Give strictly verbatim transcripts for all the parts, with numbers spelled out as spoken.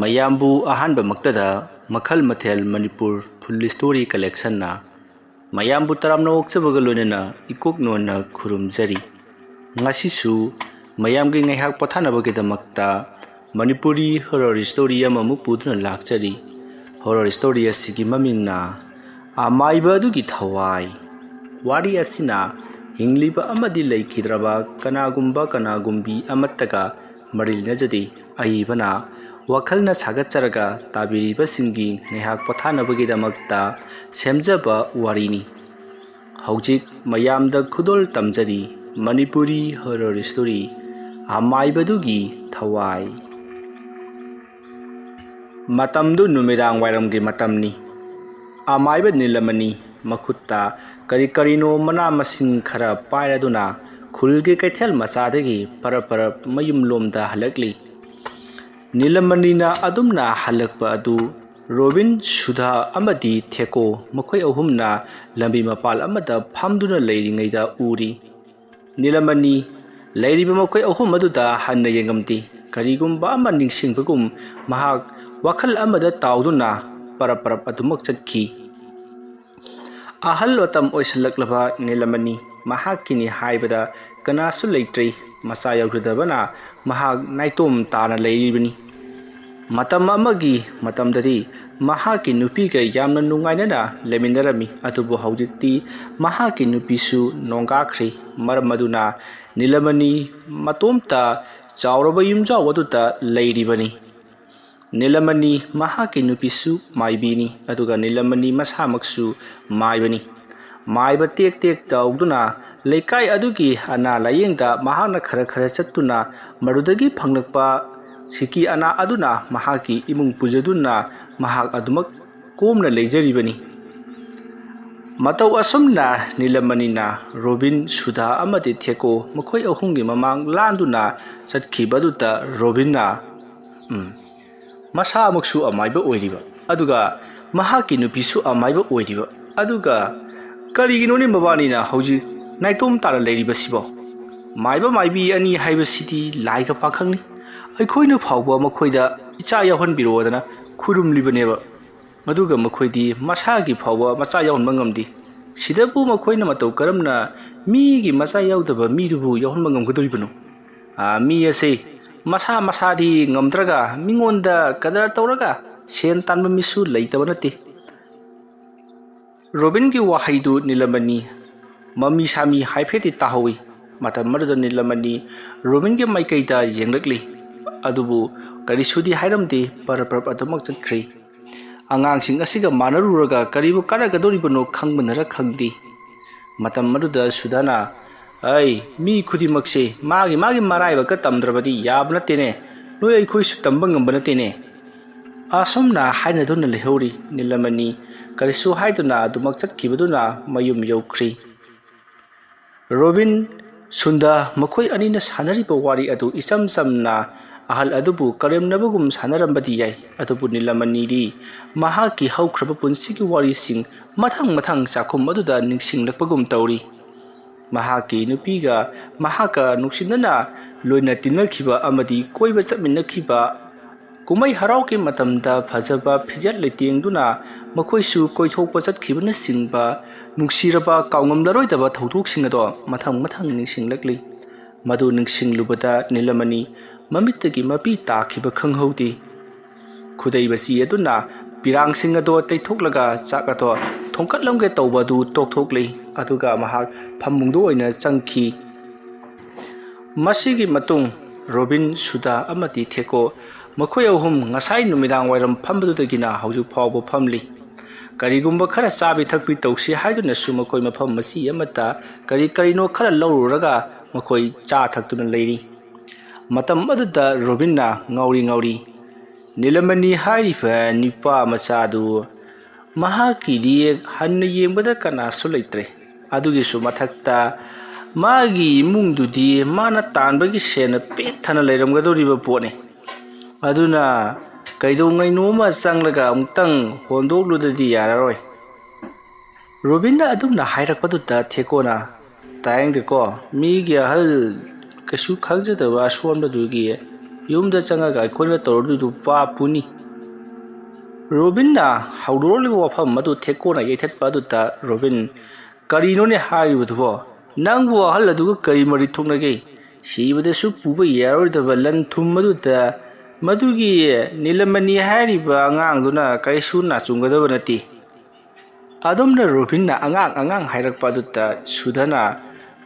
ꯃꯌꯥꯝꯕꯨ ꯑꯍꯥꯟꯕꯃꯛꯇꯗ ꯃꯈꯜ ꯃꯊꯦꯜ ꯃꯅꯤꯄꯨꯔ ꯐꯨꯜ ꯁ꯭ꯇꯣꯔꯤ ꯀꯂꯦꯛꯁꯟꯅ ꯃꯌꯥꯝꯕꯨ ꯇꯔꯥꯝꯅ ꯑꯣꯛꯆꯕꯒ ꯂꯣꯏꯅꯅ ꯏꯀꯣꯛ ꯅꯣꯟꯅ ꯈꯨꯔꯨꯝꯖꯔꯤ꯫ ꯉꯁꯤꯁꯨ ꯃꯌꯥꯝꯒꯤ ꯉꯥꯏꯍꯥꯛ ꯄꯣꯊꯥꯅꯕꯒꯤꯗꯃꯛꯇ ꯃꯅꯤꯄꯨꯔꯤ ꯍꯣꯔꯔ ꯁ꯭ꯇꯣꯔꯤ ꯑꯃꯃꯨꯛ ꯄꯨꯗꯨꯅ ꯂꯥꯛꯆꯔꯤ꯫ ꯍꯣꯔꯔ ꯁ꯭ꯇꯣꯔꯤ ꯑꯁꯤꯒꯤ ꯃꯃꯤꯡꯅ ꯑꯃꯥꯏꯕ ꯑꯗꯨꯒꯤ ꯊꯋꯥꯏ꯫ ꯋꯥꯔꯤ ꯑꯁꯤꯅ ꯍꯤꯡꯂꯤꯕ ꯑꯃꯗꯤ ꯂꯩꯈꯤꯗ꯭ꯔꯕ ꯀꯅꯥꯒꯨꯝꯕ ꯀꯅꯥꯒꯨꯝꯕꯤ ꯑꯃꯠꯇꯒ ꯃꯔꯤ ꯂꯩꯅꯖꯗꯦ꯫ ꯑꯏꯕꯅ ꯋꯥꯈꯜꯅ ꯁꯥꯒꯠꯆꯔꯒ ꯇꯥꯕꯤꯔꯤꯕꯁꯤꯡꯒꯤ ꯉꯥꯏꯍꯥꯛ ꯄꯣꯊꯥꯅꯕꯒꯤꯗꯃꯛꯇ ꯁꯦꯝꯖꯕ ꯋꯥꯔꯤꯅꯤ꯫ ꯍꯧꯖꯤꯛ ꯃꯌꯥꯝꯗ ꯈꯨꯗꯣꯜ ꯇꯝꯖꯔꯤ ꯃꯅꯤꯄꯨꯔꯤ ꯍꯣꯔꯔ ꯁ꯭ꯇꯣꯔꯤ ꯑꯃꯥꯏꯕꯗꯨꯒꯤ ꯊꯋꯥꯏ꯫ ꯃꯇꯝꯗꯨ ꯅꯨꯃꯤꯗꯥꯡ ꯋꯥꯏꯔꯝꯒꯤ ꯃꯇꯝꯅꯤ꯫ ꯑꯃꯥꯏꯕ ꯅꯤꯂꯃꯅꯤ ꯃꯈꯨꯠꯇ ꯀꯔꯤ ꯀꯔꯤꯅꯣ ꯃꯅꯥ ꯃꯁꯤꯡ ꯈꯔ ꯄꯥꯏꯔꯗꯨꯅ ꯈꯨꯜꯒꯤ ꯀꯩꯊꯦꯜ ꯃꯆꯥꯗꯒꯤ ꯄꯔꯞ ꯄꯔꯞ ꯃꯌꯨꯝꯂꯣꯝꯗ ꯍꯜꯂꯛꯂꯤ꯫ ꯅꯤꯂꯃꯅꯤꯅ ꯑꯗꯨꯝꯅ ꯍꯜꯂꯛꯄ ꯑꯗꯨ ꯔꯣꯕꯤꯟ, ꯁꯨꯙꯥ ꯑꯃꯗꯤ ꯊꯦꯀꯣ ꯃꯈꯣꯏ ꯑꯍꯨꯝꯅ ꯂꯝꯕꯤ ꯃꯄꯥꯜ ꯑꯃꯗ ꯐꯝꯗꯨꯅ ꯂꯩꯔꯤꯉꯩꯗ ꯎꯔꯤ꯫ ꯅꯤꯂꯃꯅꯤ ꯂꯩꯔꯤꯕ ꯃꯈꯣꯏ ꯑꯍꯨꯝ ꯑꯗꯨꯗ ꯍꯟꯅ ꯌꯦꯡꯉꯝꯗꯦ꯫ ꯀꯔꯤꯒꯨꯝꯕ ꯑꯃ ꯅꯤꯡꯁꯤꯡꯕꯒꯨꯝ ꯃꯍꯥꯛ ꯋꯥꯈꯜ ꯑꯃꯗ ꯇꯥꯎꯗꯨꯅ ꯄꯔꯞ ꯄꯔꯞ ꯑꯗꯨꯃꯛ ꯆꯠꯈꯤ꯫ ꯑꯍꯜ ꯃꯇꯝ ꯑꯣꯏꯁꯤꯜꯂꯛꯂꯕ ꯅꯤꯂꯃꯅꯤ ꯃꯍꯥꯛꯀꯤꯅꯤ ꯍꯥꯏꯕꯗ ꯀꯅꯥꯁꯨ ꯂꯩꯇ꯭ꯔꯦ꯫ ꯃꯆꯥ ꯌꯥꯎꯖꯗꯕꯅ ꯃꯍꯥꯛ ꯅꯥꯏꯇꯣꯝ ꯇꯥꯅ ꯂꯩꯔꯤꯕꯅꯤ꯫ ꯃꯇꯝ ꯑꯃꯒꯤ ꯃꯇꯝꯗꯗꯤ ꯃꯍꯥꯛꯀꯤ ꯅꯨꯄꯤꯒ ꯌꯥꯝꯅ ꯅꯨꯡꯉꯥꯏꯅꯅ ꯂꯩꯃꯤꯟꯅꯔꯝꯃꯤ꯫ ꯑꯗꯨꯕꯨ ꯍꯧꯖꯤꯛꯇꯤ ꯃꯍꯥꯛꯀꯤ ꯅꯨꯄꯤꯁꯨ ꯅꯣꯡꯒꯥꯈ꯭ꯔꯦ꯫ ꯃꯔꯝ ꯑꯗꯨꯅ ꯅꯤꯂꯃꯅꯤ ꯃꯇꯣꯝꯇ ꯆꯥꯎꯔꯕ ꯌꯨꯝꯖꯥꯎ ꯑꯗꯨꯗ ꯂꯩꯔꯤꯕꯅꯤ꯫ ꯅꯤꯂꯃꯅꯤ ꯃꯍꯥꯛꯀꯤ ꯅꯨꯄꯤꯁꯨ ꯃꯥꯏꯕꯤꯅꯤ, ꯑꯗꯨꯒ ꯅꯤꯂꯃꯅꯤ ꯃꯁꯥꯃꯛꯁꯨ ꯃꯥꯏꯕꯅꯤ꯫ ꯃꯥꯏꯕ ꯇꯦꯛ ꯇꯦꯛ ꯇꯧꯗꯨꯅ ꯂꯩꯀꯥꯏ ꯑꯗꯨꯒꯤ ꯑꯅꯥ ꯂꯥꯌꯦꯡꯗ ꯃꯍꯥꯛꯅ ꯈꯔ ꯈꯔ ꯆꯠꯇꯨꯅ ꯃꯗꯨꯗꯒꯤ ꯐꯪꯂꯛꯄ ꯁꯤꯀꯤ ꯑꯅꯥ ꯑꯗꯨꯅ ꯃꯍꯥꯛꯀꯤ ꯏꯃꯨꯡ ꯄꯨꯖꯗꯨꯅ ꯃꯍꯥꯛ ꯑꯗꯨꯃꯛ ꯀꯣꯝꯅ ꯂꯩꯖꯔꯤꯕꯅꯤ꯫ ꯃꯇꯧ ꯑꯁꯨꯝꯅ ꯅꯤꯂꯃꯅꯤꯅ ꯔꯣꯕꯤꯟ, ꯁꯨꯙꯥ ꯑꯃꯗꯤ ꯊꯦꯀꯣ ꯃꯈꯣꯏ ꯑꯍꯨꯝꯒꯤ ꯃꯃꯥꯡ ꯂꯥꯟꯗꯨꯅ ꯆꯠꯈꯤꯕꯗꯨꯗ ꯔꯣꯕꯤꯟꯅ, "ꯎꯝ, ꯃꯁꯥꯃꯛꯁꯨ ꯑꯃꯥꯏꯕ ꯑꯣꯏꯔꯤꯕ, ꯑꯗꯨꯒ ꯃꯍꯥꯛꯀꯤ ꯅꯨꯄꯤꯁꯨ ꯑꯃꯥꯏꯕ ꯑꯣꯏꯔꯤꯕ, ꯑꯗꯨꯒ ꯀꯔꯤꯒꯤꯅꯣꯅꯦ ꯃꯕꯥꯅꯤꯅ ꯍꯧꯖꯤꯛ ꯅꯥꯏꯇꯣꯝ ꯇꯥꯅ ꯂꯩꯔꯤꯕꯁꯤꯕꯣ? ꯃꯥꯏꯕ ꯃꯥꯏꯕꯤ ꯑꯅꯤ ꯍꯥꯏꯕꯁꯤꯗꯤ ꯂꯥꯏꯒ ꯄꯥꯈꯪꯅꯤ꯫ ꯑꯩꯈꯣꯏꯅ ꯐꯥꯎꯕ ꯃꯈꯣꯏꯗ ꯏꯆꯥ ꯌꯥꯎꯍꯟꯕꯤꯔꯛꯑꯣꯗꯅ ꯈꯨꯔꯨꯝꯂꯤꯕꯅꯦꯕ꯫ ꯑꯗꯨꯒ ꯃꯈꯣꯏꯗꯤ ꯃꯁꯥꯒꯤ ꯐꯥꯎꯕ ꯃꯆꯥ ꯌꯥꯎꯍꯟꯕ ꯉꯝꯗꯦ꯫ ꯁꯤꯗꯕꯨ ꯃꯈꯣꯏꯅ ꯃꯇꯧ ꯀꯔꯝꯅ ꯃꯤꯒꯤ ꯃꯆꯥ ꯌꯥꯎꯗꯕ ꯃꯤꯗꯨꯕꯨ ꯌꯥꯎꯍꯟꯕ ꯉꯝꯒꯗꯧꯔꯤꯕꯅꯣ? ꯑꯥ, ꯃꯤ ꯑꯁꯤ ꯃꯁꯥ ꯃꯁꯥꯗꯤ ꯉꯝꯗ꯭ꯔꯒ ꯃꯤꯉꯣꯟꯗ ꯀꯗꯔ ꯇꯧꯔꯒ ꯁꯦꯟ ꯇꯥꯟꯕ ꯃꯤꯁꯨ ꯂꯩꯇꯕ ꯅꯠꯇꯦ꯫ ꯔꯣꯕꯤꯟꯒꯤ ꯋꯥꯍꯩꯗꯨ ꯅꯤꯂꯃꯅꯤ ꯃꯃꯤ ꯁꯥꯃꯤ ꯍꯥꯏꯐꯦꯠꯇꯤ ꯇꯥꯍꯧꯏ꯫ ꯃꯇꯝ ꯑꯗꯨꯗ ꯅꯤꯂꯃꯅꯤ ꯔꯣꯕꯤꯟꯒꯤ ꯃꯥꯏꯀꯩꯗ ꯌꯦꯡꯂꯛꯂꯤ꯫ ꯑꯗꯨꯕꯨ ꯀꯔꯤꯁꯨꯗꯤ ꯍꯥꯏꯔꯝꯗꯦ, ꯄꯔꯞ ꯄꯔꯞ ꯑꯗꯨꯃꯛ ꯆꯠꯈ꯭ꯔꯤ꯫ ꯑꯉꯥꯡꯁꯤꯡ ꯑꯁꯤꯒ ꯃꯥꯟꯅꯔꯨꯔꯒ ꯀꯔꯤꯕꯨ ꯀꯥꯟꯅꯒꯗꯧꯔꯤꯕꯅꯣ ꯈꯪꯕꯅꯔ ꯈꯪꯗꯦ꯫ ꯃꯇꯝ ꯑꯗꯨꯗ ꯁꯨꯗꯥꯅ, "ꯑꯩ, ꯃꯤ ꯈꯨꯗꯤꯡꯃꯛꯁꯦ ꯃꯥꯒꯤ ꯃꯥꯒꯤ ꯃꯔꯥꯏꯕꯛꯀ ꯇꯝꯗ꯭ꯔꯕꯗꯤ ꯌꯥꯕ ꯅꯠꯇꯦꯅꯦ꯫ ꯅꯣꯏ ꯑꯩꯈꯣꯏꯁꯨ ꯇꯝꯕ ꯉꯝꯕ ꯅꯠꯇꯦꯅꯦ"꯫ ꯑꯁꯨꯝꯅ ꯍꯥꯏꯅꯗꯨꯅ ꯂꯩꯍꯧꯔꯤ꯫ ꯅꯤꯂꯃꯅꯤ ꯀꯔꯤꯁꯨ ꯍꯥꯏꯗꯨꯅ ꯑꯗꯨꯃꯛ ꯆꯠꯈꯤꯕꯗꯨꯅ ꯃꯌꯨꯝ ꯌꯧꯈ꯭ꯔꯤ꯫ ꯔꯣꯕꯤꯟ, ꯁꯨꯟꯗꯥ ꯃꯈꯣꯏ ꯑꯅꯤꯅ ꯁꯥꯟꯅꯔꯤꯕ ꯋꯥꯔꯤ ꯑꯗꯨ ꯏꯆꯝ ꯆꯝꯅ ꯑꯍꯜ ꯑꯗꯨꯕꯨ ꯀꯔꯦꯝꯅꯕꯒꯨꯝ ꯁꯥꯟꯅꯔꯝꯕꯗꯤ ꯌꯥꯏ, ꯑꯗꯨꯕꯨ ꯅꯤꯂꯃꯅꯤꯗꯤ ꯃꯍꯥꯛꯀꯤ ꯍꯧꯈ꯭ꯔꯕ ꯄꯨꯟꯁꯤꯒꯤ ꯋꯥꯔꯤꯁꯤꯡ ꯃꯊꯪ ꯃꯊꯪ ꯆꯥꯛꯈꯨꯝ ꯑꯗꯨꯗ ꯅꯤꯡꯁꯤꯡꯂꯛꯄꯒꯨꯝ ꯇꯧꯔꯤ꯫ ꯃꯍꯥꯛꯀꯤ ꯅꯨꯄꯤꯒ ꯃꯍꯥꯛꯀ ꯅꯨꯡꯁꯤꯅꯅ ꯂꯣꯏꯅ ꯇꯤꯟꯅꯈꯤꯕ ꯑꯃꯗꯤ ꯀꯣꯏꯕ ꯆꯠꯃꯤꯟꯅꯈꯤꯕ, ꯀꯨꯝꯍꯩ ꯍꯔꯥꯎꯒꯤ ꯃꯇꯝꯗ ꯐꯖꯕ ꯐꯤꯖꯦꯠ ꯂꯩꯇꯦꯡꯗꯨꯅ ꯃꯈꯣꯏꯁꯨ ꯀꯣꯏꯊꯣꯛꯄ ꯆꯠꯈꯤꯕꯅꯆꯤꯡꯕ ꯅꯨꯡꯁꯤꯔꯕ ꯀꯥꯎꯉꯝꯂꯔꯣꯏꯗꯕ ꯊꯧꯗꯣꯛꯁꯤꯡ ꯑꯗꯣ ꯃꯊꯪ ꯃꯊꯪ ꯅꯤꯡꯁꯤꯡꯂꯛꯂꯤ꯫ ꯃꯗꯨ ꯅꯤꯡꯁꯤꯡꯂꯨꯕꯗ ꯅꯤꯂꯃꯅꯤ ꯃꯃꯤꯠꯇꯒꯤ ꯃꯄꯤ ꯇꯥꯈꯤꯕ ꯈꯪꯍꯧꯗꯦ꯫ ꯈꯨꯗꯩ ꯃꯆꯤ ꯑꯗꯨꯅ ꯄꯤꯔꯥꯡꯁꯤꯡ ꯑꯗꯣ ꯇꯩꯊꯣꯛꯂꯒ ꯆꯥꯛ ꯑꯗꯣ ꯊꯣꯡꯀꯠꯂꯝꯒꯦ ꯇꯧꯕ ꯑꯗꯨ ꯇꯣꯛꯊꯣꯛꯂꯤ꯫ ꯑꯗꯨꯒ ꯃꯍꯥꯛ ꯐꯃꯨꯡꯗ ꯑꯣꯏꯅ ꯆꯪꯈꯤ꯫ ꯃꯁꯤꯒꯤ ꯃꯇꯨꯡ ꯔꯣꯕꯤꯟ, ꯁꯨꯗꯥ ꯑꯃꯗꯤ ꯊꯦꯀꯣ, ꯃꯈꯣꯏ ꯑꯍꯨꯝ ꯉꯁꯥꯏ ꯅꯨꯃꯤꯗꯥꯡ ꯋꯥꯏꯔꯝ ꯐꯝꯕꯗꯨꯗꯒꯤꯅ ꯍꯧꯖꯤꯛ ꯐꯥꯎꯕ ꯐꯝꯂꯤ꯫ ꯀꯔꯤꯒꯨꯝꯕ ꯈꯔ ꯆꯥꯕꯤ ꯊꯛꯄꯤ ꯇꯧꯁꯤ ꯍꯥꯏꯗꯨꯅꯁꯨ ꯃꯈꯣꯏ ꯃꯐꯝ ꯃꯆꯤ ꯑꯃꯠꯇ ꯀꯔꯤ ꯀꯔꯤꯅꯣ ꯈꯔ ꯂꯧꯔꯨꯔꯒ ꯃꯈꯣꯏ ꯆꯥ ꯊꯛꯇꯨꯅ ꯂꯩꯔꯤ꯫ ꯃꯇꯝ ꯑꯗꯨꯗ ꯔꯣꯕꯤꯟꯅ ꯉꯥꯎꯔꯤ ꯉꯥꯎꯔꯤ, "ꯅꯤꯂꯃꯅꯤ ꯍꯥꯏꯔꯤꯕ ꯅꯨꯄꯥ ꯃꯆꯥꯗꯨ, ꯃꯍꯥꯛꯀꯤꯗꯤ ꯍꯟꯅ ꯌꯦꯡꯕꯗ ꯀꯅꯥꯁꯨ ꯂꯩꯇ꯭ꯔꯦ꯫ ꯑꯗꯨꯒꯤꯁꯨ ꯃꯊꯛꯇ ꯃꯥꯒꯤ ꯏꯃꯨꯡꯗꯨꯗꯤ ꯃꯥꯅ ꯇꯥꯟꯕꯒꯤ ꯁꯦꯟꯅ ꯄꯤꯛ ꯊꯟꯅ ꯂꯩꯔꯝꯒꯗꯧꯔꯤꯕ ꯄꯣꯠꯅꯤ꯫ ꯑꯗꯨꯅ ꯀꯩꯗꯧꯉꯩꯅꯣꯃ ꯆꯪꯂꯒ ꯑꯃꯨꯛꯇꯪ ꯍꯣꯟꯗꯣꯛꯂꯨꯗꯗꯤ ꯌꯥꯔꯔꯣꯏ"꯫ ꯔꯣꯕꯤꯟꯅ ꯑꯗꯨꯝꯅ ꯍꯥꯏꯔꯛꯄꯗꯨꯗ ꯊꯦꯀꯣꯅ, "ꯇꯥꯏꯡꯗꯦꯀꯣ, ꯃꯤꯒꯤ ꯑꯍꯜ ꯀꯩꯁꯨ ꯈꯪꯖꯗꯕ ꯑꯁꯣꯟꯕꯗꯨꯒꯤ ꯌꯨꯝꯗ ꯆꯪꯉꯒ ꯑꯩꯈꯣꯏꯅ ꯇꯧꯔꯨꯗꯣꯏꯗꯨ ꯄꯥꯞꯄꯨꯅꯤ꯫ ꯔꯣꯕꯤꯟꯅ ꯍꯧꯗꯣꯔꯛꯂꯤꯕ ꯋꯥꯐꯝ ꯑꯗꯨ ꯊꯦꯛꯀꯣꯅ ꯌꯩꯊꯠꯄ ꯑꯗꯨꯗ ꯔꯣꯕꯤꯟ, "ꯀꯔꯤꯅꯣꯅꯦ ꯍꯥꯏꯔꯤꯕꯗꯨꯕꯣ? ꯅꯪꯕꯨ ꯑꯍꯜ ꯑꯗꯨꯒ ꯀꯔꯤ ꯃꯔꯤ ꯊꯣꯛꯅꯒꯦ? ꯁꯤꯕꯗꯁꯨ ꯄꯨꯕ ꯌꯥꯔꯣꯏꯗꯕ ꯂꯟ ꯊꯨꯝ ꯑꯗꯨꯗ ꯃꯗꯨꯒꯤ ꯅꯤꯂꯃꯅꯤ ꯍꯥꯏꯔꯤꯕ ꯑꯉꯥꯡꯗꯨꯅ ꯀꯔꯤꯁꯨ ꯅꯥꯆꯨꯡꯒꯗꯕ ꯅꯠꯇꯦ꯫" ꯑꯗꯨꯝꯅ ꯔꯣꯕꯤꯟꯅ ꯑꯉꯥꯡ ꯑꯉꯥꯡ ꯍꯥꯏꯔꯛꯄ ꯑꯗꯨꯗ ꯁꯨꯙꯅ,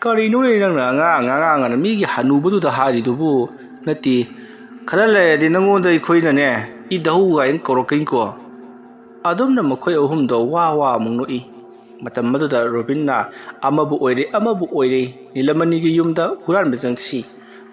"ꯀꯔꯤꯅꯣꯅꯦ ꯅꯪꯅ ꯑꯉꯥꯡ ꯑꯉꯥꯡ ꯑꯅ ꯃꯤꯒꯤ ꯍꯅꯨꯕꯗꯨꯗ ꯍꯥꯏꯔꯤꯗꯨꯕꯨ? ꯅꯠꯇꯦ, ꯈꯔ ꯂꯩꯔꯗꯤ ꯅꯪꯉꯣꯟꯗ ꯑꯩꯈꯣꯏꯅꯅꯦ ꯏꯗꯍꯧ ꯀꯥꯏꯅ ꯀꯧꯔꯛꯀꯅꯤꯀꯣ꯫" ꯑꯗꯨꯝꯅ ꯃꯈꯣꯏ ꯑꯍꯨꯝꯗꯣ ꯋꯥ ꯋꯥ ꯑꯃꯨꯛ ꯅꯣꯛꯏ꯫ ꯃꯇꯝ ꯑꯗꯨꯗ ꯔꯣꯕꯤꯟꯅ ꯑꯃꯕꯨ ꯑꯣꯏꯔꯦ ꯑꯃꯕꯨ ꯑꯣꯏꯔꯦ ꯅꯤꯂꯃꯅꯤꯒꯤ ꯌꯨꯝꯗ ꯍꯨꯔꯥꯟꯕ ꯆꯪꯁꯤ꯫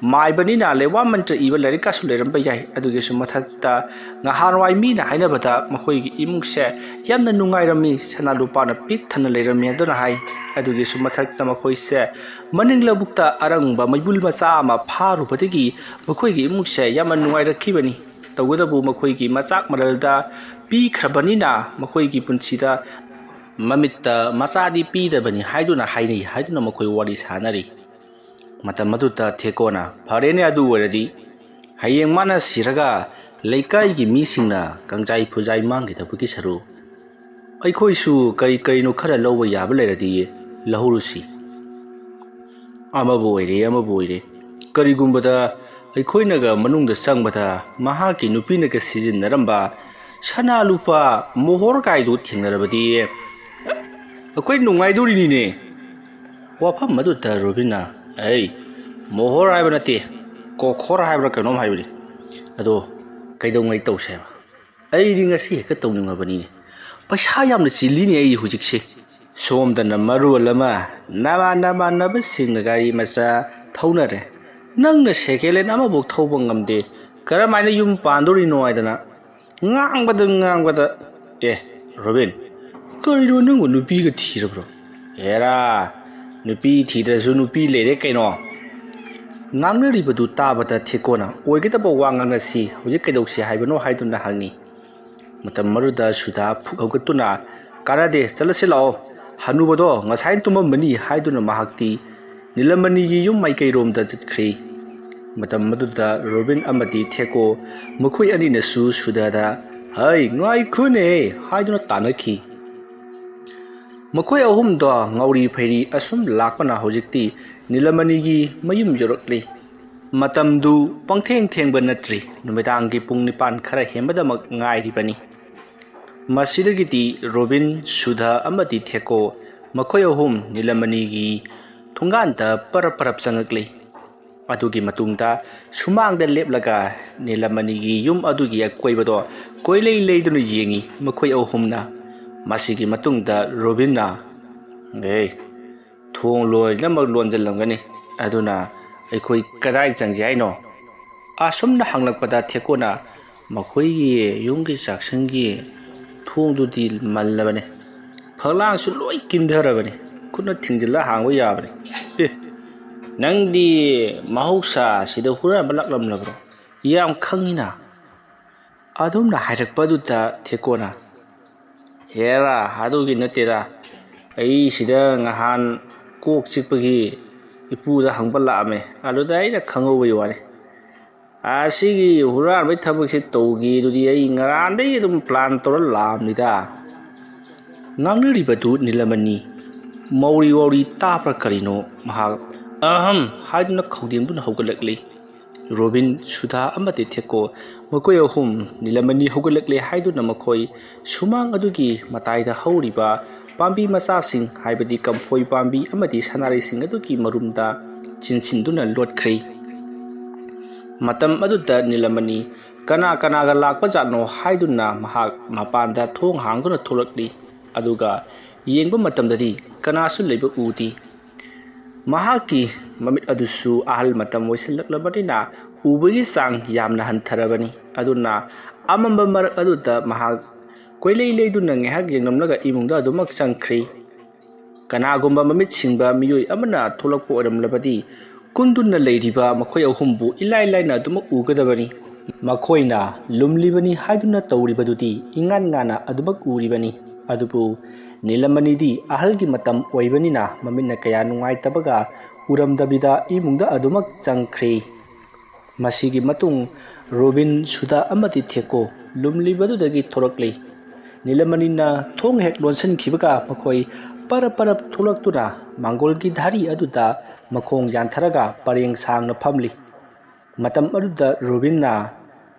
ꯃꯥꯏꯕꯅꯤꯅ ꯂꯩꯋꯥ ꯃꯟꯇ꯭ꯔ ꯏꯕ ꯂꯥꯏꯔꯤꯛ ꯀꯥꯁꯨ ꯂꯩꯔꯝꯕ ꯌꯥꯏ꯫ ꯑꯗꯨꯒꯤꯁꯨ ꯃꯊꯛꯇ ꯉꯍꯥꯟꯋꯥꯏ ꯃꯤꯅ ꯍꯥꯏꯅꯕꯗ ꯃꯈꯣꯏꯒꯤ ꯏꯃꯨꯡꯁꯦ ꯌꯥꯝꯅ ꯅꯨꯡꯉꯥꯏꯔꯝꯃꯤ, ꯁꯅꯥ ꯂꯨꯄꯥꯅ ꯄꯤꯛ ꯊꯟꯅ ꯂꯩꯔꯝꯃꯤ ꯑꯗꯨꯅ ꯍꯥꯏ꯫ ꯑꯗꯨꯒꯤꯁꯨ ꯃꯊꯛꯇ ꯃꯈꯣꯏꯁꯦ ꯃꯅꯤꯡ ꯂꯧꯕꯨꯛꯇ ꯑꯔꯪꯕ ꯃꯩꯕꯨꯜ ꯃꯆꯥ ꯑꯃ ꯐꯥꯔꯨꯕꯗꯒꯤ ꯃꯈꯣꯏꯒꯤ ꯏꯃꯨꯡꯁꯦ ꯌꯥꯝꯅ ꯅꯨꯡꯉꯥꯏꯔꯛꯈꯤꯕꯅꯤ꯫ ꯇꯧꯕꯇꯕꯨ ꯃꯈꯣꯏꯒꯤ ꯃꯆꯥꯛ ꯃꯔꯜꯗ ꯄꯤꯈ꯭ꯔꯕꯅꯤꯅ ꯃꯈꯣꯏꯒꯤ ꯄꯨꯟꯁꯤꯗ ꯃꯃꯤꯠꯇ ꯃꯆꯥꯗꯤ ꯄꯤꯗꯕꯅꯤ ꯍꯥꯏꯗꯨꯅ ꯍꯥꯏꯅꯩ ꯍꯥꯏꯗꯨꯅ ꯃꯈꯣꯏ ꯋꯥꯔꯤ ꯁꯥꯅꯔꯤ꯫ ꯃꯇꯝ ꯑꯗꯨꯗ ꯊꯦꯀꯣꯅ, "ꯐꯔꯦꯅꯦ, ꯑꯗꯨ ꯑꯣꯏꯔꯗꯤ ꯍꯌꯦꯡ ꯃꯥꯅ ꯁꯤꯔꯒ ꯂꯩꯀꯥꯏꯒꯤ ꯃꯤꯁꯤꯡꯅ ꯀꯪꯖꯥꯏ ꯐꯨꯖꯥꯏ ꯃꯥꯡꯈꯤꯗꯕꯒꯤ ꯁꯔꯨꯛ ꯑꯩꯈꯣꯏꯁꯨ ꯀꯔꯤ ꯀꯔꯤꯅꯣ ꯈꯔ ꯂꯧꯕ ꯌꯥꯕ ꯂꯩꯔꯗꯤ ꯂꯧꯍꯧꯔꯨꯁꯤ꯫" ꯑꯃꯕꯨ ꯑꯣꯏꯔꯦ ꯑꯃꯕꯨ ꯑꯣꯏꯔꯦ, ꯀꯔꯤꯒꯨꯝꯕꯗ ꯑꯩꯈꯣꯏꯅꯒ ꯃꯅꯨꯡꯗ ꯆꯪꯕꯗ ꯃꯍꯥꯛꯀꯤ ꯅꯨꯄꯤꯅꯒ ꯁꯤꯖꯤꯟꯅꯔꯝꯕ ꯁꯅꯥ ꯂꯨꯄꯥ ꯃꯣꯍꯣꯔ ꯀꯥꯏꯗꯨ ꯊꯦꯡꯅꯔꯕꯗꯤ ꯑꯩꯈꯣꯏ ꯅꯨꯡꯉꯥꯏꯗꯣꯔꯤꯅꯤꯅꯦ꯫ ꯋꯥꯐꯝ ꯑꯗꯨꯗ ꯔꯣꯕꯤꯟꯅ, "ꯑꯩ ꯃꯣꯍꯣꯔ ꯍꯥꯏꯕ ꯅꯠꯇꯦ, ꯀꯣꯈꯣꯔ ꯍꯥꯏꯕ꯭ꯔꯥ ꯀꯩꯅꯣꯝ ꯍꯥꯏꯕꯅꯤ꯫ ꯑꯗꯣ ꯀꯩꯗꯧꯉꯩ ꯇꯧꯁꯦ ꯍꯥꯏꯕ? ꯑꯩꯗꯤ ꯉꯁꯤ ꯍꯦꯛꯇ ꯇꯧꯅꯤꯡꯉꯕꯅꯤꯅꯦ꯫ ꯄꯩꯁꯥ ꯌꯥꯝꯅ ꯆꯤꯜꯂꯤꯅꯦ ꯑꯩ ꯍꯧꯖꯤꯛꯁꯦ꯫ ꯁꯣꯝꯗꯅ ꯃꯔꯣꯜ ꯑꯃ ꯅꯃꯥꯟ ꯅꯃꯥꯟꯅꯕꯁꯤꯡꯅ ꯒꯥꯔꯤ ꯃꯆꯥ ꯊꯧꯅꯔꯦ꯫ ꯅꯪꯅ ꯁꯦꯀꯦꯟ ꯍꯦꯟ ꯑꯃꯐꯥꯎ ꯊꯧꯕ ꯉꯝꯗꯦ꯫ ꯀꯔꯝꯍꯥꯏꯅ ꯌꯨꯝ ꯄꯥꯟꯗꯣꯔꯤꯅꯣ ꯍꯥꯏꯗꯅ ꯉꯥꯡꯕꯗ ꯉꯥꯡꯕꯗ꯫" "ꯑꯦ, ꯔꯣꯕꯤꯟ, ꯀꯔꯤꯅꯣ, ꯅꯪꯕꯨ ꯅꯨꯄꯤꯒ ꯊꯤꯔꯕ꯭ꯔꯣ?" "ꯑꯦꯔꯥ, ꯅꯨꯄꯤ ꯊꯤꯗ꯭ꯔꯁꯨ ꯅꯨꯄꯤ ꯂꯩꯔꯦ ꯀꯩꯅꯣ꯫" ꯉꯥꯡꯅꯔꯤꯕꯗꯨ ꯇꯥꯕꯗ ꯊꯦꯀꯣꯅ, "ꯑꯣꯏꯒꯗꯕ ꯋꯥ ꯉꯥꯡꯅꯁꯤ, ꯍꯧꯖꯤꯛ ꯀꯩꯗꯧꯁꯤ ꯍꯥꯏꯕꯅꯣ?" ꯍꯥꯏꯗꯨꯅ ꯍꯪꯉꯤ꯫ ꯃꯇꯝ ꯑꯗꯨꯗ ꯁꯨꯗꯥ ꯐꯨꯛ ꯍꯧꯒꯠꯇꯨꯅ, "ꯀꯥꯟꯅꯗꯦ, ꯆꯠꯂꯁꯤ ꯂꯥꯛꯑꯣ꯫ ꯍꯅꯨꯕꯗꯣ ꯉꯁꯥꯏ ꯇꯨꯝꯃꯝꯕꯅꯤ" ꯍꯥꯏꯗꯨꯅ ꯃꯍꯥꯛꯇꯤ ꯅꯤꯂꯃꯅꯤꯒꯤ ꯌꯨꯝ ꯃꯥꯏꯀꯩꯔꯣꯝꯗ ꯆꯠꯈ꯭ꯔꯦ꯫ ꯃꯇꯝ ꯑꯗꯨꯗ ꯔꯣꯕꯤꯟ ꯑꯃꯗꯤ ꯊꯦꯀꯣ ꯃꯈꯣꯏ ꯑꯅꯤꯅꯁꯨ ꯁꯨꯙꯥꯗ, "ꯍꯩ, ꯉꯥꯏꯈꯣꯅꯦ!" ꯍꯥꯏꯗꯨꯅ ꯇꯥꯟꯅꯈꯤ꯫ ꯃꯈꯣꯏ ꯑꯍꯨꯝꯗꯣ ꯉꯥꯎꯔꯤ ꯐꯩꯔꯤ ꯑꯁꯨꯝ ꯂꯥꯛꯄꯅ ꯍꯧꯖꯤꯛꯇꯤ ꯅꯤꯂꯃꯅꯤꯒꯤ ꯃꯌꯨꯝ ꯌꯧꯔꯛꯂꯤ꯫ ꯃꯇꯝꯗꯨ ꯄꯪꯊꯦꯡ ꯊꯦꯡꯕ ꯅꯠꯇ꯭ꯔꯤ, ꯅꯨꯃꯤꯗꯥꯡꯒꯤ ꯄꯨꯡ ꯅꯤꯄꯥꯟ ꯈꯔ ꯍꯦꯟꯕꯗꯃꯛ ꯉꯥꯏꯔꯤꯕꯅꯤ꯫ ꯃꯁꯤꯗꯒꯤꯗꯤ ꯔꯣꯕꯤꯟ, ꯁꯨꯙꯥ ꯑꯃꯗꯤ ꯊꯦꯀꯣ ꯃꯈꯣꯏ ꯑꯍꯨꯝ ꯅꯤꯂꯃꯅꯤꯒꯤ ꯊꯣꯡꯒꯥꯟꯗ ꯄꯔꯞ ꯄꯔꯞ ꯆꯪꯉꯛꯂꯤ꯫ ꯑꯗꯨꯒꯤ ꯃꯇꯨꯡꯗ ꯁꯨꯃꯥꯡꯗ ꯂꯦꯞꯂꯒ ꯅꯤꯂꯃꯅꯤꯒꯤ ꯌꯨꯝ ꯑꯗꯨꯒꯤ ꯑꯀꯣꯏꯕꯗꯣ ꯀꯣꯏꯂꯩ ꯂꯩꯗꯨꯅ ꯌꯦꯡꯉꯤ ꯃꯈꯣꯏ ꯑꯍꯨꯝꯅ꯫ ꯃꯁꯤꯒꯤ ꯃꯇꯨꯡꯗ ꯔꯣꯕꯤꯟꯅ, "ꯑꯦ, ꯊꯣꯡ ꯂꯣꯏꯅꯃꯛ ꯂꯣꯟꯁꯤꯜꯂꯝꯒꯅꯤ, ꯑꯗꯨꯅ ꯑꯩꯈꯣꯏ ꯀꯗꯥꯏ ꯆꯪꯁꯤ ꯍꯥꯏꯅꯣ?" ꯑꯁꯨꯝꯅ ꯍꯪꯂꯛꯄꯗ ꯊꯦꯀꯣꯅ, "ꯃꯈꯣꯏꯒꯤ ꯌꯨꯝꯒꯤ ꯆꯥꯛꯁꯪꯒꯤ ꯊꯣꯡꯗꯨꯗꯤ ꯃꯜꯂꯕꯅꯤ, ꯐꯛꯂꯥꯡꯁꯨ ꯂꯣꯏ ꯀꯤꯟꯊꯔꯕꯅꯤ, ꯈꯨꯠꯅ ꯊꯤꯡꯖꯤꯜꯂ ꯍꯥꯡꯕ ꯌꯥꯕꯅꯤ꯫" "ꯑꯦ, ꯅꯪꯗꯤ ꯃꯍꯧꯁꯥ ꯁꯤꯗ ꯍꯨꯔꯥꯟꯕ ꯂꯥꯛꯂꯝꯂꯕ꯭ꯔꯣ? ꯌꯥꯝ ꯈꯪꯉꯤꯅ꯫" ꯑꯗꯨꯝꯅ ꯍꯥꯏꯔꯛꯄꯗꯨꯗ ꯊꯦꯀꯣꯅ, "ꯍꯦꯔꯥ, ꯑꯗꯨꯒꯤ ꯅꯠꯇꯦꯗ, ꯑꯩ ꯁꯤꯗ ꯉꯍꯥꯟ ꯀꯣꯛ ꯆꯤꯛꯄꯒꯤ ꯏꯄꯨꯗ ꯍꯪꯕ ꯂꯥꯛꯑꯝꯃꯦ, ꯑꯗꯨꯗ ꯑꯩꯅ ꯈꯪꯍꯧꯕꯒꯤ ꯋꯥꯅꯤ꯫ ꯑꯁꯤꯒꯤ ꯍꯨꯔꯥꯟꯕꯒꯤ ꯊꯕꯛꯁꯤ ꯇꯧꯒꯦꯗꯨꯗꯤ ꯑꯩ ꯉꯔꯥꯟꯗꯒꯤ ꯑꯗꯨꯝ ꯄ꯭ꯂꯥꯟ ꯇꯧꯔ ꯂꯥꯛꯑꯝꯅꯤꯗ꯫" ꯉꯥꯡꯅꯔꯤꯕꯗꯨ ꯅꯤꯂꯃꯅꯤ ꯃꯧꯔꯤ ꯋꯥꯎꯔꯤ ꯇꯥꯕ꯭ꯔꯥ ꯀꯔꯤꯅꯣ, ꯃꯍꯥꯛ "ꯑꯍꯝ" ꯍꯥꯏꯗꯨꯅ ꯈꯧꯗꯦꯡꯗꯨꯅ ꯍꯧꯒꯠꯂꯛꯂꯤ꯫ ꯔꯣꯕꯤꯟ, ꯁꯨꯙꯥ ꯑꯃꯗꯤ ꯊꯦꯀꯣ ꯃꯈꯣꯏ ꯑꯍꯨꯝ ꯅꯤꯂꯃꯅꯤ ꯍꯧꯒꯠꯂꯛꯂꯦ ꯍꯥꯏꯗꯨꯅ ꯃꯈꯣꯏ ꯁꯨꯃꯥꯡ ꯑꯗꯨꯒꯤ ꯃꯇꯥꯏꯗ ꯍꯧꯔꯤꯕ ꯄꯥꯝꯕꯤ ꯃꯆꯥꯁꯤꯡ, ꯍꯥꯏꯕꯗꯤ ꯀꯝꯐꯣꯏ ꯄꯥꯝꯕꯤ ꯑꯃꯗꯤ ꯁꯅꯥꯔꯩꯁꯤꯡ ꯑꯗꯨꯒꯤ ꯃꯔꯨꯝꯗ ꯆꯤꯟꯁꯤꯟꯗꯨꯅ ꯂꯣꯠꯈ꯭ꯔꯦ꯫ ꯃꯇꯝ ꯑꯗꯨꯗ ꯅꯤꯂꯃꯅꯤ ꯀꯅꯥ ꯀꯅꯥꯒ ꯂꯥꯛꯄ ꯖꯥꯠꯅꯣ ꯍꯥꯏꯗꯨꯅ ꯃꯍꯥꯛ ꯃꯄꯥꯟꯗ ꯊꯣꯡ ꯍꯥꯡꯗꯨꯅ ꯊꯣꯛꯂꯛꯂꯤ꯫ ꯑꯗꯨꯒ ꯌꯦꯡꯕ ꯃꯇꯝꯗꯗꯤ ꯀꯅꯥꯁꯨ ꯂꯩꯕ ꯎꯗꯦ꯫ ꯃꯍꯥꯛꯀꯤ ꯃꯃꯤꯠ ꯑꯗꯨꯁꯨ ꯑꯍꯜ ꯃꯇꯝ ꯑꯣꯏꯁꯤꯜꯂꯛꯂꯕꯅꯤꯅ ꯎꯕꯒꯤ ꯆꯥꯡ ꯌꯥꯝꯅ ꯍꯟꯊꯔꯕꯅꯤ꯫ ꯑꯗꯨꯅ ꯑꯃꯝꯕ ꯃꯔꯛ ꯑꯗꯨꯗ ꯃꯍꯥꯛ ꯀꯣꯏꯂꯩ ꯂꯩꯗꯨꯅ ꯉꯥꯏꯍꯥꯛ ꯌꯦꯡꯂꯝꯂꯒ ꯏꯃꯨꯡꯗ ꯑꯗꯨꯃꯛ ꯆꯪꯈ꯭ꯔꯦ꯫ ꯀꯅꯥꯒꯨꯝꯕ ꯃꯃꯤꯠ ꯁꯤꯡꯕ ꯃꯤꯑꯣꯏ ꯑꯃꯅ ꯊꯣꯛꯂꯛꯄ ꯑꯣꯏꯔꯝꯂꯕꯗꯤ ꯀꯨꯟꯗꯨꯅ ꯂꯩꯔꯤꯕ ꯃꯈꯣꯏ ꯑꯍꯨꯝꯕꯨ ꯏꯂꯥꯏ ꯂꯥꯏꯅ ꯑꯗꯨꯃꯛ ꯎꯒꯗꯕꯅꯤ꯫ ꯃꯈꯣꯏꯅ ꯂꯨꯝꯂꯤꯕꯅꯤ ꯍꯥꯏꯗꯨꯅ ꯇꯧꯔꯤꯕꯗꯨꯗꯤ ꯏꯉꯥꯟ ꯉꯥꯟꯅ ꯑꯗꯨꯃꯛ ꯎꯔꯤꯕꯅꯤ꯫ ꯑꯗꯨꯕꯨ ꯅꯤꯂꯃꯅꯤꯗꯤ ꯑꯍꯜꯒꯤ ꯃꯇꯝ ꯑꯣꯏꯕꯅꯤꯅ ꯃꯃꯤꯠꯅ ꯀꯌꯥ ꯅꯨꯡꯉꯥꯏꯇꯕꯒ ꯎꯔꯝꯗꯕꯤꯗ ꯏꯃꯨꯡꯗ ꯑꯗꯨꯃꯛ ꯆꯪꯈ꯭ꯔꯦ꯫ ꯃꯁꯤꯒꯤ ꯃꯇꯨꯡ ꯔꯣꯕꯤꯟ, ꯁꯨꯗꯥ ꯑꯃꯗꯤ ꯊꯦꯀꯣ ꯂꯨꯝꯂꯤꯕꯗꯨꯗꯒꯤ ꯊꯣꯔꯛꯂꯤ꯫ ꯅꯤꯂꯃꯅꯤꯅ ꯊꯣꯡ ꯍꯦꯛ ꯂꯣꯟꯁꯤꯟꯈꯤꯕꯒ ꯃꯈꯣꯏ ꯄꯔꯞ ꯄꯔꯞ ꯊꯣꯛꯂꯛꯇꯨꯅ ꯃꯥꯡꯒꯣꯜꯒꯤ ꯙꯥꯔꯤ ꯑꯗꯨꯗ ꯃꯈꯣꯡ ꯌꯥꯟꯊꯔꯒ ꯄꯔꯦꯡ ꯁꯥꯡꯅ ꯐꯝꯂꯤ꯫ ꯃꯇꯝ ꯑꯗꯨꯗ ꯔꯣꯕꯤꯟꯅ,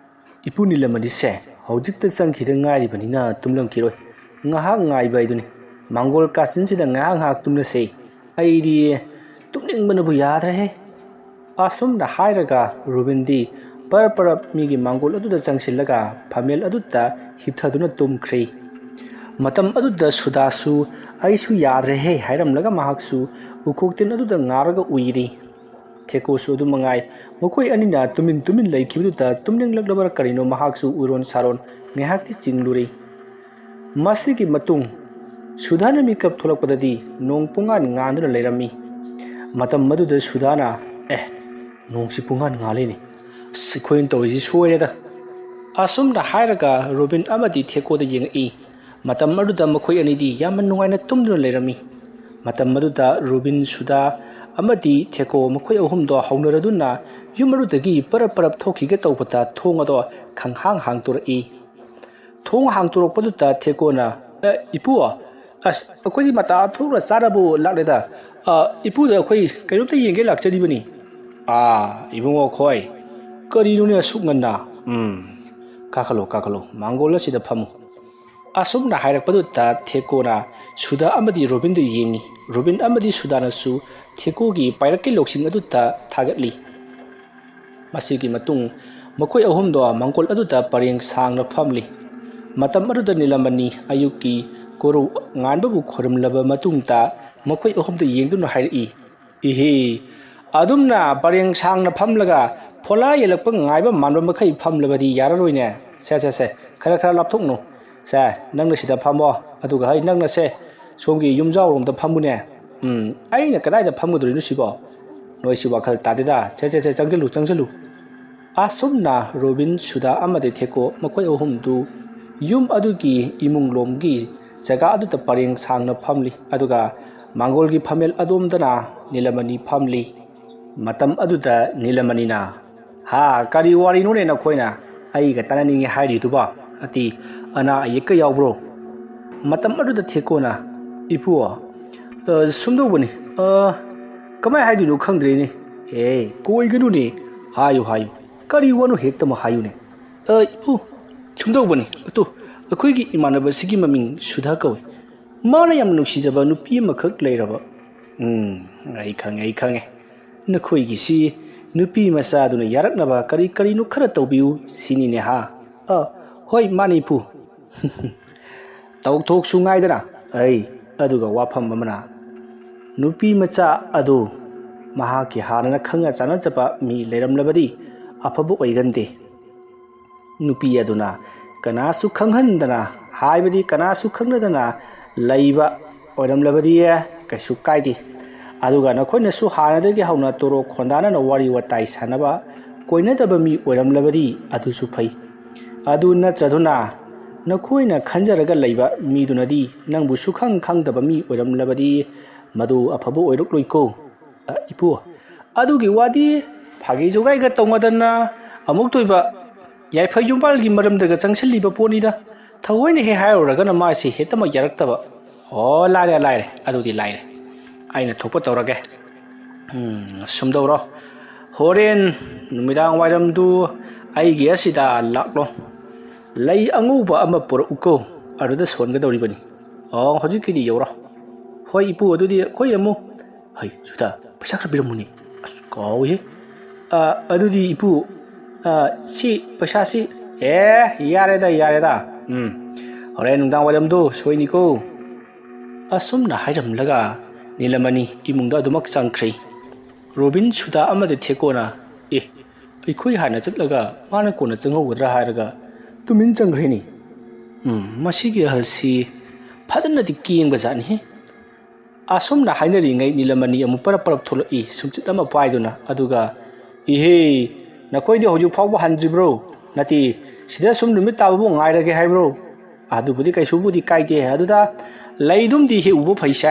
"ꯏꯄꯨ ꯅꯤꯂꯃꯅꯤꯁꯦ ꯍꯧꯖꯤꯛꯇ ꯆꯪꯈꯤꯗ ꯉꯥꯏꯔꯤꯕꯅꯤꯅ ꯇꯨꯝꯂꯝꯈꯤꯔꯣꯏ꯫ ꯉꯥꯏꯍꯥꯛ ꯉꯥꯏꯕ ꯍꯥꯏꯗꯨꯅꯤ꯫ ꯃꯥꯡꯒꯣꯜ ꯀꯥꯆꯤꯟꯁꯤꯗ ꯉꯥꯏꯍꯥꯛ ꯉꯥꯏꯍꯥꯛ ꯇꯨꯝꯅꯁꯦ꯫ ꯑꯩꯗꯤ ꯇꯨꯝꯅꯤꯡꯕꯅꯕꯨ ꯌꯥꯗ꯭ꯔꯦꯍꯦ"꯫ ꯑꯁꯨꯝꯅ ꯍꯥꯏꯔꯒ ꯔꯣꯕꯤꯟꯗꯤ ꯄꯔꯞ ꯄꯔꯞ ꯃꯤꯒꯤ ꯃꯥꯡꯒꯣꯜ ꯑꯗꯨꯗ ꯆꯪꯁꯤꯜꯂꯒ ꯐꯝꯃꯦꯜ ꯑꯗꯨꯗ ꯍꯤꯞꯊꯗꯨꯅ ꯇꯨꯝꯈ꯭ꯔꯦ꯫ ꯃꯇꯝ ꯑꯗꯨꯗ ꯁꯨꯗꯥꯁꯨ "ꯑꯩꯁꯨ ꯌꯥꯗ꯭ꯔꯦꯍꯦ" ꯍꯥꯏꯔꯝꯂꯒ ꯃꯍꯥꯛꯁꯨ ꯎꯈꯣꯛꯇꯤꯟ ꯑꯗꯨꯗ ꯉꯥꯔꯒ ꯎꯏꯔꯤ꯫ ꯊꯦꯀꯣꯁꯨ ꯑꯗꯨ ꯃꯉꯥꯏ꯫ ꯃꯈꯣꯏ ꯑꯅꯤꯅ ꯇꯨꯃꯤꯟ ꯇꯨꯃꯤꯟ ꯂꯩꯈꯤꯕꯗꯨꯗ ꯇꯨꯝꯅꯤꯡꯂꯛꯂꯕꯔꯥ ꯀꯔꯤꯅꯣ ꯃꯍꯥꯛꯁꯨ ꯎꯏꯔꯣꯟ ꯁꯥꯔꯣꯟ ꯉꯥꯏꯍꯥꯛꯇꯤ ꯆꯤꯡꯂꯨꯔꯦ꯫ ꯃꯁꯤꯒꯤ ꯃꯇꯨꯡ ꯁꯨꯗꯥꯅ ꯃꯤꯀꯞ ꯊꯣꯛꯂꯛꯄꯗꯗꯤ ꯅꯣꯡ ꯄꯨꯡꯉꯥꯟ ꯉꯥꯟꯗꯨꯅ ꯂꯩꯔꯝꯃꯤ꯫ ꯃꯇꯝ ꯑꯗꯨꯗ ꯁꯨꯗꯥꯅ, "ꯑꯦ, ꯅꯣꯡꯁꯤ ꯄꯨꯡꯉꯥꯟ ꯉꯥꯜꯂꯤꯅꯦ꯫ ꯑꯁ, ꯑꯩꯈꯣꯏꯅ ꯇꯧꯔꯤꯁꯤ ꯁꯣꯏꯔꯦꯗ"꯫ ꯑꯁꯨꯝꯅ ꯍꯥꯏꯔꯒ ꯔꯣꯕꯤꯟ ꯑꯃꯗꯤ ꯊꯦꯀꯣꯗ ꯌꯦꯡꯉꯛꯏ꯫ ꯃꯇꯝ ꯑꯗꯨꯗ ꯃꯈꯣꯏ ꯑꯅꯤꯗꯤ ꯌꯥꯝꯅ ꯅꯨꯡꯉꯥꯏꯅ ꯇꯨꯝꯗꯨꯅ ꯂꯩꯔꯝꯃꯤ꯫ ꯃꯇꯝ ꯑꯗꯨꯗ ꯔꯣꯕꯤꯟ, ꯁꯨꯗꯥ ꯑꯃꯗꯤ ꯊꯦꯀꯣ ꯃꯈꯣꯏ ꯑꯍꯨꯝꯗꯣ ꯍꯧꯅꯔꯗꯨꯅ ꯌꯨꯝ ꯑꯗꯨꯗꯒꯤ ꯄꯔꯞ ꯄꯔꯞ ꯊꯣꯛꯈꯤꯒꯦ ꯇꯧꯕꯗ ꯊꯣꯡ ꯑꯗꯣ ꯈꯪꯍꯥꯡ ꯍꯥꯡꯇꯣꯔꯛꯏ꯫ ꯊꯣꯡ ꯍꯥꯡꯇꯣꯔꯛꯄꯗꯨꯗ ꯊꯦꯀꯣꯅ, "ꯑꯦ, ꯏꯄꯨ, ꯑꯁ, ꯑꯩꯈꯣꯏꯗꯤ ꯃꯇꯥ ꯊꯣꯛꯅ ꯆꯥꯅꯕ ꯂꯥꯛꯂꯦꯗ꯫ ꯑ, ꯏꯄꯨꯗ ꯑꯩꯈꯣꯏ ꯀꯩꯅꯣꯝꯇ ꯌꯦꯡꯒꯦ ꯂꯥꯛꯆꯔꯤꯕꯅꯤ"꯫ "ꯑꯥ, ꯏꯕꯨꯡꯉꯣ ꯈꯣꯏ, ꯀꯔꯤꯅꯣꯅꯦ ꯑꯁꯨꯛ ꯉꯟꯅ? ꯎꯝ, ꯀꯥꯈꯠꯂꯣ, ꯀꯥꯈꯠꯂꯣ, ꯃꯥꯡꯒꯣꯜ ꯑꯁꯤꯗ ꯐꯝꯃꯨ"꯫ ꯑꯁꯨꯝꯅ ꯍꯥꯏꯔꯛꯄꯗꯨꯗ ꯊꯦꯀꯣꯅ ꯁꯨꯗꯥ ꯑꯃꯗꯤ ꯔꯣꯕꯤꯟꯗꯨ ꯌꯦꯡꯉꯤ꯫ ꯔꯣꯕꯤꯟ ꯑꯃꯗꯤ ꯁꯨꯗꯥꯅꯁꯨ ꯊꯦꯀꯣꯒꯤ ꯄꯥꯏꯔꯛꯀꯤ ꯂꯧꯁꯤꯡ ꯑꯗꯨꯗ ꯊꯥꯒꯠꯂꯤ꯫ ꯃꯁꯤꯒꯤ ꯃꯇꯨꯡ ꯃꯈꯣꯏ ꯑꯍꯨꯝꯗꯣ ꯃꯥꯡꯒꯣꯜ ꯑꯗꯨꯗ ꯄꯔꯦꯡ ꯁꯥꯡꯅ ꯐꯝꯂꯤ꯫ ꯃꯇꯝ ꯑꯗꯨꯗ ꯅꯤꯂꯃꯅꯤ ꯑꯌꯨꯛꯀꯤ ꯀꯣꯔꯧ ꯉꯥꯟꯕꯕꯨ ꯈꯣꯏꯔꯝꯂꯕ ꯃꯇꯨꯡꯗ ꯃꯈꯣꯏ ꯑꯍꯨꯝꯗ ꯌꯦꯡꯗꯨꯅ ꯍꯥꯏꯔꯛꯏ, "ꯏꯍꯦ, ꯑꯗꯨꯝꯅ ꯄꯔꯦꯡ ꯁꯥꯡꯅ ꯐꯝꯂꯒ ꯐꯣꯂꯥ ꯌꯦꯜꯂꯛꯄ ꯉꯥꯏꯕ ꯃꯥꯟꯕ ꯃꯈꯩ ꯐꯝꯂꯕꯗꯤ ꯌꯥꯔꯔꯣꯏꯅꯦ꯫ ꯁꯦ, ꯁꯦ, ꯁꯦ, ꯈꯔ, ꯈꯔ ꯂꯥꯞꯊꯣꯛꯅꯨ꯫ ꯁꯦ, ꯅꯪꯅ ꯁꯤꯗ ꯐꯝꯃꯣ, ꯑꯗꯨꯒ ꯍꯩ, ꯅꯪꯅ ꯁꯦ, ꯁꯣꯝꯒꯤ ꯌꯨꯝꯖꯥꯎꯔꯣꯝꯗ ꯐꯝꯃꯨꯅꯦ꯫ ꯎꯝ, ꯑꯩꯅ ꯀꯗꯥꯏꯗ ꯐꯝꯒꯗꯧꯔꯤꯅꯣ ꯁꯤꯕꯣ? ꯅꯣꯏꯁꯤ ꯋꯥꯈꯜ ꯇꯥꯗꯦꯗ꯫ ꯁꯦ, ꯁꯦ, ꯁꯦ, ꯆꯪꯁꯤꯜꯂꯨ, ꯆꯪꯁꯤꯜꯂꯨ"꯫ ꯑꯁꯨꯝꯅ ꯔꯣꯕꯤꯟ, ꯁꯨꯗꯥ ꯑꯃꯗꯤ ꯊꯦꯀꯣ ꯃꯈꯣꯏ ꯑꯍꯨꯝꯗꯨ ꯌꯨꯝ ꯑꯗꯨꯒꯤ ꯏꯃꯨꯡ ꯂꯣꯝꯒꯤ ꯖꯒꯥ ꯑꯗꯨꯗ ꯄꯔꯦꯡ ꯁꯥꯡꯅ ꯐꯝꯂꯤ, ꯑꯗꯨꯒ ꯃꯥꯡꯒꯣꯜꯒꯤ ꯐꯝꯃꯦꯜ ꯑꯗꯣꯝꯗꯅ ꯅꯤꯂꯃꯅꯤ ꯐꯝꯂꯤ꯫ ꯃꯇꯝ ꯑꯗꯨꯗ ꯅꯤꯂꯃꯅꯤꯅ, "ꯍꯥ, ꯀꯔꯤ ꯋꯥꯔꯤꯅꯣꯅꯦ ꯅꯈꯣꯏꯅ ꯑꯩꯒ ꯇꯥꯟꯅꯅꯤꯡꯉꯦ ꯍꯥꯏꯔꯤꯗꯨꯕꯣ? ꯑꯇꯤ, ꯑꯅꯥ ꯑꯌꯦꯛꯀ ꯌꯥꯎꯕ꯭ꯔꯣ?" ꯃꯇꯝ ꯑꯗꯨꯗ ꯊꯦꯛꯀꯣꯅ, "ꯏꯄꯨ, ꯑ, ꯁꯨꯝꯗꯧꯕꯅꯤ, ꯑ, ꯀꯃꯥꯏ ꯍꯥꯏꯗꯣꯏꯅꯣ ꯈꯪꯗ꯭ꯔꯦꯅꯦ꯫ ꯑꯦ, ꯀꯣꯏꯒꯅꯨꯅꯦ, ꯍꯥꯏꯌꯨ, ꯍꯥꯏꯌꯨ, ꯀꯔꯤ ꯋꯥꯅꯣ ꯍꯦꯛꯇꯃꯛ ꯍꯥꯏꯌꯨꯅꯦ꯫ ꯑ, ꯏꯄꯨ, ꯁꯨꯝꯗꯧꯕꯅꯤ, ꯑꯇꯨ, ꯑꯩꯈꯣꯏꯒꯤ ꯏꯃꯥꯟꯅꯕꯁꯤꯒꯤ ꯃꯃꯤꯡ ꯁꯨꯙꯥ ꯀꯧꯏ꯫ ꯃꯥꯅ ꯌꯥꯝꯅ ꯅꯨꯡꯁꯤꯖꯕ ꯅꯨꯄꯤ ꯑꯃꯈꯛ ꯂꯩꯔꯕ꯫" "ꯎꯝ, ꯑꯩ ꯈꯪꯉꯦ, ꯑꯩ ꯈꯪꯉꯦ꯫ ꯅꯈꯣꯏꯒꯤꯁꯤ ꯅꯨꯄꯤ ꯃꯆꯥꯗꯨꯅ ꯌꯥꯔꯛꯅꯕ ꯀꯔꯤ ꯀꯔꯤꯅꯣ ꯈꯔ ꯇꯧꯕꯤꯌꯨ ꯁꯤꯅꯤꯅꯦ ꯍꯥ?" "ꯑ, ꯍꯣꯏ, ꯃꯥꯅꯤ ꯏꯄꯨ꯫" "ꯇꯧꯊꯣꯛꯁꯨ ꯉꯥꯏꯗꯅ꯫ ꯑꯩ, ꯑꯗꯨꯒ ꯋꯥꯐꯝ ꯑꯃꯅ, ꯅꯨꯄꯤ ꯃꯆꯥ ꯑꯗꯨ ꯃꯍꯥꯛꯀꯤ ꯍꯥꯟꯅꯅ ꯈꯪꯅ ꯆꯥꯟꯅꯖꯕ ꯃꯤ ꯂꯩꯔꯝꯂꯕꯗꯤ ꯑꯐꯕ ꯑꯣꯏꯒꯟꯗꯦ꯫ ꯅꯨꯄꯤ ꯑꯗꯨꯅ ꯀꯅꯥꯁꯨ ꯈꯪꯍꯟꯗꯅ, ꯍꯥꯏꯕꯗꯤ ꯀꯅꯥꯁꯨ ꯈꯪꯅꯗꯅ ꯂꯩꯕ ꯑꯣꯏꯔꯝꯂꯕꯗꯤ ꯀꯩꯁꯨ ꯀꯥꯏꯗꯦ꯫ ꯑꯗꯨꯒ ꯅꯈꯣꯏꯅꯁꯨ ꯍꯥꯟꯅꯗꯒꯤ ꯍꯧꯅ ꯇꯣꯔꯣꯛ ꯈꯣꯟꯗꯥꯅꯅ ꯋꯥꯔꯤ ꯋꯥꯇꯥꯏ ꯁꯥꯟꯅꯕ, ꯀꯣꯏꯅꯗꯕ ꯃꯤ ꯑꯣꯏꯔꯝꯂꯕꯗꯤ ꯑꯗꯨꯁꯨ ꯐꯩ꯫ ꯑꯗꯨ ꯅꯠꯇ꯭ꯔꯗꯨꯅ ꯅꯈꯣꯏꯅ ꯈꯟꯖꯔꯒ ꯂꯩꯕ ꯃꯤꯗꯨꯅꯗꯤ ꯅꯪꯕꯨ ꯁꯨꯈꯪ ꯈꯪꯗꯕ ꯃꯤ ꯑꯣꯏꯔꯝꯂꯕꯗꯤ ꯃꯗꯨ ꯑꯐꯕ ꯑꯣꯏꯔꯛꯂꯣꯏꯀꯣ꯫" "ꯑ, ꯏꯄꯨ, ꯑꯗꯨꯒꯤ ꯋꯥꯗꯤ ꯐꯥꯒꯤ ꯖꯣꯒꯥꯏꯒ ꯇꯧꯅꯗꯅ ꯑꯃꯨꯛꯇꯣꯏꯕ ꯌꯥꯏꯐ ꯌꯨꯝꯕꯥꯜꯒꯤ ꯃꯔꯝꯗꯒ ꯆꯪꯁꯤꯜꯂꯤꯕ ꯄꯣꯠꯅꯤꯗ꯫ ꯊꯑꯣꯏꯅ ꯍꯦꯛ ꯍꯥꯏꯔꯨꯔꯒꯅ ꯃꯥꯁꯤ ꯍꯦꯛꯇꯃꯛ ꯌꯥꯔꯛꯇꯕ꯫ ꯑꯣ, ꯂꯥꯏꯔꯦ, ꯂꯥꯏꯔꯦ, ꯑꯗꯨꯗꯤ ꯂꯥꯏꯔꯦ꯫ ꯑꯩꯅ ꯊꯣꯛꯄ ꯇꯧꯔꯒꯦ꯫ ꯎꯝ, ꯁꯨꯝꯗꯧꯔꯣ꯫ ꯍꯣꯔꯦꯟ ꯅꯨꯃꯤꯗꯥꯡ ꯋꯥꯏꯔꯝꯗꯨ ꯑꯩꯒꯤ ꯑꯁꯤꯗ ꯂꯥꯛꯂꯣ꯫ ꯂꯩ ꯑꯉꯧꯕ ꯑꯃ ꯄꯨꯔꯛꯎꯀꯣ, ꯑꯗꯨꯗ ꯁꯣꯟꯒꯗꯧꯔꯤꯕꯅꯤ꯫" "ꯑꯣ, ꯍꯧꯖꯤꯛꯀꯤꯗꯤ ꯌꯧꯔꯣ꯫" "ꯍꯣꯏ ꯏꯄꯨ, ꯑꯗꯨꯗꯤ ꯑꯩꯈꯣꯏ ꯑꯃꯨꯛ, ꯍꯩ, ꯁꯨꯗꯥ, ꯄꯩꯁꯥ ꯈꯔ ꯄꯤꯔꯝꯃꯨꯅꯦ꯫ ꯑꯁ, ꯀꯥꯎꯏꯍꯦ꯫ ꯑ, ꯑꯗꯨꯗꯤ ꯏꯄꯨ, ꯑ, ꯁꯤ ꯄꯩꯁꯥꯁꯤ, ꯑꯦ, ꯌꯥꯔꯦꯗ, ꯌꯥꯔꯦꯗ꯫ ꯎꯝ, ꯍꯣꯔꯦꯟ ꯅꯨꯡꯗꯥꯡ ꯋꯥꯏꯔꯝꯗꯣ ꯁꯣꯏꯅꯤꯀꯣ꯫" ꯑꯁꯨꯝꯅ ꯍꯥꯏꯔꯝꯂꯒ ꯅꯤꯂꯃꯅꯤ ꯏꯃꯨꯡꯗ ꯑꯗꯨꯃꯛ ꯆꯪꯈ꯭ꯔꯦ꯫ ꯔꯣꯕꯤꯟ, ꯁꯨꯗꯥ ꯑꯃꯗꯤ ꯊꯦꯀꯣꯅ, "ꯑꯦ, ꯑꯩꯈꯣꯏ ꯍꯥꯟꯅ ꯆꯠꯂꯒ ꯃꯥꯅ ꯀꯣꯟꯅ ꯆꯪꯍꯧꯒꯗ꯭ꯔꯥ ꯍꯥꯏꯔꯒ ꯇꯨꯃꯤꯟ ꯆꯪꯈ꯭ꯔꯦꯅꯦ꯫ ꯎꯝ, ꯃꯁꯤꯒꯤ ꯑꯍꯜꯁꯤ ꯐꯖꯅꯗꯤ ꯀꯦꯡꯕ ꯖꯥꯠꯅꯤꯍꯦ꯫" ꯑꯁꯨꯝꯅ ꯍꯥꯏꯅꯔꯤꯉꯩ ꯅꯤꯂꯃꯅꯤ ꯑꯃꯨꯛ ꯄꯔꯞ ꯄꯔꯞ ꯊꯣꯛꯂꯛꯏ, ꯁꯨꯝꯆꯤꯠ ꯑꯃ ꯄꯥꯏꯗꯨꯅ꯫ ꯑꯗꯨꯒ, "ꯏꯍꯦ, ꯅꯈꯣꯏꯗꯤ ꯍꯧꯖꯤꯛ ꯐꯥꯎꯕ ꯍꯟꯗ꯭ꯔꯤꯕ꯭ꯔꯣ? ꯅꯠꯇꯦ, ꯁꯤꯗ ꯁꯨꯝ ꯅꯨꯃꯤꯠ ꯇꯥꯕꯕꯨ ꯉꯥꯏꯔꯒꯦ ꯍꯥꯏꯕ꯭ꯔꯣ?" "ꯑꯗꯨꯕꯨꯗꯤ ꯀꯩꯁꯨꯕꯨꯗꯤ ꯀꯥꯏꯗꯦ꯫ ꯑꯗꯨꯗ ꯂꯩꯗꯨꯝꯗꯤ ꯍꯦꯛ ꯎꯕ ꯐꯩꯁꯦ꯫"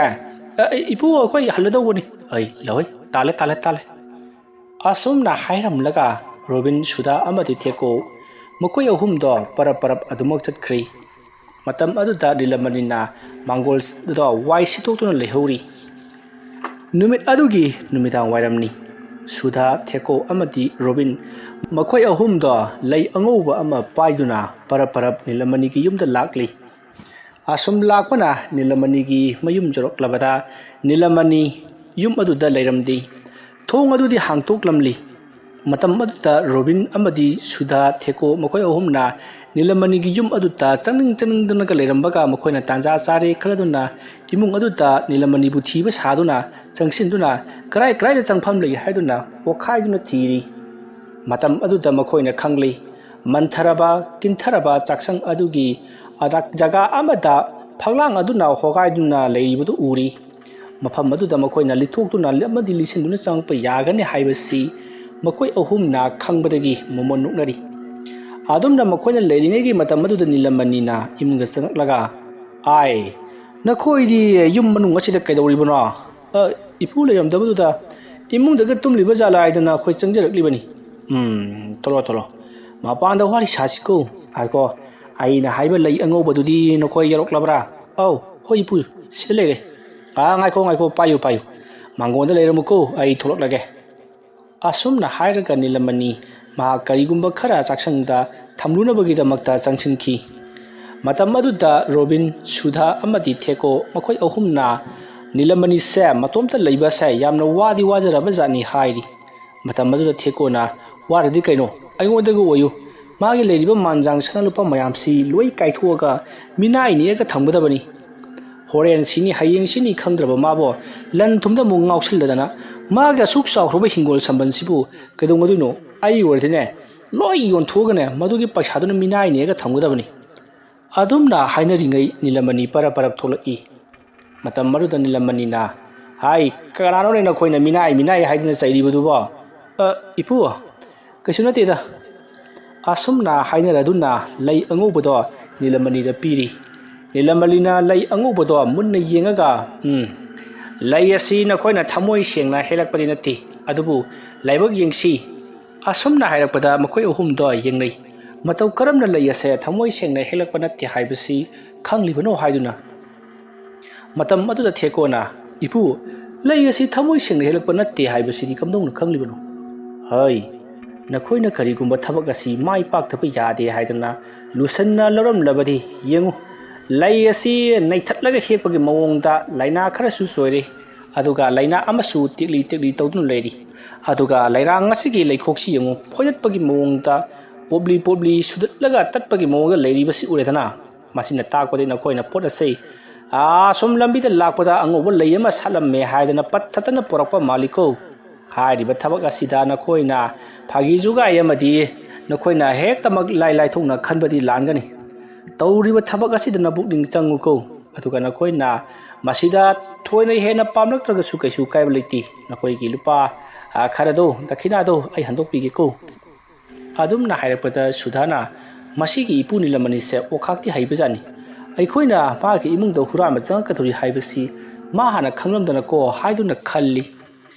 "ꯑ, ꯏꯄꯨ, ꯑꯩꯈꯣꯏ ꯍꯜꯂꯗꯧꯕꯅꯤ꯫" "ꯑꯩ, ꯂꯧꯍꯩ, ꯇꯥꯜꯂꯦ, ꯇꯥꯜꯂꯦ, ꯇꯥꯜꯂꯦ꯫" ꯑꯁꯨꯝꯅ ꯍꯥꯏꯔꯝꯂꯒ ꯔꯣꯕꯤꯟ, ꯁꯨꯙꯥ ꯑꯃꯗꯤ ꯊꯦꯀꯣ, ꯃꯈꯣꯏ ꯑꯍꯨꯝꯗꯣ ꯄꯔꯞ ꯄꯔꯞ ꯑꯗꯨꯃꯛ ꯆꯠꯈ꯭ꯔꯤ꯫ ꯃꯇꯝ ꯑꯗꯨꯗ ꯅꯤꯂꯃꯅꯤꯅ ꯃꯥꯡꯒꯣꯜꯗꯣ ꯋꯥꯏ ꯁꯤꯠꯇꯣꯛꯇꯨꯅ ꯂꯩꯍꯧꯔꯤ꯫ ꯅꯨꯃꯤꯠ ꯑꯗꯨꯒꯤ ꯅꯨꯃꯤꯗꯥꯡ ꯋꯥꯏꯔꯝꯅꯤ꯫ ꯁꯨꯙꯥ, ꯊꯦꯀꯣ ꯑꯃꯗꯤ ꯔꯣꯕꯤꯟ, ꯃꯈꯣꯏ ꯑꯍꯨꯝꯗꯣ ꯂꯩ ꯑꯉꯧꯕ ꯑꯃ ꯄꯥꯏꯗꯨꯅ ꯄꯔꯞ ꯄꯔꯞ ꯅꯤꯂꯃꯅꯤꯒꯤ ꯌꯨꯝꯗ ꯂꯥꯛꯂꯤ꯫ ꯑꯁꯨꯝ ꯂꯥꯛꯄꯅ ꯅꯤꯂꯃꯅꯤꯒꯤ ꯃꯌꯨꯝ ꯌꯧꯔꯛꯂꯕꯗ ꯅꯤꯂꯃꯅꯤ ꯌꯨꯝ ꯑꯗꯨꯗ ꯂꯩꯔꯝꯗꯦ꯫ ꯊꯣꯡ ꯑꯗꯨꯗꯤ ꯍꯥꯡꯇꯣꯛꯂꯝꯂꯤ꯫ ꯃꯇꯝ ꯑꯗꯨꯗ ꯔꯣꯕꯤꯟ ꯑꯃꯗꯤ ꯁꯨꯙꯥ, ꯊꯦꯀꯣ ꯃꯈꯣꯏ ꯑꯍꯨꯝꯅ ꯅꯤꯂꯃꯅꯤꯒꯤ ꯌꯨꯝ ꯑꯗꯨꯗ ꯆꯪꯅꯤꯡ ꯆꯪꯅꯤꯡꯗꯨꯅꯒ ꯂꯩꯔꯝꯕꯒ ꯃꯈꯣꯏꯅ ꯇꯥꯟꯖꯥ ꯆꯥꯔꯦ ꯈꯜꯂꯗꯨꯅ ꯏꯃꯨꯡ ꯑꯗꯨꯗ ꯅꯤꯂꯃꯅꯤꯕꯨ ꯊꯤꯕ ꯁꯥꯗꯨꯅ ꯆꯪꯁꯤꯟꯗꯨꯅ ꯀꯔꯥꯏ ꯀꯔꯥꯏꯗ ꯆꯪꯐꯝ ꯂꯩ ꯍꯥꯏꯗꯨꯅ ꯑꯣꯛꯈꯥꯏꯗꯨꯅ ꯊꯤꯔꯤ꯫ ꯃꯇꯝ ꯑꯗꯨꯗ ꯃꯈꯣꯏꯅ ꯈꯪꯂꯤ, ꯃꯟꯊꯔꯕ ꯀꯤꯟꯊꯔꯕ ꯆꯥꯛꯁꯪ ꯑꯗꯨꯒꯤ ꯑꯗ-, ꯖꯒꯥ ꯑꯃꯗ ꯐꯛꯂꯥꯡ ꯑꯗꯨꯅ ꯍꯣꯒꯥꯏꯗꯨꯅ ꯂꯩꯔꯤꯕꯗꯨ ꯎꯔꯤ꯫ ꯃꯐꯝ ꯑꯗꯨꯗ ꯃꯈꯣꯏꯅ ꯂꯤꯊꯣꯛꯇꯨꯅ ꯑꯃꯗꯤ ꯂꯤꯁꯤꯟꯗꯨꯅ ꯆꯪꯉꯛꯄ ꯌꯥꯒꯅꯤ ꯍꯥꯏꯕꯁꯤ ꯃꯈꯣꯏ ꯑꯍꯨꯝꯅ ꯈꯪꯕꯗꯒꯤ ꯃꯣꯃꯣꯟ ꯅꯣꯛꯅꯔꯤ꯫ ꯑꯗꯨꯝꯅ ꯃꯈꯣꯏꯅ ꯂꯩꯔꯤꯉꯩꯒꯤ ꯃꯇꯝ ꯑꯗꯨꯗ ꯅꯤꯂꯃꯅꯤꯅ ꯏꯃꯨꯡꯗ ꯆꯪꯂꯛꯂꯒ, "ꯑꯥꯏ, ꯅꯈꯣꯏꯗꯤ ꯌꯨꯝ ꯃꯅꯨꯡ ꯑꯁꯤꯗ ꯀꯩꯗꯧꯔꯤꯕꯅꯣ? ꯑ, ꯏꯄꯨ ꯂꯩꯔꯝꯗꯕꯗꯨꯗ ꯏꯃꯨꯡꯗꯒ ꯇꯨꯝꯂꯤꯕ ꯖꯥꯠꯂꯥ ꯍꯥꯏꯗꯅ ꯑꯩꯈꯣꯏ ꯆꯪꯖꯔꯛꯂꯤꯕꯅꯤ꯫ ꯎꯝ, ꯊꯣꯛꯂꯛꯑꯣ, ꯊꯣꯛꯂꯛꯑꯣ꯫ ꯃꯄꯥꯟꯗ ꯋꯥꯔꯤ ꯁꯥꯁꯤꯀꯣ꯫ ꯍꯥꯏꯀꯣ, ꯑꯩꯅ ꯍꯥꯏꯕ ꯂꯩ ꯑꯉꯧꯕꯗꯨꯗꯤ ꯅꯈꯣꯏ ꯌꯧꯔꯛꯂꯕ꯭ꯔꯥ?" "ꯑꯧ, ꯍꯣꯏ ꯏꯄꯨ, ꯁꯤꯗ ꯂꯩꯔꯦ꯫" "ꯑꯥ, ꯉꯥꯏꯈꯣ, ꯉꯥꯏꯈꯣ, ꯄꯥꯏꯌꯨ, ꯄꯥꯏꯌꯨ꯫ ꯃꯥꯡꯒꯣꯟꯗ ꯂꯩꯔꯝꯃꯨꯀꯣ, ꯑꯩ ꯊꯣꯛꯂꯛꯂꯒꯦ꯫" ꯑꯁꯨꯝꯅ ꯍꯥꯏꯔꯒ ꯅꯤꯂꯃꯅꯤ ꯃꯍꯥꯛ ꯀꯔꯤꯒꯨꯝꯕ ꯈꯔ ꯆꯥꯛꯁꯪꯗ ꯊꯝꯂꯨꯅꯕꯒꯤꯗꯃꯛꯇ ꯆꯪꯁꯤꯟꯈꯤ꯫ ꯃꯇꯝ ꯑꯗꯨꯗ ꯔꯣꯕꯤꯟ, ꯁꯨꯙꯥ ꯑꯃꯗꯤ ꯊꯦꯀꯣ ꯃꯈꯣꯏ ꯑꯍꯨꯝꯅ ꯅꯤꯂꯃꯅꯤꯁꯦ ꯃꯇꯣꯝꯇ ꯂꯩꯕꯁꯦ ꯌꯥꯝꯅ ꯋꯥꯗꯤ ꯋꯥꯖꯔꯕ ꯖꯥꯠꯅꯤ ꯍꯥꯏꯔꯤ꯫ ꯃꯇꯝ ꯑꯗꯨꯗ ꯊꯦꯀꯣꯅ, "ꯋꯥꯔꯗꯤ ꯀꯩꯅꯣ, ꯑꯩꯉꯣꯟꯗꯒ ꯑꯣꯏꯌꯨ꯫ ꯃꯥꯒꯤ ꯂꯩꯔꯤꯕ ꯃꯥꯟꯖꯥꯡ ꯁꯅꯥ ꯂꯨꯄꯥ ꯃꯌꯥꯝꯁꯤ ꯂꯣꯏ ꯀꯥꯏꯊꯣꯛꯑꯒ ꯃꯤꯅꯥꯏ ꯅꯦꯛꯑꯒ ꯊꯝꯒꯗꯕꯅꯤ꯫ ꯍꯣꯔꯦꯟ ꯁꯤꯅꯤ, ꯍꯌꯦꯡ ꯁꯤꯅꯤ ꯈꯪꯗ꯭ꯔꯕ ꯃꯥꯕꯨ ꯂꯟ ꯊꯨꯝꯗ ꯑꯃꯨꯛ ꯉꯥꯎꯁꯤꯜꯂꯗꯅ ꯃꯥꯒꯤ ꯑꯁꯨꯛ ꯆꯥꯎꯈ꯭ꯔꯕ ꯍꯤꯡꯒꯣꯜ ꯁꯝꯕꯜꯁꯤꯕꯨ ꯀꯩꯗꯧꯉꯗꯣꯏꯅꯣ? ꯑꯩ ꯑꯣꯏꯔꯗꯤꯅꯦ, ꯂꯣꯏ ꯌꯣꯟꯊꯣꯛꯑꯒꯅꯦ ꯃꯗꯨꯒꯤ ꯄꯩꯁꯥꯗꯨꯅ ꯃꯤꯅꯥꯏ ꯅꯦꯛꯑꯒ ꯊꯝꯒꯗꯕꯅꯤ꯫" ꯑꯗꯨꯝꯅ ꯍꯥꯏꯅꯔꯤꯉꯩ ꯅꯤꯂꯃꯅꯤ ꯄꯔꯞ ꯄꯔꯞ ꯊꯣꯛꯂꯛꯏ꯫ ꯃꯇꯝ ꯑꯗꯨꯗ ꯅꯤꯂꯃꯅꯤꯅ, "ꯍꯥꯏ, ꯀꯅꯥꯅꯣꯅꯦ ꯅꯈꯣꯏꯅ ꯃꯤꯅꯥꯏ ꯃꯤꯅꯥꯏ ꯍꯥꯏꯗꯨꯅ ꯆꯩꯔꯤꯕꯗꯨꯕꯣ?" "ꯑ, ꯏꯄꯨ, ꯀꯩꯁꯨ ꯅꯠꯇꯦꯗ꯫" ꯑꯁꯨꯝꯅ ꯍꯥꯏꯅꯔꯗꯨꯅ ꯂꯩ ꯑꯉꯧꯕꯗꯣ ꯅꯤꯂꯃꯅꯤꯗ ꯄꯤꯔꯤ꯫ ꯅꯤꯂꯃꯅꯤꯅ ꯂꯩ ꯑꯉꯧꯕꯗꯣ ꯃꯨꯟꯅ ꯌꯦꯡꯉꯒ, "ꯎꯝ, ꯂꯩ ꯑꯁꯤ ꯅꯈꯣꯏꯅ ꯊꯃꯣꯏ ꯁꯦꯡꯅ ꯍꯦꯛꯂꯛꯄꯗꯤ ꯅꯠꯇꯦ, ꯑꯗꯨꯕꯨ ꯂꯥꯏꯕꯛ ꯌꯦꯡꯁꯤ, ꯑꯁꯨꯝꯅ ꯍꯥꯏꯔꯛꯄꯗ ꯃꯈꯣꯏ ꯑꯍꯨꯝꯗꯣ ꯌꯦꯡꯅꯩ꯫ ꯃꯇꯧ ꯀꯔꯝꯅ ꯂꯩ ꯑꯁꯦ ꯊꯃꯣꯏ ꯁꯦꯡꯅ ꯍꯦꯛꯂꯛꯄ ꯅꯠꯇꯦ ꯍꯥꯏꯕꯁꯤ ꯈꯪꯂꯤꯕꯅꯣ ꯍꯥꯏꯗꯨꯅ꯫ ꯃꯇꯝ ꯑꯗꯨꯗ ꯊꯦꯀꯣꯅ, "ꯏꯄꯨ, ꯂꯩ ꯑꯁꯤ ꯊꯃꯣꯏ ꯁꯦꯡꯅ ꯍꯦꯛꯂꯛꯄ ꯅꯠꯇꯦ ꯍꯥꯏꯕꯁꯤꯗꯤ ꯀꯝꯗꯧꯅ ꯈꯪꯂꯤꯕꯅꯣ?" "ꯍꯩ, ꯅꯈꯣꯏꯅ ꯀꯔꯤꯒꯨꯝꯕ ꯊꯕꯛ ꯑꯁꯤ ꯃꯥꯏ ꯄꯥꯛꯇꯕ ꯌꯥꯗꯦ ꯍꯥꯏꯗꯅ ꯂꯨꯁꯟꯅ ꯂꯧꯔꯝꯂꯕꯗꯤ ꯌꯦꯡꯉꯨ, ꯂꯩ ꯑꯁꯤ ꯅꯩꯊꯠꯂꯒ ꯍꯦꯛꯄꯒꯤ ꯃꯑꯣꯡꯗ ꯂꯥꯏꯅꯥ ꯈꯔꯁꯨ ꯆꯣꯏꯔꯦ, ꯑꯗꯨꯒ ꯂꯥꯏꯅꯥ ꯑꯃꯁꯨ ꯇꯦꯛꯂꯤ ꯇꯦꯛꯂꯤ ꯇꯧꯗꯨꯅ ꯂꯩꯔꯤ꯫ ꯑꯗꯨꯒ ꯂꯩꯔꯥꯡ ꯑꯁꯤꯒꯤ ꯂꯩꯈꯣꯛꯁꯤ ꯌꯦꯡꯉꯨ, ꯐꯣꯏꯗꯠꯄꯒꯤ ꯃꯑꯣꯡꯗ ꯄꯣꯞꯂꯤ ꯄꯣꯞꯂꯤ ꯁꯨꯗꯠꯂꯒ ꯇꯠꯄꯒꯤ ꯃꯑꯣꯡꯗ ꯂꯩꯔꯤꯕꯁꯤ ꯎꯔꯦꯗꯅ꯫ ꯃꯁꯤꯅ ꯇꯥꯛꯄꯗꯤ ꯅꯈꯣꯏꯅ ꯄꯣꯠ ꯑꯁꯤ, ꯑꯥ, ꯁꯨꯝ ꯂꯝꯕꯤꯗ ꯂꯥꯛꯄꯗ ꯑꯉꯧꯕ ꯂꯩ ꯑꯃ ꯁꯥꯠꯂꯝꯃꯦ ꯍꯥꯏꯗꯅ ꯄꯠ ꯊꯠꯇꯅ ꯄꯨꯔꯛꯄ ꯃꯥꯜꯂꯤꯀꯣ꯫ ꯍꯥꯏꯔꯤꯕ ꯊꯕꯛ ꯑꯁꯤꯗ ꯅꯈꯣꯏꯅ ꯐꯥꯒꯤ ꯖꯨꯒꯥꯏ ꯑꯃꯗꯤ ꯅꯈꯣꯏꯅ ꯍꯦꯛꯇꯃꯛ ꯂꯥꯏ ꯂꯥꯏꯊꯣꯛꯅ ꯈꯟꯕꯗꯤ ꯂꯥꯟꯒꯅꯤ꯫ ꯇꯧꯔꯤꯕ ꯊꯕꯛ ꯑꯁꯤꯗ ꯅꯄꯨꯛꯅꯤꯡ ꯆꯪꯉꯨꯀꯣ꯫ ꯑꯗꯨꯒ ꯅꯈꯣꯏꯅ ꯃꯁꯤꯗ ꯊꯣꯏꯅ ꯍꯦꯟꯅ ꯄꯥꯝꯂꯛꯇ꯭ꯔꯒꯁꯨ ꯀꯩꯁꯨ ꯀꯥꯏꯕ ꯂꯩꯇꯦ꯫ ꯅꯈꯣꯏꯒꯤ ꯂꯨꯄꯥ, ꯑꯥ, ꯈꯔꯗꯣ, ꯗꯈꯤꯅꯥꯗꯣ ꯑꯩ ꯍꯟꯗꯣꯛꯄꯤꯒꯦꯀꯣ꯫" ꯑꯗꯨꯝꯅ ꯍꯥꯏꯔꯛꯄꯗ ꯁꯨꯙꯥꯅ, "ꯃꯁꯤꯒꯤ ꯏꯄꯨ ꯅꯤꯂꯃꯅꯤꯁꯦ ꯑꯣꯈꯥꯛꯇꯤ ꯍꯩꯕꯖꯥꯠꯅꯤ꯫ ꯑꯩꯈꯣꯏꯅ ꯃꯥꯒꯤ ꯏꯃꯨꯡꯗ ꯍꯨꯔꯥꯟꯕ ꯆꯪꯉꯛꯀꯗꯧꯔꯤ ꯍꯥꯏꯕꯁꯤ ꯃꯥ ꯍꯥꯟꯅ ꯈꯪꯂꯝꯗꯅꯀꯣ" ꯍꯥꯏꯗꯨꯅ ꯈꯜꯂꯤ꯫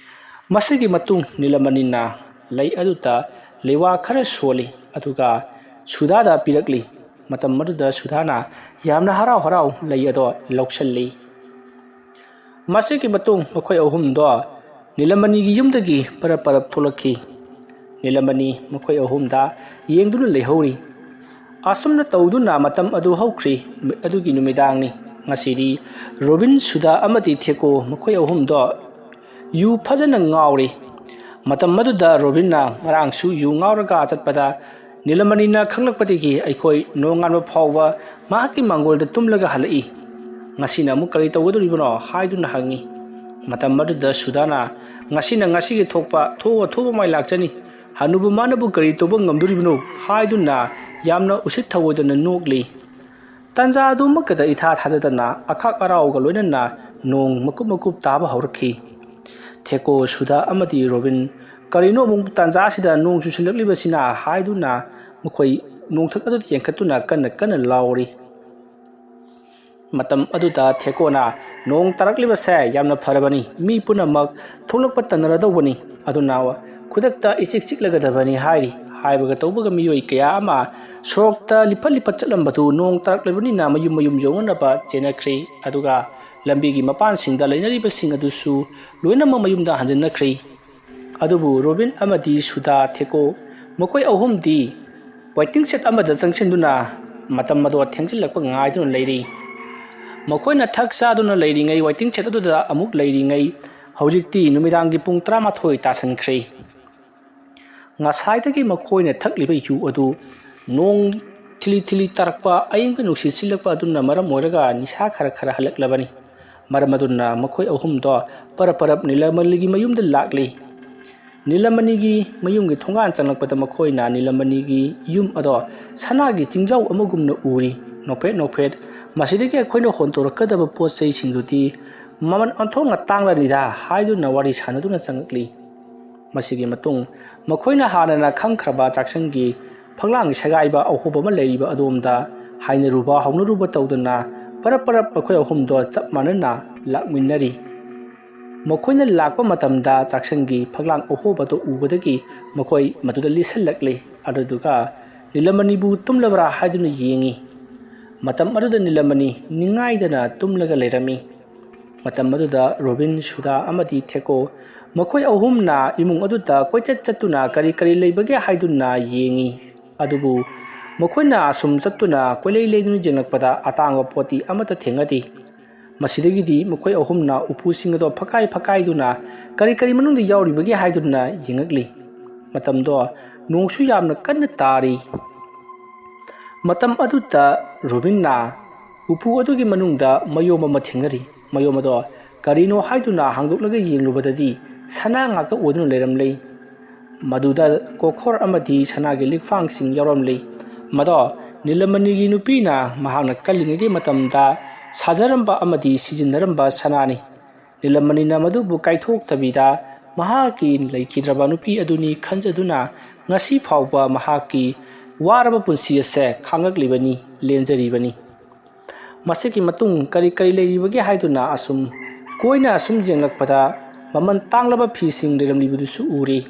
ꯃꯁꯤꯒꯤ ꯃꯇꯨꯡ ꯅꯤꯂꯃꯅꯤꯅ ꯂꯩ ꯑꯗꯨꯗ ꯂꯩꯋꯥ ꯈꯔ ꯁꯣꯜꯂꯤ, ꯑꯗꯨꯒ ꯁꯨꯙꯥꯗ ꯄꯤꯔꯛꯂꯤ꯫ ꯃꯇꯝ ꯑꯗꯨꯗ ꯁꯨꯙꯥꯅ ꯌꯥꯝꯅ ꯍꯔꯥꯎ ꯍꯔꯥꯎ ꯂꯩ ꯑꯗꯣ ꯂꯧꯁꯤꯜꯂꯤ꯫ ꯃꯁꯤꯒꯤ ꯃꯇꯨꯡ ꯃꯈꯣꯏ ꯑꯍꯨꯝꯗꯣ ꯅꯤꯂꯃꯅꯤꯒꯤ ꯌꯨꯝꯗꯒꯤ ꯄꯔꯞ ꯄꯔꯞ ꯊꯣꯛꯂꯛꯈꯤ꯫ ꯅꯤꯂꯃꯅꯤ ꯃꯈꯣꯏ ꯑꯍꯨꯝꯗ ꯌꯦꯡꯗꯨꯅ ꯂꯩꯍꯧꯔꯤ꯫ ꯑꯁꯨꯝꯅ ꯇꯧꯗꯨꯅ ꯃꯇꯝ ꯑꯗꯨ ꯍꯧꯈ꯭ꯔꯤ꯫ ꯅꯨꯃꯤꯠ ꯑꯗꯨꯒꯤ ꯅꯨꯃꯤꯗꯥꯡꯅꯤ꯫ ꯉꯁꯤꯗꯤ ꯔꯣꯕꯤꯟ, ꯁꯨꯗꯥ ꯑꯃꯗꯤ ꯊꯦꯀꯣ ꯃꯈꯣꯏ ꯑꯍꯨꯝꯗꯣ ꯌꯨ ꯐꯖꯅ ꯉꯥꯎꯔꯤ꯫ ꯃꯇꯝ ꯑꯗꯨꯗ ꯔꯣꯕꯤꯟꯅ ꯉꯔꯥꯡꯁꯨ ꯌꯨ ꯉꯥꯎꯔꯒ ꯆꯠꯄꯗ ꯅꯤꯂꯃꯅꯤꯅ ꯈꯪꯂꯛꯄꯗꯒꯤ ꯑꯩꯈꯣꯏ ꯅꯣꯡꯉꯥꯟꯕ ꯐꯥꯎꯕ ꯃꯍꯥꯛꯀꯤ ꯃꯥꯡꯒꯣꯜꯗ ꯇꯨꯝꯂꯒ ꯍꯜꯂꯛꯏ꯫ "ꯉꯁꯤꯅ ꯑꯃꯨꯛ ꯀꯔꯤ ꯇꯧꯒꯗꯧꯔꯤꯕꯅꯣ?" ꯍꯥꯏꯗꯨꯅ ꯍꯪꯉꯤ꯫ ꯃꯇꯝ ꯑꯗꯨꯗ ꯁꯨꯗꯥꯅ, "ꯉꯁꯤꯅ ꯉꯁꯤꯒꯤ ꯊꯣꯛꯄ ꯊꯣꯛꯑ ꯊꯣꯛꯄ ꯃꯥꯏ ꯂꯥꯛꯆꯅꯤ꯫ ꯍꯅꯨꯕ ꯃꯥꯅꯕꯨ ꯀꯔꯤ ꯇꯧꯕ ꯉꯝꯗꯣꯔꯤꯕꯅꯣ?" ꯍꯥꯏꯗꯨꯅ ꯌꯥꯝꯅ ꯎꯁꯤꯠ ꯊꯑꯣꯏꯗꯅ ꯅꯣꯛꯂꯤ꯫ ꯇꯥꯟꯖꯥ ꯑꯗꯨꯃꯛꯇꯗ ꯏꯊꯥ ꯊꯥꯖꯗꯅ ꯑꯈꯥꯛ ꯑꯔꯥꯎꯒ ꯂꯣꯏꯅꯅ ꯅꯣꯡ ꯃꯀꯨꯞ ꯃꯀꯨꯞ ꯇꯥꯕ ꯍꯧꯔꯛꯈꯤ꯫ ꯊꯦꯀꯣ, ꯁꯨꯗꯥ ꯑꯃꯗꯤ ꯔꯣꯕꯤꯟ, "ꯀꯔꯤꯅꯣ ꯑꯃꯨꯛ ꯇꯥꯟꯖꯥ ꯑꯁꯤꯗ ꯅꯣꯡ ꯆꯨꯁꯤꯜꯂꯛꯂꯤꯕꯁꯤꯅ?" ꯍꯥꯏꯗꯨꯅ ꯃꯈꯣꯏ ꯅꯣꯡꯊꯛ ꯑꯗꯨꯗ ꯆꯦꯟꯈꯠꯇꯨꯅ ꯀꯟꯅ ꯀꯟꯅ ꯂꯥꯎꯔꯤ꯫ ꯃꯇꯝ ꯑꯗꯨꯗ ꯊꯦꯀꯣꯅ, "ꯅꯣꯡ ꯇꯥꯔꯛꯂꯤꯕꯁꯦ ꯌꯥꯝꯅ ꯐꯔꯕꯅꯤ꯫ ꯃꯤ ꯄꯨꯝꯅꯃꯛ ꯊꯣꯛꯂꯛꯄ ꯇꯟꯅꯔꯗꯧꯕꯅꯤ꯫ ꯑꯗꯨꯅ ꯈꯨꯗꯛꯇ ꯏꯆꯤꯛ ꯆꯤꯛꯂꯒꯗꯕꯅꯤ ꯍꯥꯏꯔꯤ꯫ ꯍꯥꯏꯕꯒ ꯇꯧꯕꯒ ꯃꯤꯑꯣꯏ ꯀꯌꯥ ꯑꯃ ꯁꯣꯔꯣꯛꯇ ꯂꯤꯐꯠ ꯂꯤꯐꯠ ꯆꯠꯂꯝꯕꯗꯨ ꯅꯣꯡ ꯇꯥꯔꯛꯂꯕꯅꯤꯅ ꯃꯌꯨꯝ ꯃꯌꯨꯝ ꯌꯧꯅꯅꯕ ꯆꯦꯟꯅꯈ꯭ꯔꯦ꯫ ꯑꯗꯨꯒ ꯂꯝꯕꯤꯒꯤ ꯃꯄꯥꯟꯁꯤꯡꯗ ꯂꯩꯅꯔꯤꯕꯁꯤꯡ ꯑꯗꯨꯁꯨ ꯂꯣꯏꯅꯃꯛ ꯃꯌꯨꯝꯗ ꯍꯟꯖꯤꯟꯅꯈ꯭ꯔꯦ꯫ ꯑꯗꯨꯕꯨ ꯔꯣꯕꯤꯟ ꯑꯃꯗꯤ ꯁꯨꯗꯥ ꯊꯦꯀꯣ, ꯃꯈꯣꯏ ꯑꯍꯨꯝꯗꯤ waiting shed ꯑꯃꯗ ꯆꯪꯁꯤꯟꯗꯨꯅ ꯃꯇꯝ ꯑꯗꯣ ꯊꯦꯡꯖꯤꯜꯂꯛꯄ ꯉꯥꯏꯗꯨꯅ ꯂꯩꯔꯤ꯫ ꯃꯈꯣꯏꯅ ꯊꯛ ꯆꯥꯗꯨꯅ ꯂꯩꯔꯤꯉꯩ, waiting shed ꯑꯗꯨꯗ ꯑꯃꯨꯛ ꯂꯩꯔꯤꯉꯩ, ꯍꯧꯖꯤꯛꯇꯤ ꯅꯨꯃꯤꯗꯥꯡꯒꯤ ꯄꯨꯡ ꯇꯔꯥꯃꯥꯊꯣꯏ ꯇꯥꯁꯟꯈ꯭ꯔꯦ꯫ ꯉꯁꯥꯏꯗꯒꯤ ꯃꯈꯣꯏꯅ ꯊꯛꯂꯤꯕ ꯌꯨ ꯑꯗꯨ ꯅꯣꯡ ꯊꯤꯂꯤ ꯊꯤꯂꯤ ꯇꯥꯔꯛꯄ, ꯑꯏꯪꯕ ꯅꯨꯡꯁꯤꯠ ꯁꯤꯠꯂꯛꯄ ꯑꯗꯨꯅ ꯃꯔꯝ ꯑꯣꯏꯔꯒ ꯅꯤꯁꯥ ꯈꯔ ꯈꯔ ꯍꯜꯂꯛꯂꯕꯅꯤ꯫ ꯃꯔꯝ ꯑꯗꯨꯅ ꯃꯈꯣꯏ ꯑꯍꯨꯝꯗꯣ ꯄꯔꯞ ꯄꯔꯞ ꯅꯤꯂꯃꯅꯤꯒꯤ ꯃꯌꯨꯝꯗ ꯂꯥꯛꯂꯤ꯫ ꯅꯤꯂꯃꯅꯤꯒꯤ ꯃꯌꯨꯝꯒꯤ ꯊꯣꯡꯒꯥꯟ ꯆꯪꯂꯛꯄꯗ ꯃꯈꯣꯏꯅ ꯅꯤꯂꯃꯅꯤꯒꯤ ꯌꯨꯝ ꯑꯗꯣ ꯁꯅꯥꯒꯤ ꯆꯤꯡꯖꯥꯎ ꯑꯃꯒꯨꯝꯅ ꯎꯔꯤ꯫ ꯅꯣꯛꯐꯦꯠ ꯅꯣꯛꯐꯦꯠ, "ꯃꯁꯤꯗꯒꯤ ꯑꯩꯈꯣꯏꯅ ꯍꯣꯟꯗꯣꯔꯛꯀꯗꯕ ꯄꯣꯠ ꯆꯩꯁꯤꯡꯗꯨꯗꯤ ꯃꯃꯜ ꯑꯣꯟꯊꯣꯛꯅ ꯇꯥꯡꯂꯅꯤꯗ" ꯍꯥꯏꯗꯨꯅ ꯋꯥꯔꯤ ꯁꯥꯟꯅꯗꯨꯅ ꯆꯪꯂꯛꯂꯤ꯫ ꯃꯁꯤꯒꯤ ꯃꯇꯨꯡ ꯃꯈꯣꯏꯅ ꯍꯥꯟꯅꯅ ꯈꯪꯈ꯭ꯔꯕ ꯆꯥꯛꯁꯪꯒꯤ ꯐꯛꯂꯥꯡ ꯁꯦꯒꯥꯏꯕ ꯑꯍꯣꯕ ꯑꯃ ꯂꯩꯔꯤꯕ ꯑꯗꯣꯝꯗ ꯍꯥꯏꯅꯔꯨꯕ ꯍꯧꯅꯔꯨꯕ ꯇꯧꯗꯅ ꯄꯔꯞ ꯄꯔꯞ ꯃꯈꯣꯏ ꯑꯍꯨꯝꯗꯣ ꯆꯞ ꯃꯥꯟꯅꯅ ꯂꯥꯛꯃꯤꯟꯅꯔꯤ꯫ ꯃꯈꯣꯏꯅ ꯂꯥꯛꯄ ꯃꯇꯝꯗ ꯆꯥꯛꯁꯪꯒꯤ ꯐꯛꯂꯥꯡ ꯑꯍꯣꯕꯗꯨ ꯎꯕꯗꯒꯤ ꯃꯈꯣꯏ ꯃꯗꯨꯗ ꯂꯤꯠꯁꯤꯜꯂꯛꯂꯤ꯫ ꯑꯗꯨꯗꯨꯒ ꯅꯤꯂꯃꯅꯤꯕꯨ ꯇꯨꯝꯂꯕ꯭ꯔꯥ ꯍꯥꯏꯗꯨꯅ ꯌꯦꯡꯉꯤ꯫ ꯃꯇꯝ ꯑꯗꯨꯗ ꯅꯤꯂꯃꯅꯤ ꯅꯤꯡꯉꯥꯏꯗꯅ ꯇꯨꯝꯂꯒ ꯂꯩꯔꯝꯃꯤ꯫ ꯃꯇꯝ ꯑꯗꯨꯗ ꯔꯣꯕꯤꯟ, ꯁꯨꯗꯥ ꯑꯃꯗꯤ ꯊꯦꯀꯣ, ꯃꯈꯣꯏ ꯑꯍꯨꯝꯅ ꯏꯃꯨꯡ ꯑꯗꯨꯗ ꯀꯣꯏꯆꯠ ꯆꯠꯇꯨꯅ ꯀꯔꯤ ꯀꯔꯤ ꯂꯩꯕꯒꯦ ꯍꯥꯏꯗꯨꯅ ꯌꯦꯡꯉꯤ꯫ ꯑꯗꯨꯕꯨ ꯃꯈꯣꯏꯅ ꯑꯁꯨꯝ ꯆꯠꯇꯨꯅ ꯀꯣꯏꯂꯩ ꯂꯩꯗꯨꯅ ꯌꯦꯡꯂꯛꯄꯗ ꯑꯇꯥꯡꯕ ꯄꯣꯠꯇꯤ ꯑꯃꯠꯇ ꯊꯦꯡꯅꯗꯦ꯫ ꯃꯁꯤꯗꯒꯤꯗꯤ ꯃꯈꯣꯏ ꯑꯍꯨꯝꯅ ꯎꯄꯨꯁꯤꯡ ꯑꯗꯣ ꯐꯛꯀꯥꯏ ꯐꯛꯀꯥꯏꯗꯨꯅ ꯀꯔꯤ ꯀꯔꯤ ꯃꯅꯨꯡꯗ ꯌꯥꯎꯔꯤꯕꯒꯦ ꯍꯥꯏꯗꯨꯅ ꯌꯦꯡꯉꯛꯂꯤ꯫ ꯃꯇꯝꯗꯣ ꯅꯣꯡꯁꯨ ꯌꯥꯝꯅ ꯀꯟꯅ ꯇꯥꯔꯤ꯫ ꯃꯇꯝ ꯑꯗꯨꯗ ꯔꯣꯕꯤꯟꯅ ꯎꯄꯨ ꯑꯗꯨꯒꯤ ꯃꯅꯨꯡꯗ ꯃꯌꯣꯝ ꯑꯃ ꯊꯦꯡꯅꯔꯤ꯫ ꯃꯌꯣꯝ ꯑꯗꯣ ꯀꯔꯤꯅꯣ ꯍꯥꯏꯗꯨꯅ ꯍꯥꯡꯗꯣꯛꯂꯒ ꯌꯦꯡꯂꯨꯕꯗꯗꯤ ꯁꯅꯥ ꯉꯥꯛꯇ ꯑꯣꯏꯗꯨꯅ ꯂꯩꯔꯝꯂꯦ꯫ ꯃꯗꯨꯗ ꯀꯣꯈꯣꯔ ꯑꯃꯗꯤ ꯁꯅꯥꯒꯤ ꯂꯤꯛꯐꯥꯡꯁꯤꯡ ꯌꯥꯎꯔꯝꯂꯤ꯫ ꯃꯗꯣ ꯅꯤꯂꯃꯅꯤꯒꯤ ꯅꯨꯄꯤꯅ ꯃꯍꯥꯛꯅ ꯀꯜꯂꯤꯉꯩꯒꯤ ꯃꯇꯝꯗ ꯁꯥꯖꯔꯝꯕ ꯑꯃꯗꯤ ꯁꯤꯖꯤꯟꯅꯔꯝꯕ ꯁꯅꯥꯅꯤ꯫ ꯅꯤꯂꯃꯅꯤꯅ ꯃꯗꯨꯕꯨ ꯀꯥꯏꯊꯣꯛꯇꯕꯤꯗ ꯃꯍꯥꯛꯀꯤ ꯂꯩꯈꯤꯗ꯭ꯔꯕ ꯅꯨꯄꯤ ꯑꯗꯨꯅꯤ ꯈꯟꯖꯗꯨꯅ ꯉꯁꯤ ꯐꯥꯎꯕ ꯃꯍꯥꯛꯀꯤ ꯋꯥꯔꯕ ꯄꯨꯟꯁꯤ ꯑꯁꯦ ꯈꯥꯡꯂꯛꯂꯤꯕꯅꯤ, ꯂꯦꯟꯖꯔꯤꯕꯅꯤ꯫ ꯃꯁꯤꯒꯤ ꯃꯇꯨꯡ ꯀꯔꯤ ꯀꯔꯤ ꯂꯩꯔꯤꯕꯒꯦ ꯍꯥꯏꯗꯨꯅ ꯑꯁꯨꯝ ꯀꯣꯏꯅ ꯑꯁꯨꯝ ꯌꯦꯡꯂꯛꯄꯗ ꯃꯃꯜ ꯇꯥꯡꯂꯕ ꯐꯤꯁꯤꯡ ꯂꯩꯔꯝꯂꯤꯕꯗꯨꯁꯨ ꯎꯔꯤ꯫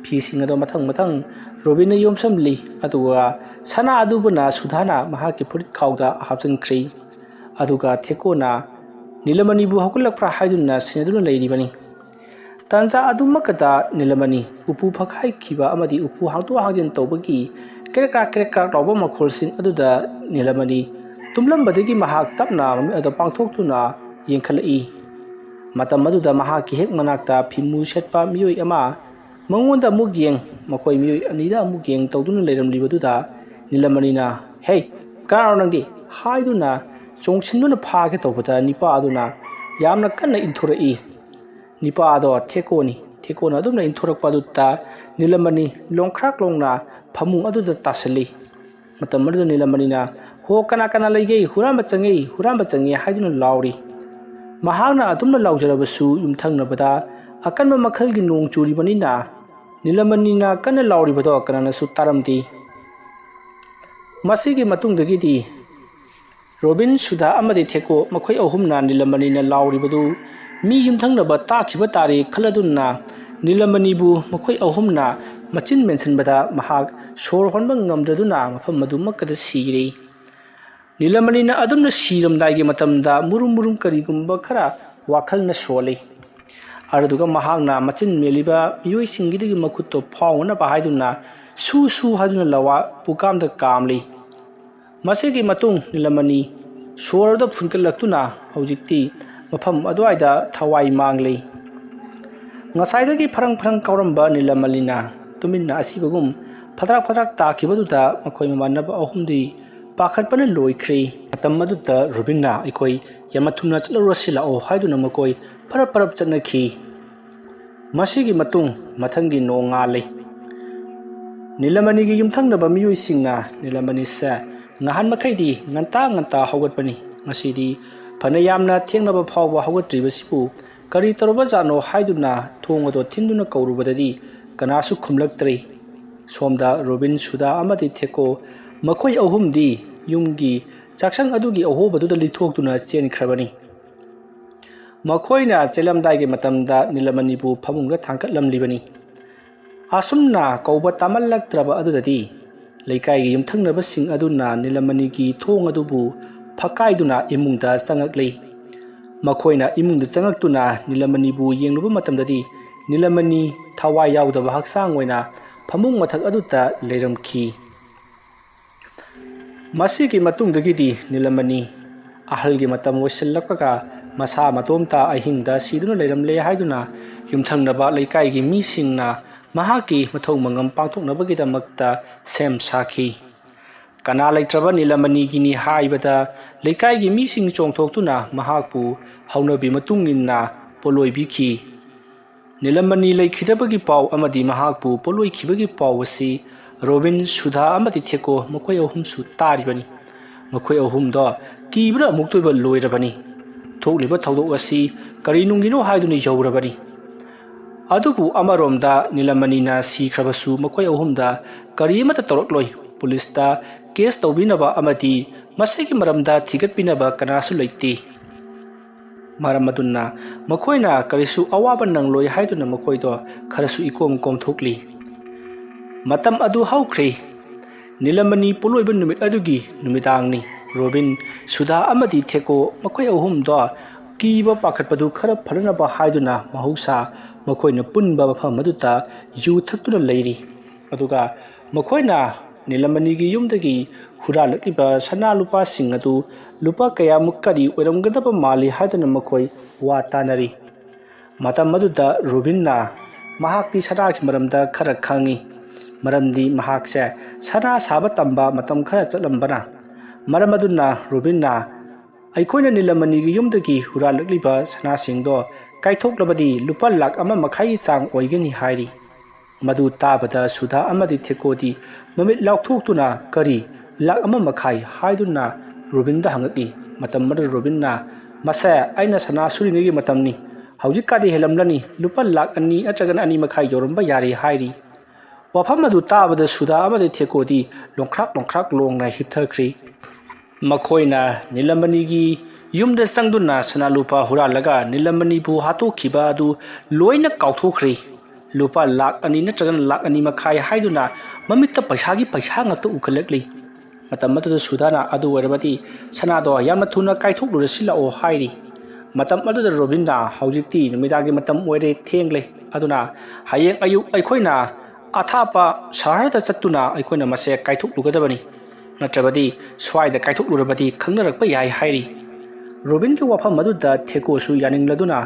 ꯐꯤꯁꯤꯡ ꯑꯗꯣ ꯃꯊꯪ ꯃꯊꯪ ꯔꯣꯕꯤꯟꯅ ꯌꯣꯝꯁꯤꯜꯂꯤ, ꯑꯗꯨꯒ ꯁꯅꯥ ꯑꯗꯨꯕꯨꯅ ꯁꯨꯙꯥꯅ ꯃꯍꯥꯛꯀꯤ ꯐꯨꯔꯤꯠ ꯈꯥꯎꯗ ꯍꯥꯞꯆꯤꯟꯈ꯭ꯔꯤ꯫ ꯑꯗꯨꯒ ꯊꯦꯀꯣꯅ ꯅꯤꯂꯃꯅꯤꯕꯨ ꯍꯧꯒꯠꯂꯛꯄ꯭ꯔꯥ ꯍꯥꯏꯗꯨꯅ ꯁꯦꯟꯅꯗꯨꯅ ꯂꯩꯔꯤꯕꯅꯤ꯫ ꯇꯥꯟꯖꯥ ꯑꯗꯨꯃꯛꯇꯗ ꯅꯤꯂꯃꯅꯤ ꯎꯄꯨ ꯐꯛꯈꯥꯏꯈꯤꯕ ꯑꯃꯗꯤ ꯎꯄꯨ ꯍꯥꯡꯗꯣꯛ ꯍꯥꯡꯖꯤꯟ ꯇꯧꯕꯒꯤ ꯀ꯭ꯔꯦꯛ ꯀ꯭ꯔꯥꯛ ꯀ꯭ꯔꯦꯛ ꯀ꯭ꯔꯥꯛ ꯂꯥꯎꯕ ꯃꯈꯣꯜꯁꯤꯡ ꯑꯗꯨꯗ ꯅꯤꯂꯃꯅꯤ ꯇꯨꯝꯂꯝꯕꯗꯒꯤ ꯃꯍꯥꯛ ꯇꯞꯅ ꯃꯃꯤꯠ ꯑꯗꯨ ꯄꯥꯡꯊꯣꯛꯇꯨꯅ ꯌꯦꯡꯈꯠꯂꯛꯏ꯫ ꯃꯇꯝ ꯑꯗꯨꯗ ꯃꯍꯥꯛꯀꯤ ꯍꯦꯛ ꯃꯅꯥꯛꯇ ꯐꯤꯃꯨ ꯁꯦꯠꯄ ꯃꯤꯑꯣꯏ ꯑꯃ ꯃꯉꯣꯟꯗ ꯑꯃꯨꯛ ꯌꯦꯡ, ꯃꯈꯣꯏ ꯃꯤꯑꯣꯏ ꯑꯅꯤꯗ ꯑꯃꯨꯛ ꯌꯦꯡ ꯇꯧꯗꯨꯅ ꯂꯩꯔꯝꯂꯤꯕꯗꯨꯗ ꯅꯤꯂꯃꯅꯤꯅ, "ꯍꯦ, ꯀꯅꯥꯅꯣ ꯅꯪꯗꯤ?" ꯍꯥꯏꯗꯨꯅ ꯆꯣꯡꯁꯤꯟꯗꯨꯅ ꯐꯥꯒꯦ ꯇꯧꯕꯗ ꯅꯤꯄꯥ ꯑꯗꯨꯅ ꯌꯥꯝꯅ ꯀꯟꯅ ꯏꯟꯊꯣꯔꯛꯏ꯫ ꯅꯤꯄꯥ ꯑꯗꯣ ꯊꯦꯀꯣꯅꯤ꯫ ꯊꯦꯀꯣꯅ ꯑꯗꯨꯝꯅ ꯏꯟꯊꯣꯔꯛꯄ ꯑꯗꯨꯗ ꯅꯤꯂꯃꯅꯤ ꯂꯣꯡꯈ꯭ꯔꯥꯛ ꯂꯣꯡꯅ ꯐꯃꯨꯡ ꯑꯗꯨꯗ ꯇꯥꯁꯤꯜꯂꯤ꯫ ꯃꯇꯝ ꯑꯗꯨꯗ ꯅꯤꯂꯃꯅꯤꯅ, "ꯍꯣ, ꯀꯅꯥ ꯀꯅꯥ ꯂꯩꯒꯦ? ꯍꯨꯔꯥꯟꯕ ꯆꯪꯉꯦ, ꯍꯨꯔꯥꯟꯕ ꯆꯪꯉꯦ" ꯍꯥꯏꯗꯨꯅ ꯂꯥꯎꯔꯤ꯫ ꯃꯍꯥꯛꯅ ꯑꯗꯨꯝꯅ ꯂꯥꯎꯖꯔꯕꯁꯨ ꯌꯨꯝꯊꯪꯅꯕꯗ ꯑꯀꯟꯕ ꯃꯈꯜꯒꯤ ꯅꯣꯡ ꯆꯨꯔꯤꯕꯅꯤꯅ ꯅꯤꯂꯃꯅꯤꯅ ꯀꯟꯅ ꯂꯥꯎꯔꯤꯕꯗꯣ ꯀꯅꯥꯅꯁꯨ ꯇꯥꯔꯝꯗꯦ꯫ ꯃꯁꯤꯒꯤ ꯃꯇꯨꯡꯗꯒꯤꯗꯤ ꯔꯣꯕꯤꯟ, ꯁꯨꯙꯥ ꯑꯃꯗꯤ ꯊꯦꯀꯣ ꯃꯈꯣꯏ ꯑꯍꯨꯝꯅ ꯅꯤꯂꯃꯅꯤꯅ ꯂꯥꯎꯔꯤꯕꯗꯨ ꯃꯤ ꯌꯨꯝꯊꯪꯅꯕ ꯇꯥꯈꯤꯕ ꯇꯥꯔꯦ ꯈꯜꯂꯗꯨꯅ ꯅꯤꯂꯃꯅꯤꯕꯨ ꯃꯈꯣꯏ ꯑꯍꯨꯝꯅ ꯃꯆꯤꯟ ꯃꯦꯟꯁꯤꯟꯕꯗ ꯃꯍꯥꯛ ꯁꯣꯔ ꯍꯣꯟꯕ ꯉꯝꯗ꯭ꯔꯗꯨꯅ ꯃꯐꯝ ꯑꯗꯨꯃꯛꯇꯗ ꯁꯤꯔꯦ꯫ ꯅꯤꯂꯃꯅꯤꯅ ꯑꯗꯨꯝꯅ ꯁꯤꯔꯝꯗꯥꯏꯒꯤ ꯃꯇꯝꯗ ꯃꯨꯔꯨꯝ ꯃꯨꯔꯨꯝ ꯀꯔꯤꯒꯨꯝꯕ ꯈꯔ ꯋꯥꯈꯜꯅ ꯁꯣꯜꯂꯤ꯫ ꯑꯗꯨꯗꯨꯒ ꯃꯍꯥꯛꯅ ꯃꯆꯤꯟ ꯃꯦꯜꯂꯤꯕ ꯃꯤꯑꯣꯏꯁꯤꯡꯒꯤꯗꯒꯤ ꯃꯈꯨꯠꯇꯣ ꯐꯥꯎꯅꯅꯕ ꯍꯥꯏꯗꯨꯅ ꯁꯨ ꯁꯨ ꯍꯥꯏꯗꯨꯅ ꯂꯋꯥ ꯄꯨꯀꯥꯝꯗ ꯀꯥꯝꯂꯤ꯫ ꯃꯁꯤꯒꯤ ꯃꯇꯨꯡ ꯅꯤꯂꯃꯅꯤ ꯁꯣꯔꯗ ꯐꯨꯟꯒꯠꯂꯛꯇꯨꯅ ꯍꯧꯖꯤꯛꯇꯤ ꯃꯐꯝ ꯑꯗꯨꯋꯥꯏꯗ ꯊꯋꯥꯏ ꯃꯥꯡꯂꯤ꯫ ꯉꯁꯥꯏꯗꯒꯤ ꯐꯔꯪ ꯐꯔꯪ ꯀꯥꯎꯔꯝꯕ ꯅꯤꯂꯃꯅꯤꯅ ꯇꯨꯃꯤꯟꯅ ꯑꯁꯤꯕꯒꯨꯝ ꯐꯗ꯭ꯔꯛ ꯐꯗ꯭ꯔꯛ ꯇꯥꯈꯤꯕꯗꯨꯗ ꯃꯈꯣꯏ ꯃꯃꯥꯟꯅꯕ ꯑꯍꯨꯝꯗꯤ ꯄꯥꯈꯠꯄꯅ ꯂꯣꯏꯈ꯭ꯔꯦ꯫ ꯃꯇꯝ ꯑꯗꯨꯗ ꯔꯣꯕꯤꯟꯅ, "ꯑꯩꯈꯣꯏ ꯌꯥꯝꯅ ꯊꯨꯅ ꯆꯠꯂꯨꯔꯁꯤ ꯂꯥꯛꯑꯣ" ꯍꯥꯏꯗꯨꯅ ꯃꯈꯣꯏ ꯐꯔꯞ ꯐꯔꯞ ꯆꯠꯅꯈꯤ꯫ ꯃꯁꯤꯒꯤ ꯃꯇꯨꯡ ꯃꯊꯪꯒꯤ ꯅꯣꯡꯉꯥꯜꯂꯤ꯫ ꯅꯤꯂꯃꯅꯤꯒꯤ ꯌꯨꯝꯊꯪꯅꯕ ꯃꯤꯑꯣꯏꯁꯤꯡꯅ ꯅꯤꯂꯃꯅꯤꯁꯦ ꯉꯍꯥꯟ ꯃꯈꯩꯗꯤ ꯉꯟꯇꯥ ꯉꯟꯇꯥ ꯍꯧꯒꯠꯄꯅꯤ, ꯉꯁꯤꯗꯤ ꯐꯅ ꯌꯥꯝꯅ ꯊꯦꯡꯂꯕ ꯐꯥꯎꯕ ꯍꯧꯒꯠꯇ꯭ꯔꯤꯕꯁꯤꯕꯨ ꯀꯔꯤ ꯇꯧꯔꯕꯖꯥꯠꯅꯣ ꯍꯥꯏꯗꯨꯅ ꯊꯣꯡ ꯑꯗꯨ ꯊꯤꯟꯗꯨꯅ ꯀꯧꯔꯨꯕꯗꯗꯤ ꯀꯅꯥꯁꯨ ꯈꯨꯝꯂꯛꯇ꯭ꯔꯦ꯫ ꯁꯣꯝꯗ ꯔꯣꯕꯤꯟ, ꯁꯨꯗꯥ ꯑꯃꯗꯤ ꯊꯦꯀꯣ ꯃꯈꯣꯏ ꯑꯍꯨꯝꯗꯤ ꯌꯨꯝꯒꯤ ꯆꯥꯛꯁꯪ ꯑꯗꯨꯒꯤ ꯑꯍꯣꯕꯗꯨꯗ ꯂꯤꯊꯣꯛꯇꯨꯅ ꯆꯦꯟꯈ꯭ꯔꯕꯅꯤ꯫ ꯃꯈꯣꯏꯅ ꯆꯦꯜꯂꯝꯗꯥꯏꯒꯤ ꯃꯇꯝꯗ ꯅꯤꯂꯃꯅꯤꯕꯨ ꯐꯃꯨꯡꯗ ꯊꯥꯡꯒꯠꯂꯝꯂꯤꯕꯅꯤ꯫ ꯑꯁꯨꯝꯅ ꯀꯧꯕ ꯇꯥꯃꯜꯂꯛꯇ꯭ꯔꯕ ꯑꯗꯨꯗꯗꯤ ꯂꯩꯀꯥꯏꯒꯤ ꯌꯨꯝꯊꯪꯅꯕꯁꯤꯡ ꯑꯗꯨꯅ ꯅꯤꯂꯃꯅꯤꯒꯤ ꯊꯣꯡ ꯑꯗꯨꯕꯨ ꯐꯛꯀꯥꯏꯗꯨꯅ ꯏꯃꯨꯡꯗ ꯆꯪꯉꯛꯂꯤ꯫ ꯃꯈꯣꯏꯅ ꯏꯃꯨꯡꯗ ꯆꯪꯉꯛꯇꯨꯅ ꯅꯤꯂꯃꯅꯤꯕꯨ ꯌꯦꯡꯂꯨꯕ ꯃꯇꯝꯗꯗꯤ ꯅꯤꯂꯃꯅꯤ ꯊꯋꯥꯏ ꯌꯥꯎꯗꯕ ꯍꯛꯆꯥꯡ ꯑꯣꯏꯅ ꯐꯃꯨꯡ ꯃꯊꯛ ꯑꯗꯨꯗ ꯂꯩꯔꯝꯈꯤ꯫ ꯃꯁꯤꯒꯤ ꯃꯇꯨꯡꯗꯒꯤꯗꯤ ꯅꯤꯂꯃꯅꯤ ꯑꯍꯜꯒꯤ ꯃꯇꯝ ꯑꯣꯏꯁꯤꯜꯂꯛꯄꯒ ꯃꯁꯥ ꯃꯇꯣꯝꯇ ꯑꯍꯤꯡꯗ ꯁꯤꯗꯨꯅ ꯂꯩꯔꯝꯂꯦ ꯍꯥꯏꯗꯨꯅ ꯌꯨꯝꯊꯪꯅꯕ ꯂꯩꯀꯥꯏꯒꯤ ꯃꯤꯁꯤꯡꯅ ꯃꯍꯥꯛꯀꯤ ꯃꯊꯧ ꯃꯉꯝ ꯄꯥꯡꯊꯣꯛꯅꯕꯒꯤꯗꯃꯛꯇ ꯁꯦꯝ ꯁꯥꯈꯤ꯫ ꯀꯅꯥ ꯂꯩꯇ꯭ꯔꯕ ꯅꯤꯂꯃꯅꯤꯒꯤꯅꯤ ꯍꯥꯏꯕꯗ ꯂꯩꯀꯥꯏꯒꯤ ꯃꯤꯁꯤꯡ ꯆꯣꯡꯊꯣꯛꯇꯨꯅ ꯃꯍꯥꯛꯄꯨ ꯍꯧꯅꯕꯤ ꯃꯇꯨꯡ ꯏꯟꯅ ꯄꯣꯠꯂꯣꯏꯕꯤꯈꯤ꯫ ꯅꯤꯂꯃꯅꯤ ꯂꯩꯈꯤꯗꯕꯒꯤ ꯄꯥꯎ ꯑꯃꯗꯤ ꯃꯍꯥꯛꯄꯨ ꯄꯣꯠꯂꯣꯏꯈꯤꯕꯒꯤ ꯄꯥꯎ ꯑꯁꯤ ꯔꯣꯕꯤꯟ, ꯁꯨꯙꯥ ꯑꯃꯗꯤ ꯊꯦꯀꯣ ꯃꯈꯣꯏ ꯑꯍꯨꯝꯁꯨ ꯇꯥꯔꯤꯕꯅꯤ꯫ ꯃꯈꯣꯏ ꯑꯍꯨꯝꯗꯣ ꯀꯤꯕꯅ ꯑꯃꯨꯛꯇꯣꯏꯕ ꯂꯣꯏꯔꯕꯅꯤ꯫ ꯊꯣꯛꯂꯤꯕ ꯊꯧꯗꯣꯛ ꯑꯁꯤ ꯀꯔꯤ ꯅꯨꯡꯒꯤꯅꯣ ꯍꯥꯏꯗꯨꯅ ꯌꯧꯔꯕꯅꯤ꯫ ꯑꯗꯨꯕꯨ ꯑꯃꯔꯣꯝꯗ ꯅꯤꯂꯃꯅꯤꯅ ꯁꯤꯈ꯭ꯔꯕꯁꯨ ꯃꯈꯣꯏ ꯑꯍꯨꯝꯗ ꯀꯔꯤ ꯑꯃꯠꯇ ꯇꯧꯔꯛꯂꯣꯏ꯫ ꯄꯨꯂꯤꯁꯇ ꯀꯦꯁ ꯇꯧꯕꯤꯅꯕ ꯑꯃꯗꯤ ꯃꯁꯤꯒꯤ ꯃꯔꯝꯗ ꯊꯤꯒꯠꯄꯤꯅꯕ ꯀꯅꯥꯁꯨ ꯂꯩꯇꯦ꯫ ꯃꯔꯝ ꯑꯗꯨꯅ ꯃꯈꯣꯏꯅ ꯀꯔꯤꯁꯨ ꯑꯋꯥꯕ ꯅꯪꯂꯣꯏ ꯍꯥꯏꯗꯨꯅ ꯃꯈꯣꯏꯗꯣ ꯈꯔꯁꯨ ꯏꯀꯣꯝ ꯀꯣꯝꯊꯣꯛꯂꯤ꯫ ꯃꯇꯝ ꯑꯗꯨ ꯍꯧꯈ꯭ꯔꯦ꯫ ꯅꯤꯂꯃꯅꯤ ꯄꯣꯠꯂꯣꯏꯕ ꯅꯨꯃꯤꯠ ꯑꯗꯨꯒꯤ ꯅꯨꯃꯤꯗꯥꯡꯅꯤ꯫ ꯔꯣꯕꯤꯟ, ꯁꯨꯙꯥ ꯑꯃꯗꯤ ꯊꯦꯀꯣ ꯃꯈꯣꯏ ꯑꯍꯨꯝꯗꯣ ꯀꯤꯕ ꯄꯥꯈꯠꯄꯗꯨ ꯈꯔ ꯐꯅꯅꯕ ꯍꯥꯏꯗꯨꯅ ꯃꯍꯧꯁꯥ ꯃꯈꯣꯏꯅ ꯄꯨꯟꯕ ꯃꯐꯝ ꯑꯗꯨꯗ ꯌꯨ ꯊꯛꯇꯨꯅ ꯂꯩꯔꯤ꯫ ꯑꯗꯨꯒ ꯃꯈꯣꯏꯅ ꯅꯤꯂꯃꯅꯤꯒꯤ ꯌꯨꯝꯗꯒꯤ ꯍꯨꯔꯥꯜꯂꯛꯂꯤꯕ ꯁꯅꯥ ꯂꯨꯄꯥꯁꯤꯡ ꯑꯗꯨ ꯂꯨꯄꯥ ꯀꯌꯥꯃꯨꯛꯀꯗꯤ ꯑꯣꯏꯔꯝꯒꯗꯕ ꯃꯥꯜꯂꯤ ꯍꯥꯏꯗꯨꯅ ꯃꯈꯣꯏ ꯋꯥ ꯇꯥꯅꯔꯤ꯫ ꯃꯇꯝ ꯑꯗꯨꯗ ꯔꯣꯕꯤꯟꯅ ꯃꯍꯥꯛꯇꯤ ꯁꯅꯥꯒꯤ ꯃꯔꯝꯗ ꯈꯔ ꯈꯪꯏ, ꯃꯔꯝꯗꯤ ꯃꯍꯥꯛꯁꯦ ꯁꯅꯥ ꯁꯥꯕ ꯇꯝꯕ ꯃꯇꯝ ꯈꯔ ꯆꯠꯂꯝꯕꯅ꯫ ꯃꯔꯝ ꯑꯗꯨꯅ ꯔꯣꯕꯤꯟꯅ ꯑꯩꯈꯣꯏꯅ ꯅꯤꯂꯃꯅꯤꯒꯤ ꯌꯨꯝꯗꯒꯤ ꯍꯨꯔꯥꯜꯂꯛꯂꯤꯕ ꯁꯅꯥꯁꯤꯡꯗꯣ ꯀꯥꯏꯊꯣꯛꯂꯕꯗꯤ ꯂꯨꯄꯥ ꯂꯥꯈ ꯑꯃ ꯃꯈꯥꯏꯒꯤ ꯆꯥꯡ ꯑꯣꯏꯒꯅꯤ ꯍꯥꯏꯔꯤ꯫ ꯃꯗꯨ ꯇꯥꯕꯗ ꯁꯨꯙꯥ ꯑꯃꯗꯤ ꯊꯦꯀꯣꯗꯤ ꯃꯃꯤꯠ ꯂꯥꯎꯊꯣꯛꯇꯨꯅ, "ꯀꯔꯤ? ꯂꯥꯈ ꯑꯃ ꯃꯈꯥꯏ?" ꯍꯥꯏꯗꯨꯅ ꯔꯣꯕꯤꯟꯗ ꯍꯪꯉꯛꯏ꯫ ꯃꯇꯝ ꯑꯗꯨꯗ ꯔꯣꯕꯤꯟꯅ, "ꯃꯁꯦ ꯑꯩꯅ ꯁꯅꯥ ꯁꯨꯔꯤꯉꯩꯒꯤ ꯃꯇꯝꯅꯤ꯫ ꯍꯧꯖꯤꯛꯀꯥꯗꯤ ꯍꯦꯜꯂꯝꯂꯅꯤ, ꯂꯨꯄꯥ ꯂꯥꯈ ꯑꯅꯤ ꯅꯠꯇ꯭ꯔꯒꯅ ꯑꯅꯤ ꯃꯈꯥꯏ ꯌꯧꯔꯝꯕ ꯌꯥꯔꯦ" ꯍꯥꯏꯔꯤ꯫ ꯋꯥꯐꯝ ꯑꯗꯨ ꯇꯥꯕꯗ ꯁꯨꯙꯥ ꯑꯃꯗꯤ ꯊꯦꯀꯣꯗꯤ ꯂꯣꯡꯈ꯭ꯔꯥꯛ ꯂꯣꯡꯈ꯭ꯔꯥꯛ ꯂꯣꯡꯅ ꯍꯤꯞꯊꯈ꯭ꯔꯤ꯫ ꯃꯈꯣꯏꯅ ꯅꯤꯂꯃꯅꯤꯒꯤ ꯌꯨꯝꯗ ꯆꯪꯗꯨꯅ ꯁꯅꯥ ꯂꯨꯄꯥ ꯍꯨꯔꯥꯜꯂꯒ ꯅꯤꯂꯃꯅꯤꯕꯨ ꯍꯥꯠꯇꯣꯛꯈꯤꯕ ꯑꯗꯨ ꯂꯣꯏꯅ ꯀꯥꯎꯊꯣꯛꯈ꯭ꯔꯤ꯫ ꯂꯨꯄꯥ ꯂꯥꯛ ꯑꯅꯤ ꯅꯠꯇ꯭ꯔꯒꯅ ꯂꯥꯛ ꯑꯅꯤ ꯃꯈꯥꯏ ꯍꯥꯏꯗꯨꯅ ꯃꯃꯤꯠꯇ ꯄꯩꯁꯥꯒꯤ ꯄꯩꯁꯥ ꯉꯥꯛꯇ ꯎꯈꯠꯂꯛꯂꯤ꯫ ꯃꯇꯝ ꯑꯗꯨꯗ ꯁꯨꯙꯥꯅ ꯑꯗꯨ ꯑꯣꯏꯔꯕꯗꯤ ꯁꯅꯥꯗꯣ ꯌꯥꯝꯅ ꯊꯨꯅ ꯀꯥꯏꯊꯣꯛꯂꯨꯔꯁꯤ ꯂꯥꯛꯑꯣ ꯍꯥꯏꯔꯤ꯫ ꯃꯇꯝ ꯑꯗꯨꯗ ꯔꯣꯕꯤꯟꯅ, "ꯍꯧꯖꯤꯛꯇꯤ ꯅꯨꯃꯤꯗꯥꯡꯒꯤ ꯃꯇꯝ ꯑꯣꯏꯔꯦ, ꯊꯦꯡꯂꯦ, ꯑꯗꯨꯅ ꯍꯌꯦꯡ ꯑꯌꯨꯛ ꯑꯩꯈꯣꯏꯅ ꯑꯊꯥꯞꯄ ꯁꯍꯔꯗ ꯆꯠꯇꯨꯅ ꯑꯩꯈꯣꯏꯅ ꯃꯁꯦ ꯀꯥꯏꯊꯣꯛꯂꯨꯒꯗꯕꯅꯤ, ꯅꯠꯇ꯭ꯔꯕꯗꯤ ꯁ꯭ꯋꯥꯏꯗ ꯀꯥꯏꯊꯣꯛꯂꯨꯔꯕꯗꯤ ꯈꯪꯅꯔꯛꯄ ꯌꯥꯏ" ꯍꯥꯏꯔꯤ꯫ ꯔꯣꯕꯤꯟꯒꯤ ꯋꯥꯐꯝ ꯑꯗꯨꯗ ꯊꯦꯀꯣꯁꯨ ꯌꯥꯅꯤꯡꯂꯗꯨꯅ,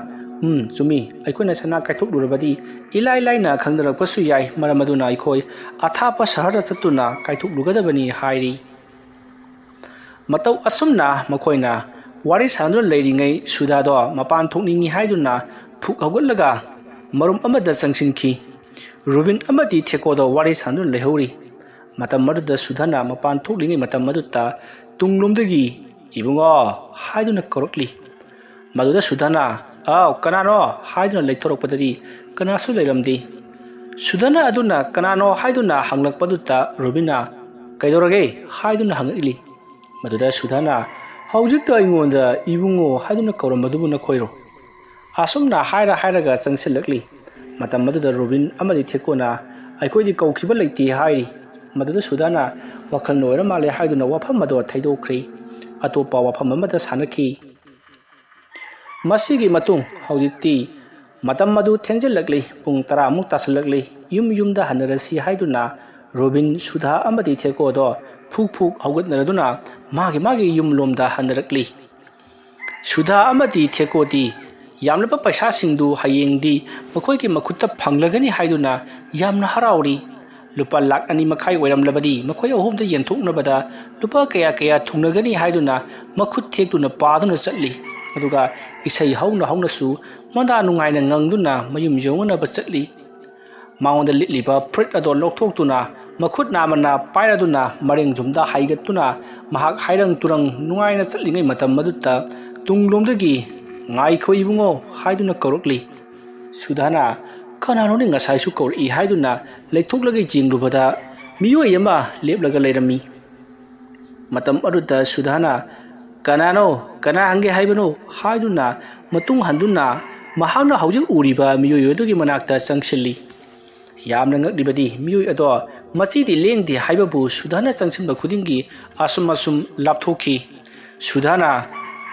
"ꯎꯝ, ꯆꯨꯝꯃꯤ, ꯑꯩꯈꯣꯏꯅ ꯁꯅꯥ ꯀꯥꯏꯊꯣꯛꯂꯨꯔꯕꯗꯤ ꯏꯂꯥꯏ ꯂꯥꯏꯅ ꯈꯪꯅꯔꯛꯄꯁꯨ ꯌꯥꯏ, ꯃꯔꯝ ꯑꯗꯨꯅ ꯑꯩꯈꯣꯏ ꯑꯊꯥꯞꯄ ꯁꯍꯔꯗ ꯆꯠꯇꯨꯅ ꯀꯥꯏꯊꯣꯛꯂꯨꯒꯗꯕꯅꯤ" ꯍꯥꯏꯔꯤ꯫ ꯃꯇꯧ ꯑꯁꯨꯝꯅ ꯃꯈꯣꯏꯅ ꯋꯥꯔꯤ ꯁꯥꯟꯅꯗꯨꯅ ꯂꯩꯔꯤꯉꯩ ꯁꯨꯙꯥꯗꯣ ꯃꯄꯥꯟ ꯊꯣꯛꯅꯤꯡꯏ ꯍꯥꯏꯗꯨꯅ ꯐꯨꯛ ꯍꯧꯒꯠꯂꯒ ꯃꯔꯨꯝ ꯑꯃꯗ ꯆꯪꯁꯤꯟꯈꯤ꯫ ꯔꯨꯕꯤꯟ ꯑꯃꯗꯤ ꯊꯦꯀꯣꯗꯣ ꯋꯥꯔꯤ ꯁꯥꯟꯅꯗꯨꯅ ꯂꯩꯍꯧꯔꯤ꯫ ꯃꯇꯝ ꯑꯗꯨꯗ ꯁꯨꯙꯥꯅ ꯃꯄꯥꯟ ꯊꯣꯛꯂꯤꯉꯩ ꯃꯇꯝ ꯑꯗꯨꯗ ꯇꯨꯡꯂꯣꯝꯗꯒꯤ, "ꯏꯕꯨꯡꯉꯣ" ꯍꯥꯏꯗꯨꯅ ꯀꯧꯔꯛꯂꯤ꯫ ꯃꯗꯨꯗ ꯁꯨꯙꯥꯅ, "ꯑꯥꯎ, ꯀꯅꯥꯅꯣ?" ꯍꯥꯏꯗꯨꯅ ꯂꯩꯊꯣꯔꯛꯄꯗꯗꯤ ꯀꯅꯥꯁꯨ ꯂꯩꯔꯝꯗꯦ꯫ ꯁꯨꯙꯥꯅ ꯑꯗꯨꯅ "ꯀꯅꯥꯅꯣ?" ꯍꯥꯏꯗꯨꯅ ꯍꯪꯂꯛꯄꯗꯨꯗ ꯔꯨꯕꯤꯟꯅ, "ꯀꯩꯗꯧꯔꯒꯦ?" ꯍꯥꯏꯗꯨꯅ ꯍꯪꯉꯛꯂꯤ꯫ ꯃꯗꯨꯗ ꯁꯨꯙꯥꯅ, "ꯍꯧꯖꯤꯛꯇ ꯑꯩꯉꯣꯟꯗ 'ꯏꯕꯨꯡꯉꯣ' ꯍꯥꯏꯗꯨꯅ ꯀꯧꯔꯝꯕꯗꯨꯕꯨ ꯅꯈꯣꯏꯔꯣ?" ꯑꯁꯨꯝꯅ ꯍꯥꯏꯔ ꯍꯥꯏꯔꯒ ꯆꯪꯁꯤꯜꯂꯛꯂꯤ꯫ ꯃꯇꯝ ꯑꯗꯨꯗ ꯔꯨꯕꯤꯟ ꯑꯃꯗꯤ ꯊꯦꯀꯣꯅ, "ꯑꯩꯈꯣꯏꯗꯤ ꯀꯧꯈꯤꯕ ꯂꯩꯇꯦ" ꯍꯥꯏꯔꯤ꯫ ꯃꯗꯨꯗ ꯁꯨꯙꯥꯅ "ꯋꯥꯈꯜꯅ ꯑꯣꯏꯔ ꯃꯥꯜꯂꯦ" ꯍꯥꯏꯗꯨꯅ ꯋꯥꯐꯝ ꯑꯗꯣ ꯊꯩꯗꯣꯛꯈ꯭ꯔꯦ꯫ ꯑꯇꯣꯞꯄ ꯋꯥꯐꯝ ꯑꯃꯗ ꯁꯥꯟꯅꯈꯤ꯫ ꯃꯁꯤꯒꯤ ꯃꯇꯨꯡ ꯍꯧꯖꯤꯛꯇꯤ ꯃꯇꯝ ꯑꯗꯨ ꯊꯦꯡꯖꯤꯜꯂꯛꯂꯤ꯫ ꯄꯨꯡ ꯇꯔꯥꯃꯨꯛ ꯇꯥꯁꯤꯜꯂꯛꯂꯤ꯫ ꯌꯨꯝ ꯌꯨꯝꯗ ꯍꯟꯅꯔꯁꯤ ꯍꯥꯏꯗꯨꯅ ꯔꯣꯕꯤꯟ, ꯁꯨꯙꯥ ꯑꯃꯗꯤ ꯊꯦꯀꯣꯗꯣ ꯐꯨꯛ ꯐꯨꯛ ꯍꯧꯒꯠꯅꯔꯗꯨꯅ ꯃꯥꯒꯤ ꯃꯥꯒꯤ ꯌꯨꯝꯂꯣꯝꯗ ꯍꯟꯅꯔꯛꯂꯤ꯫ ꯁꯨꯙꯥ ꯑꯃꯗꯤ ꯊꯦꯀꯣꯗꯤ ꯌꯥꯝꯂꯕ ꯄꯩꯁꯥꯁꯤꯡꯗꯨ ꯍꯌꯦꯡꯗꯤ ꯃꯈꯣꯏꯒꯤ ꯃꯈꯨꯠꯇ ꯐꯪꯂꯒꯅꯤ ꯍꯥꯏꯗꯨꯅ ꯌꯥꯝꯅ ꯍꯔꯥꯎꯔꯤ꯫ ꯂꯨꯄꯥ ꯂꯥꯛ ꯑꯅꯤ ꯃꯈꯥꯏ ꯑꯣꯏꯔꯝꯂꯕꯗꯤ ꯃꯈꯣꯏ ꯑꯍꯨꯝꯗ ꯌꯦꯟꯊꯣꯛꯅꯕꯗ ꯂꯨꯄꯥ ꯀꯌꯥ ꯀꯌꯥ ꯊꯨꯡꯅꯒꯅꯤ ꯍꯥꯏꯗꯨꯅ ꯃꯈꯨꯠ ꯊꯦꯛꯇꯨꯅ ꯄꯥꯗꯨꯅ ꯆꯠꯂꯤ꯫ ꯑꯗꯨꯒ ꯏꯁꯩ ꯍꯧꯅ ꯍꯧꯅꯁꯨ ꯃꯗꯥ ꯅꯨꯡꯉꯥꯏꯅ ꯉꯪꯗꯨꯅ ꯃꯌꯨꯝ ꯌꯧꯅꯅꯕ ꯆꯠꯂꯤ꯫ ꯃꯉꯣꯟꯗ ꯂꯤꯠꯂꯤꯕ ꯐꯨꯔꯤꯠ ꯑꯗꯣ ꯂꯧꯊꯣꯛꯇꯨꯅ ꯃꯈꯨꯠ ꯅꯥꯝꯃꯅ ꯄꯥꯏꯔꯗꯨꯅ ꯃꯔꯦꯡ ꯌꯨꯝꯗ ꯍꯥꯏꯒꯠꯇꯨꯅ ꯃꯍꯥꯛ ꯍꯥꯏꯔꯪ ꯇꯨꯔꯪ ꯅꯨꯡꯉꯥꯏꯅ ꯆꯠꯂꯤꯉꯩ ꯃꯇꯝ ꯑꯗꯨꯗ ꯇꯨꯡꯂꯣꯝꯗꯒꯤ, "ꯉꯥꯏꯈꯣ ꯏꯕꯨꯡꯉꯣ" ꯍꯥꯏꯗꯨꯅ ꯀꯧꯔꯛꯂꯤ꯫ ꯁꯨꯙꯥꯅ, "ꯀꯅꯥꯅꯣꯅꯦ ꯉꯁꯥꯏꯁꯨ ꯀꯧꯔꯛꯏ?" ꯍꯥꯏꯗꯨꯅ ꯂꯩꯊꯣꯛꯂꯒ ꯌꯦꯡꯂꯨꯕꯗ ꯃꯤꯑꯣꯏ ꯑꯃ ꯂꯦꯞꯂꯒ ꯂꯩꯔꯝꯃꯤ꯫ ꯃꯇꯝ ꯑꯗꯨꯗ ꯁꯨꯙꯥꯅ, "ꯀꯅꯥꯅꯣ? ꯀꯅꯥ ꯍꯪꯒꯦ ꯍꯥꯏꯕꯅꯣ?" ꯍꯥꯏꯗꯨꯅ ꯃꯇꯨꯡ ꯍꯟꯗꯨꯅ ꯃꯍꯥꯛꯅ ꯍꯧꯖꯤꯛ ꯎꯔꯤꯕ ꯃꯤꯑꯣꯏ ꯑꯗꯨꯒꯤ ꯃꯅꯥꯛꯇ ꯆꯪꯁꯤꯜꯂꯤ꯫ ꯌꯥꯝꯅ ꯉꯛꯂꯤꯕꯗꯤ ꯃꯤꯑꯣꯏ ꯑꯗꯣ ꯃꯆꯤꯗꯤ ꯂꯦꯡꯗꯦ ꯍꯥꯏꯕꯕꯨ ꯁꯨꯙꯥꯅ ꯆꯪꯁꯤꯟꯕ ꯈꯨꯗꯤꯡꯒꯤ ꯑꯁꯨꯝ ꯑꯁꯨꯝ ꯂꯥꯞꯊꯣꯛꯈꯤ꯫ ꯁꯨꯙꯥꯅ,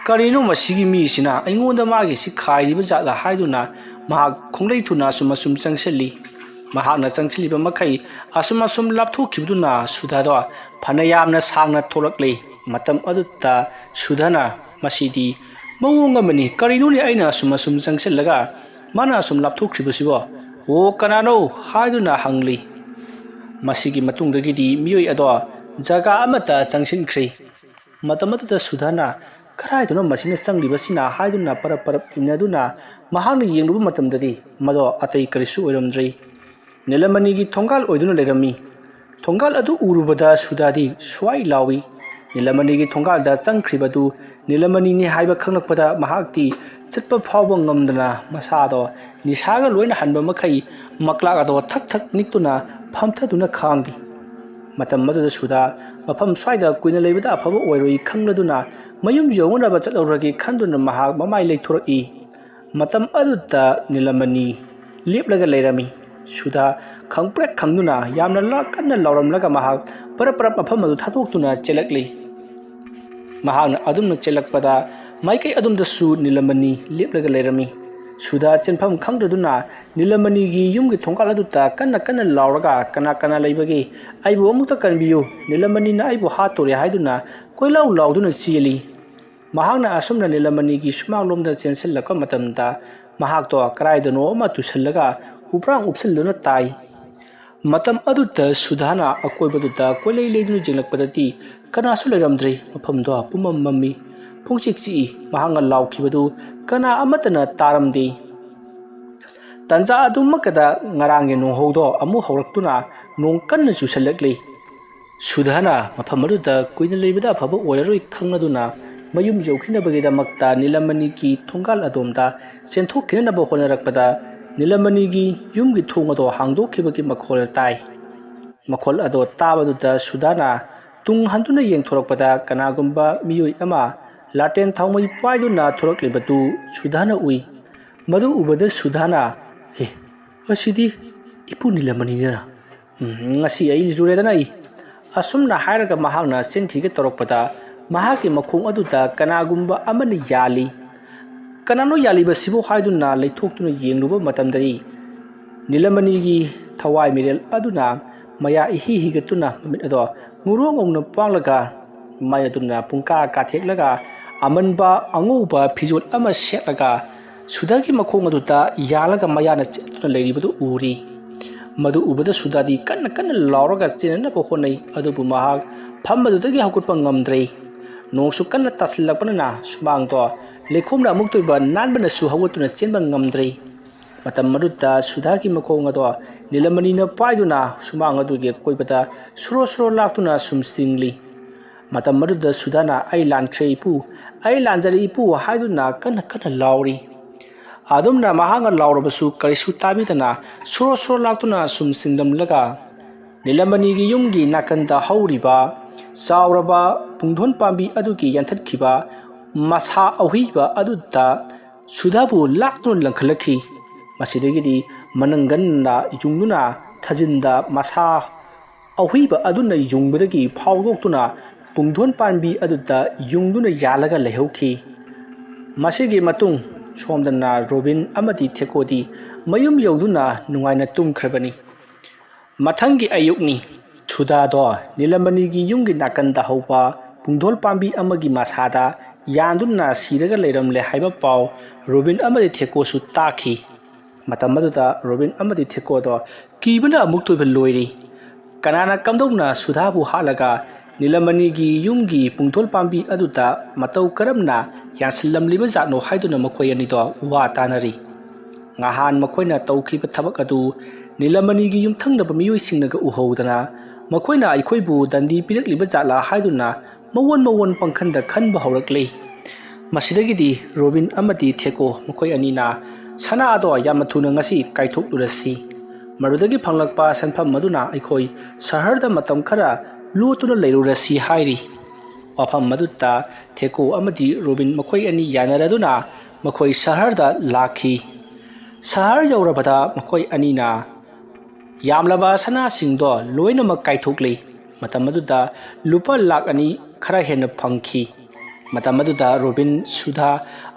"ꯀꯔꯤꯅꯣ ꯃꯁꯤꯒꯤ ꯃꯤꯁꯤꯅ ꯑꯩꯉꯣꯟꯗ ꯃꯥꯒꯤ ꯁꯤ ꯈꯥꯏꯔꯤꯕ ꯖꯥꯠꯂ?" ꯍꯥꯏꯗꯨꯅ ꯃꯍꯥꯛ ꯈꯣꯡꯂꯩ ꯊꯨꯅ ꯑꯁꯨꯝ ꯑꯁꯨꯝ ꯆꯪꯁꯤꯜꯂꯤ꯫ ꯃꯍꯥꯛꯅ ꯆꯪꯁꯤꯜꯂꯤꯕ ꯃꯈꯩ ꯑꯁꯨꯝ ꯑꯁꯨꯝ ꯂꯥꯞꯊꯣꯛꯈꯤꯕꯗꯨꯅ ꯁꯨꯙꯥꯗꯣ ꯐꯅ ꯌꯥꯝꯅ ꯁꯥꯡꯅ ꯊꯣꯛꯂꯛꯂꯤ꯫ ꯃꯇꯝ ꯑꯗꯨꯗ ꯁꯨꯙꯥꯅ, "ꯃꯁꯤꯗꯤ ꯃꯑꯣꯡ ꯑꯃꯅꯤ, ꯀꯔꯤꯅꯣꯅꯦ ꯑꯩꯅ ꯑꯁꯨꯝ ꯑꯁꯨꯝ ꯆꯪꯁꯤꯜꯂꯒ ꯃꯥꯅ ꯑꯁꯨꯝ ꯂꯥꯞꯊꯣꯛꯈ꯭ꯔꯤꯕꯁꯤꯕꯣ? ꯑꯣ, ꯀꯅꯥꯅꯣ?" ꯍꯥꯏꯗꯨꯅ ꯍꯪꯂꯤ꯫ ꯃꯁꯤꯒꯤ ꯃꯇꯨꯡꯗꯒꯤꯗꯤ ꯃꯤꯑꯣꯏ ꯑꯗꯣ ꯖꯒꯥ ꯑꯃꯠꯇ ꯆꯪꯁꯤꯟꯈ꯭ꯔꯦ꯫ ꯃꯇꯝ ꯑꯗꯨꯗ ꯁꯨꯙꯥꯅ, "ꯀꯗꯥꯏꯗꯅꯣ ꯃꯁꯤꯅ ꯆꯪꯂꯤꯕꯁꯤꯅ?" ꯍꯥꯏꯗꯨꯅ ꯄꯔꯞ ꯄꯔꯞ ꯏꯟꯅꯗꯨꯅ ꯃꯍꯥꯛꯅ ꯌꯦꯡꯂꯨꯕ ꯃꯇꯝꯗꯗꯤ ꯃꯗꯣ ꯑꯇꯩ ꯀꯔꯤꯁꯨ ꯑꯣꯏꯔꯝꯗ꯭ꯔꯦ꯫ ꯅꯤꯂꯃꯅꯤꯒꯤ ꯊꯣꯡꯒꯥꯜ ꯑꯣꯏꯗꯨꯅ ꯂꯩꯔꯝꯃꯤ꯫ ꯊꯣꯡꯒꯥꯜ ꯑꯗꯨ ꯎꯔꯨꯕꯗ ꯁꯨꯙꯥꯗꯤ ꯁ꯭ꯋꯥꯏ ꯂꯥꯎꯏ꯫ ꯅꯤꯂꯃꯅꯤꯒꯤ ꯊꯣꯡꯒꯥꯜꯗ ꯆꯪꯈ꯭ꯔꯤꯕꯗꯨ ꯅꯤꯂꯃꯅꯤꯅꯤ ꯍꯥꯏꯕ ꯈꯪꯂꯛꯄꯗ ꯃꯍꯥꯛꯇꯤ ꯆꯠꯄ ꯐꯥꯎꯕ ꯉꯝꯗꯅ ꯃꯁꯥꯗꯣ ꯅꯤꯁꯥꯒ ꯂꯣꯏꯅ ꯍꯟꯕ ꯃꯈꯩ ꯃꯀ꯭ꯂꯥꯛ ꯑꯗꯣ ꯊꯛ ꯊꯛ ꯅꯤꯛꯇꯨꯅ ꯐꯝꯊꯗꯨꯅ ꯈꯥꯡꯂꯤ꯫ ꯃꯇꯝ ꯑꯗꯨꯗ ꯁꯨꯙꯥ ꯃꯐꯝ ꯁ꯭ꯋꯥꯏꯗ ꯀꯨꯏꯅ ꯂꯩꯕꯗ ꯑꯐꯕ ꯑꯣꯏꯔꯣꯏ ꯈꯪꯂꯗꯨꯅ ꯃꯌꯨꯝ ꯌꯧꯅꯅꯕ ꯆꯠꯍꯧꯔꯒꯦ ꯈꯟꯗꯨꯅ ꯃꯍꯥꯛ ꯃꯃꯥꯏ ꯂꯩꯊꯣꯔꯛꯏ꯫ ꯃꯇꯝ ꯑꯗꯨꯗ ꯅꯤꯂꯃꯅꯤ ꯂꯦꯞꯂꯒ ꯂꯩꯔꯝꯃꯤ꯫ ꯁꯨꯙꯥ ꯈꯪꯄ꯭ꯔꯦꯛ ꯈꯪꯗꯨꯅ ꯌꯥꯝꯅ ꯂꯥ-, ꯀꯟꯅ ꯂꯥꯎꯔꯝꯂꯒ ꯃꯍꯥꯛ ꯄꯔꯞ ꯄꯔꯞ ꯃꯐꯝ ꯑꯗꯨ ꯊꯥꯗꯣꯛꯇꯨꯅ ꯆꯦꯜꯂꯛꯂꯤ꯫ ꯃꯍꯥꯛꯅ ꯑꯗꯨꯝꯅ ꯆꯦꯜꯂꯛꯄꯗ ꯃꯥꯏꯀꯩ ꯑꯗꯨꯝꯗꯁꯨ ꯅꯤꯂꯃꯅꯤ ꯂꯦꯞꯂꯒ ꯂꯩꯔꯝꯃꯤ꯫ ꯁꯨꯙꯥ ꯆꯦꯟꯐꯝ ꯈꯪꯗ꯭ꯔꯗꯨꯅ ꯅꯤꯂꯃꯅꯤꯒꯤ ꯌꯨꯝꯒꯤ ꯊꯣꯡꯒꯥꯜ ꯑꯗꯨꯗ ꯀꯟꯅ ꯀꯟꯅ ꯂꯥꯎꯔꯒ, "ꯀꯅꯥ ꯀꯅꯥ ꯂꯩꯕꯒꯦ? ꯑꯩꯕꯨ ꯑꯃꯨꯛꯇ ꯀꯟꯕꯤꯌꯨ, ꯅꯤꯂꯃꯅꯤꯅ ꯑꯩꯕꯨ ꯍꯥꯠꯇꯣꯔꯦ" ꯍꯥꯏꯗꯨꯅ ꯀꯣꯏꯂꯥꯎ ꯂꯥꯎꯗꯨꯅ ꯆꯦꯜꯂꯤ꯫ ꯃꯍꯥꯛꯅ ꯑꯁꯨꯝꯅ ꯅꯤꯂꯃꯅꯤꯒꯤ ꯁꯨꯃꯥꯡꯂꯣꯝꯗ ꯆꯦꯟꯁꯤꯜꯂꯛꯄ ꯃꯇꯝꯗ ꯃꯍꯥꯛꯇꯣ ꯀꯗꯥꯏꯗꯅꯣ ꯑꯃ ꯇꯨꯁꯜꯂꯒ ꯎꯄ꯭ꯔꯥꯡ ꯎꯞꯁꯤꯜꯗꯨꯅ ꯇꯥꯏ꯫ ꯃꯇꯝ ꯑꯗꯨꯗ ꯁꯨꯙꯥꯅ ꯑꯀꯣꯏꯕꯗꯨꯗ ꯀꯣꯏꯂꯩ ꯂꯩꯗꯨꯅ ꯌꯦꯡꯂꯛꯄꯗꯗꯤ ꯀꯅꯥꯁꯨ ꯂꯩꯔꯝꯗ꯭ꯔꯦ꯫ ꯃꯐꯝꯗꯣ ꯄꯨꯝꯃꯝ ꯃꯝꯃꯤ꯫ ꯄꯨꯡꯆꯤꯛ ꯆꯤꯛꯏ꯫ ꯃꯍꯥꯛꯅ ꯂꯥꯎꯈꯤꯕꯗꯨ ꯀꯅꯥ ꯑꯃꯠꯇꯅ ꯇꯥꯔꯝꯗꯦ꯫ ꯇꯟꯖꯥ ꯑꯗꯨꯃꯛꯀꯗ ꯉꯔꯥꯡꯒꯤ ꯅꯣꯡꯍꯧꯗꯣ ꯑꯃꯨꯛ ꯍꯧꯔꯛꯇꯨꯅ ꯅꯣꯡ ꯀꯟꯅ ꯆꯨꯁꯜꯂꯛꯂꯤ꯫ ꯁꯨꯙꯥꯅ ꯃꯐꯝ ꯑꯗꯨꯗ ꯀꯨꯏꯅ ꯂꯩꯕꯗ ꯑꯐꯕ ꯑꯣꯏꯔꯔꯣꯏ ꯈꯪꯂꯗꯨꯅ ꯃꯌꯨꯝ ꯌꯧꯈꯤꯅꯕꯒꯤꯗꯃꯛꯇ ꯅꯤꯂꯃꯅꯤꯒꯤ ꯊꯣꯡꯒꯥꯜ ꯑꯗꯣꯝꯗ ꯆꯦꯟꯊꯣꯛꯈꯤꯅꯅꯕ ꯍꯣꯠꯅꯔꯛꯄꯗ ꯅꯤꯂꯃꯅꯤꯒꯤ ꯌꯨꯝꯒꯤ ꯊꯣꯡ ꯑꯗꯣ ꯍꯥꯡꯗꯣꯛꯈꯤꯕꯒꯤ ꯃꯈꯣꯜ ꯇꯥꯏ꯫ ꯃꯈꯣꯜ ꯑꯗꯣ ꯇꯥꯕꯗꯨꯗ ꯁꯨꯙꯥꯅ ꯇꯨꯡ ꯍꯟꯗꯨꯅ ꯌꯦꯡꯊꯣꯔꯛꯄꯗ ꯀꯅꯥꯒꯨꯝꯕ ꯃꯤꯑꯣꯏ ꯑꯃ ꯂꯥꯇꯦꯟ ꯊꯥꯎꯃꯩ ꯄꯥꯏꯗꯨꯅ ꯊꯣꯔꯛꯂꯤꯕꯗꯨ ꯁꯨꯙꯥꯅ ꯎꯏ꯫ ꯃꯗꯨ ꯎꯕꯗ ꯁꯨꯙꯥꯅ, "ꯑꯦ, ꯑꯁꯤꯗꯤ ꯏꯄꯨ ꯅꯤꯂꯃꯅꯤꯅ꯫ ꯎꯝ, ꯉꯁꯤ ꯑꯩ ꯂꯨꯔꯦꯗꯅ ꯑꯩ꯫" ꯑꯁꯨꯝꯅ ꯍꯥꯏꯔꯒ ꯃꯍꯥꯛꯅ ꯆꯦꯟꯈꯤꯒꯦ ꯇꯧꯔꯛꯄꯗ, ꯃꯍꯥꯛꯀꯤ ꯃꯈꯣꯡ ꯑꯗꯨꯗ ꯀꯅꯥꯒꯨꯝꯕ ꯑꯃꯅ ꯌꯥꯜꯂꯤ꯫ "ꯀꯅꯥꯅꯣ ꯌꯥꯜꯂꯤꯕꯁꯤꯕꯨ?" ꯍꯥꯏꯗꯨꯅ ꯂꯩꯊꯣꯛꯇꯨꯅ ꯌꯦꯡꯂꯨꯕ ꯃꯇꯝꯗꯗꯤ, ꯅꯤꯂꯃꯅꯤꯒꯤ ꯊꯋꯥꯏ ꯃꯤꯔꯦꯜ ꯑꯗꯨꯅ ꯃꯌꯥ ꯏꯍꯤ ꯍꯤꯒꯠꯇꯨꯅ ꯃꯃꯤꯠ ꯑꯗꯣ ꯉꯨꯔꯣꯛ ꯉꯧꯅ ꯄꯥꯡꯂꯒ, ꯃꯥꯏ ꯑꯗꯨꯅ ꯄꯨꯡꯀꯥ ꯀꯥꯊꯦꯛꯂꯒ, ꯑꯃꯟꯕ ꯑꯉꯧꯕ ꯐꯤꯖꯣꯜ ꯑꯃ ꯁꯦꯠꯂꯒ, ꯁꯨꯙꯥꯒꯤ ꯃꯈꯣꯡ ꯑꯗꯨꯗ ꯌꯥꯜꯂꯒ ꯃꯌꯥꯅ ꯆꯦꯠꯇꯨꯅ ꯂꯩꯔꯤꯕꯗꯨ ꯎꯔꯤ꯫ ꯃꯗꯨ ꯎꯕꯗ ꯁꯨꯙꯥꯗꯤ ꯀꯟꯅ ꯀꯟꯅ ꯂꯥꯎꯔꯒ ꯆꯦꯟꯅꯅꯕ ꯍꯣꯠꯅꯩ, ꯑꯗꯨꯕꯨ ꯃꯍꯥꯛ ꯐꯝꯕꯗꯨꯗꯒꯤ ꯍꯧꯒꯠꯄ ꯉꯝꯗ꯭ꯔꯦ꯫ ꯅꯣꯡꯁꯨ ꯀꯟꯅ ꯇꯥꯁꯤꯜꯂꯛꯄꯅꯤꯅ ꯁꯨꯃꯥꯡꯗꯣ ꯂꯩꯈꯣꯝꯅ ꯑꯃꯨꯛꯇꯣꯏꯕ ꯅꯥꯟꯕꯅꯁꯨ ꯍꯧꯒꯠꯇꯨꯅ ꯆꯦꯟꯕ ꯉꯝꯗ꯭ꯔꯦ꯫ ꯃꯇꯝ ꯑꯗꯨꯗ ꯁꯨꯙꯥꯒꯤ ꯃꯈꯣꯡ ꯑꯗꯣ ꯅꯤꯂꯃꯅꯤꯅ ꯄꯥꯏꯗꯨꯅ ꯁꯨꯃꯥꯡ ꯑꯗꯨꯒꯤ ꯑꯀꯣꯏꯕꯗ ꯁꯣꯔꯣ ꯁꯣꯔꯣ ꯂꯥꯛꯇꯨꯅ ꯁꯨꯝ ꯆꯤꯡꯂꯤ꯫ ꯃꯇꯝ ꯑꯗꯨꯗ ꯁꯨꯙꯥꯅ, "ꯑꯩ ꯂꯥꯟꯈ꯭ꯔꯦ ꯏꯄꯨ, ꯑꯩ ꯂꯥꯟꯖꯔꯦ ꯏꯄꯨ" ꯍꯥꯏꯗꯨꯅ ꯀꯟꯅ ꯀꯟꯅ ꯂꯥꯎꯔꯤ꯫ ꯑꯗꯨꯝꯅ ꯃꯍꯥꯛꯅ ꯂꯥꯎꯔꯕꯁꯨ ꯀꯔꯤꯁꯨ ꯇꯥꯕꯤꯗꯅ ꯁꯣꯔꯣ ꯁꯣꯔꯣ ꯂꯥꯛꯇꯨꯅ ꯁꯨꯝ ꯆꯤꯡꯂꯝꯂꯒ, ꯅꯤꯂꯃꯅꯤꯒꯤ ꯌꯨꯝꯒꯤ ꯅꯥꯀꯟꯗ ꯍꯧꯔꯤꯕ ꯆꯥꯎꯔꯕ ꯄꯨꯡꯗꯣꯟ ꯄꯥꯝꯕꯤ ꯑꯗꯨꯒꯤ ꯌꯥꯟꯊꯠꯈꯤꯕ ꯃꯁꯥ ꯑꯍꯨꯏꯕ ꯑꯗꯨꯗ ꯁꯨꯙꯥꯕꯨ ꯂꯥꯛꯇꯨꯅ ꯂꯪꯈꯠꯂꯛꯈꯤ꯫ ꯃꯁꯤꯗꯒꯤꯗꯤ ꯃꯅꯪꯒꯟꯅ ꯌꯨꯡꯗꯨꯅ ꯊꯥꯖꯤꯟꯗ ꯃꯁꯥ ꯑꯍꯨꯏꯕ ꯑꯗꯨꯅ ꯌꯨꯡꯕꯗꯒꯤ ꯐꯥꯎꯗꯣꯛꯇꯨꯅ ꯄꯨꯡꯗꯣꯟ ꯄꯥꯝꯕꯤ ꯑꯗꯨꯗ ꯌꯨꯡꯗꯨꯅ ꯌꯥꯜꯂꯒ ꯂꯩꯍꯧꯈꯤ꯫ ꯃꯁꯤꯒꯤ ꯃꯇꯨꯡ ꯁꯣꯝꯗꯅ ꯔꯣꯕꯤꯟ ꯑꯃꯗꯤ ꯊꯦꯀꯣꯗꯤ ꯃꯌꯨꯝ ꯌꯧꯗꯨꯅ ꯅꯨꯡꯉꯥꯏꯅ ꯇꯨꯝꯈ꯭ꯔꯕꯅꯤ꯫ ꯃꯊꯪꯒꯤ ꯑꯌꯨꯛꯅꯤ꯫ ꯁꯨꯙꯥꯗꯣ ꯅꯤꯂꯃꯅꯤꯒꯤ ꯌꯨꯝꯒꯤ ꯅꯥꯀꯟꯗ ꯍꯧꯕ ꯄꯨꯡꯗꯣꯟ ꯄꯥꯝꯕꯤ ꯑꯃꯒꯤ ꯃꯁꯥꯗ ꯌꯥꯟꯗꯨꯅ ꯁꯤꯔꯒ ꯂꯩꯔꯝꯂꯦ ꯍꯥꯏꯕ ꯄꯥꯎ ꯔꯣꯕꯤꯟ ꯑꯃꯗꯤ ꯊꯦꯀꯣꯁꯨ ꯇꯥꯈꯤ꯫ ꯃꯇꯝ ꯑꯗꯨꯗ ꯔꯣꯕꯤꯟ ꯑꯃꯗꯤ ꯊꯦꯀꯣꯗꯣ ꯀꯤꯕꯅ ꯑꯃꯨꯛꯇꯣꯏꯕ ꯂꯣꯏꯔꯤ꯫ ꯀꯅꯥꯅ ꯀꯝꯗꯧꯅ ꯁꯨꯙꯥꯕꯨ ꯍꯥꯠꯂꯒ ꯅꯤꯂꯃꯅꯤꯒꯤ ꯌꯨꯝꯒꯤ ꯄꯨꯡꯗꯣꯟ ꯄꯥꯝꯕꯤ ꯑꯗꯨꯗ ꯃꯇꯧ ꯀꯔꯝꯅ ꯌꯥꯟꯁꯤꯜꯂꯝꯂꯤꯕ ꯖꯥꯠꯅꯣ ꯍꯥꯏꯗꯨꯅ ꯃꯈꯣꯏ ꯑꯅꯤꯗꯣ ꯋꯥ ꯇꯥꯅꯔꯤ꯫ ꯉꯍꯥꯟ ꯃꯈꯣꯏꯅ ꯇꯧꯈꯤꯕ ꯊꯕꯛ ꯑꯗꯨ ꯅꯤꯂꯃꯅꯤꯒꯤ ꯌꯨꯝꯊꯪꯅꯕ ꯃꯤꯑꯣꯏꯁꯤꯡꯅꯒ ꯎꯍꯧꯗꯅ, ꯃꯈꯣꯏꯅ ꯑꯩꯈꯣꯏꯕꯨ ꯗꯟꯗꯤ ꯄꯤꯔꯛꯂꯤꯕ ꯖꯥꯠꯂꯥ ꯍꯥꯏꯗꯨꯅ ꯃꯑꯣꯟ ꯃꯑꯣꯟ ꯄꯪꯈꯟꯗ ꯈꯟꯕ ꯍꯧꯔꯛꯂꯤ꯫ ꯃꯁꯤꯗꯒꯤꯗꯤ ꯔꯣꯕꯤꯟ ꯑꯃꯗꯤ ꯊꯦꯀꯣ ꯃꯈꯣꯏ ꯑꯅꯤꯅ, "ꯁꯅꯥ ꯑꯗꯣ ꯌꯥꯝꯅ ꯊꯨꯅ ꯉꯁꯤ ꯀꯥꯏꯊꯣꯛꯂꯨꯔꯁꯤ꯫ ꯃꯗꯨꯗꯒꯤ ꯐꯪꯂꯛꯄ ꯁꯦꯟꯐꯝ ꯑꯗꯨꯅ ꯑꯩꯈꯣꯏ ꯁꯍꯔꯗ ꯃꯇꯝ ꯈꯔ ꯂꯣꯠꯇꯨꯅ ꯂꯩꯔꯨꯔꯁꯤ" ꯍꯥꯏꯔꯤ꯫ ꯋꯥꯐꯝ ꯑꯗꯨꯗ ꯊꯦꯀꯣ ꯑꯃꯗꯤ ꯔꯣꯕꯤꯟ ꯃꯈꯣꯏ ꯑꯅꯤ ꯌꯥꯅꯔꯗꯨꯅ ꯃꯈꯣꯏ ꯁꯍꯔꯗ ꯂꯥꯛꯈꯤ꯫ ꯁꯍꯔ ꯌꯧꯔꯕꯗ ꯃꯈꯣꯏ ꯑꯅꯤꯅ ꯌꯥꯝꯂꯕ ꯁꯅꯥꯁꯤꯡꯗꯣ ꯂꯣꯏꯅꯃꯛ ꯀꯥꯏꯊꯣꯛꯂꯤ꯫ ꯃꯇꯝ ꯑꯗꯨꯗ ꯂꯨꯄꯥ ꯂꯥꯛ ꯑꯅꯤ ꯈꯔ ꯍꯦꯟꯅ ꯐꯪꯈꯤ꯫ ꯃꯇꯝ ꯑꯗꯨꯗ ꯔꯣꯕꯤꯟ, ꯁꯨꯙꯥ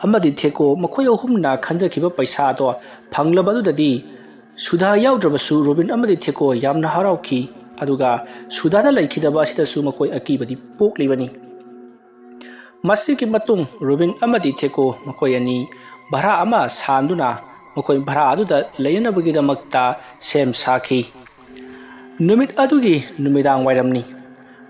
ꯑꯃꯗꯤ ꯊꯦꯀꯣ ꯃꯈꯣꯏ ꯑꯍꯨꯝꯅ ꯈꯟꯖꯈꯤꯕ ꯄꯩꯁꯥꯗꯣ ꯐꯪꯂꯕ ꯑꯗꯨꯗꯗꯤ ꯁꯨꯙꯥ ꯌꯥꯎꯗ꯭ꯔꯕꯁꯨ ꯔꯣꯕꯤꯟ ꯑꯃꯗꯤ ꯊꯦꯀꯣ ꯌꯥꯝꯅ ꯍꯔꯥꯎꯈꯤ꯫ ꯑꯗꯨꯒ ꯁꯨꯙꯥꯅ ꯂꯩꯈꯤꯗꯕ ꯑꯁꯤꯗꯁꯨ ꯃꯈꯣꯏ ꯑꯀꯤꯕꯗꯤ ꯄꯣꯛꯂꯤꯕꯅꯤ꯫ ꯃꯁꯤꯒꯤ ꯃꯇꯨꯡ ꯔꯣꯕꯤꯟ ꯑꯃꯗꯤ ꯊꯦꯀꯣ ꯃꯈꯣꯏ ꯑꯅꯤ ꯚꯔꯥ ꯑꯃ ꯁꯥꯟꯗꯨꯅ ꯃꯈꯣꯏ ꯚꯔꯥ ꯑꯗꯨꯗ ꯂꯩꯅꯅꯕꯒꯤꯗꯃꯛꯇ ꯁꯦꯝ ꯁꯥꯈꯤ꯫ ꯅꯨꯃꯤꯠ ꯑꯗꯨꯒꯤ ꯅꯨꯃꯤꯗꯥꯡ ꯋꯥꯏꯔꯝꯅꯤ꯫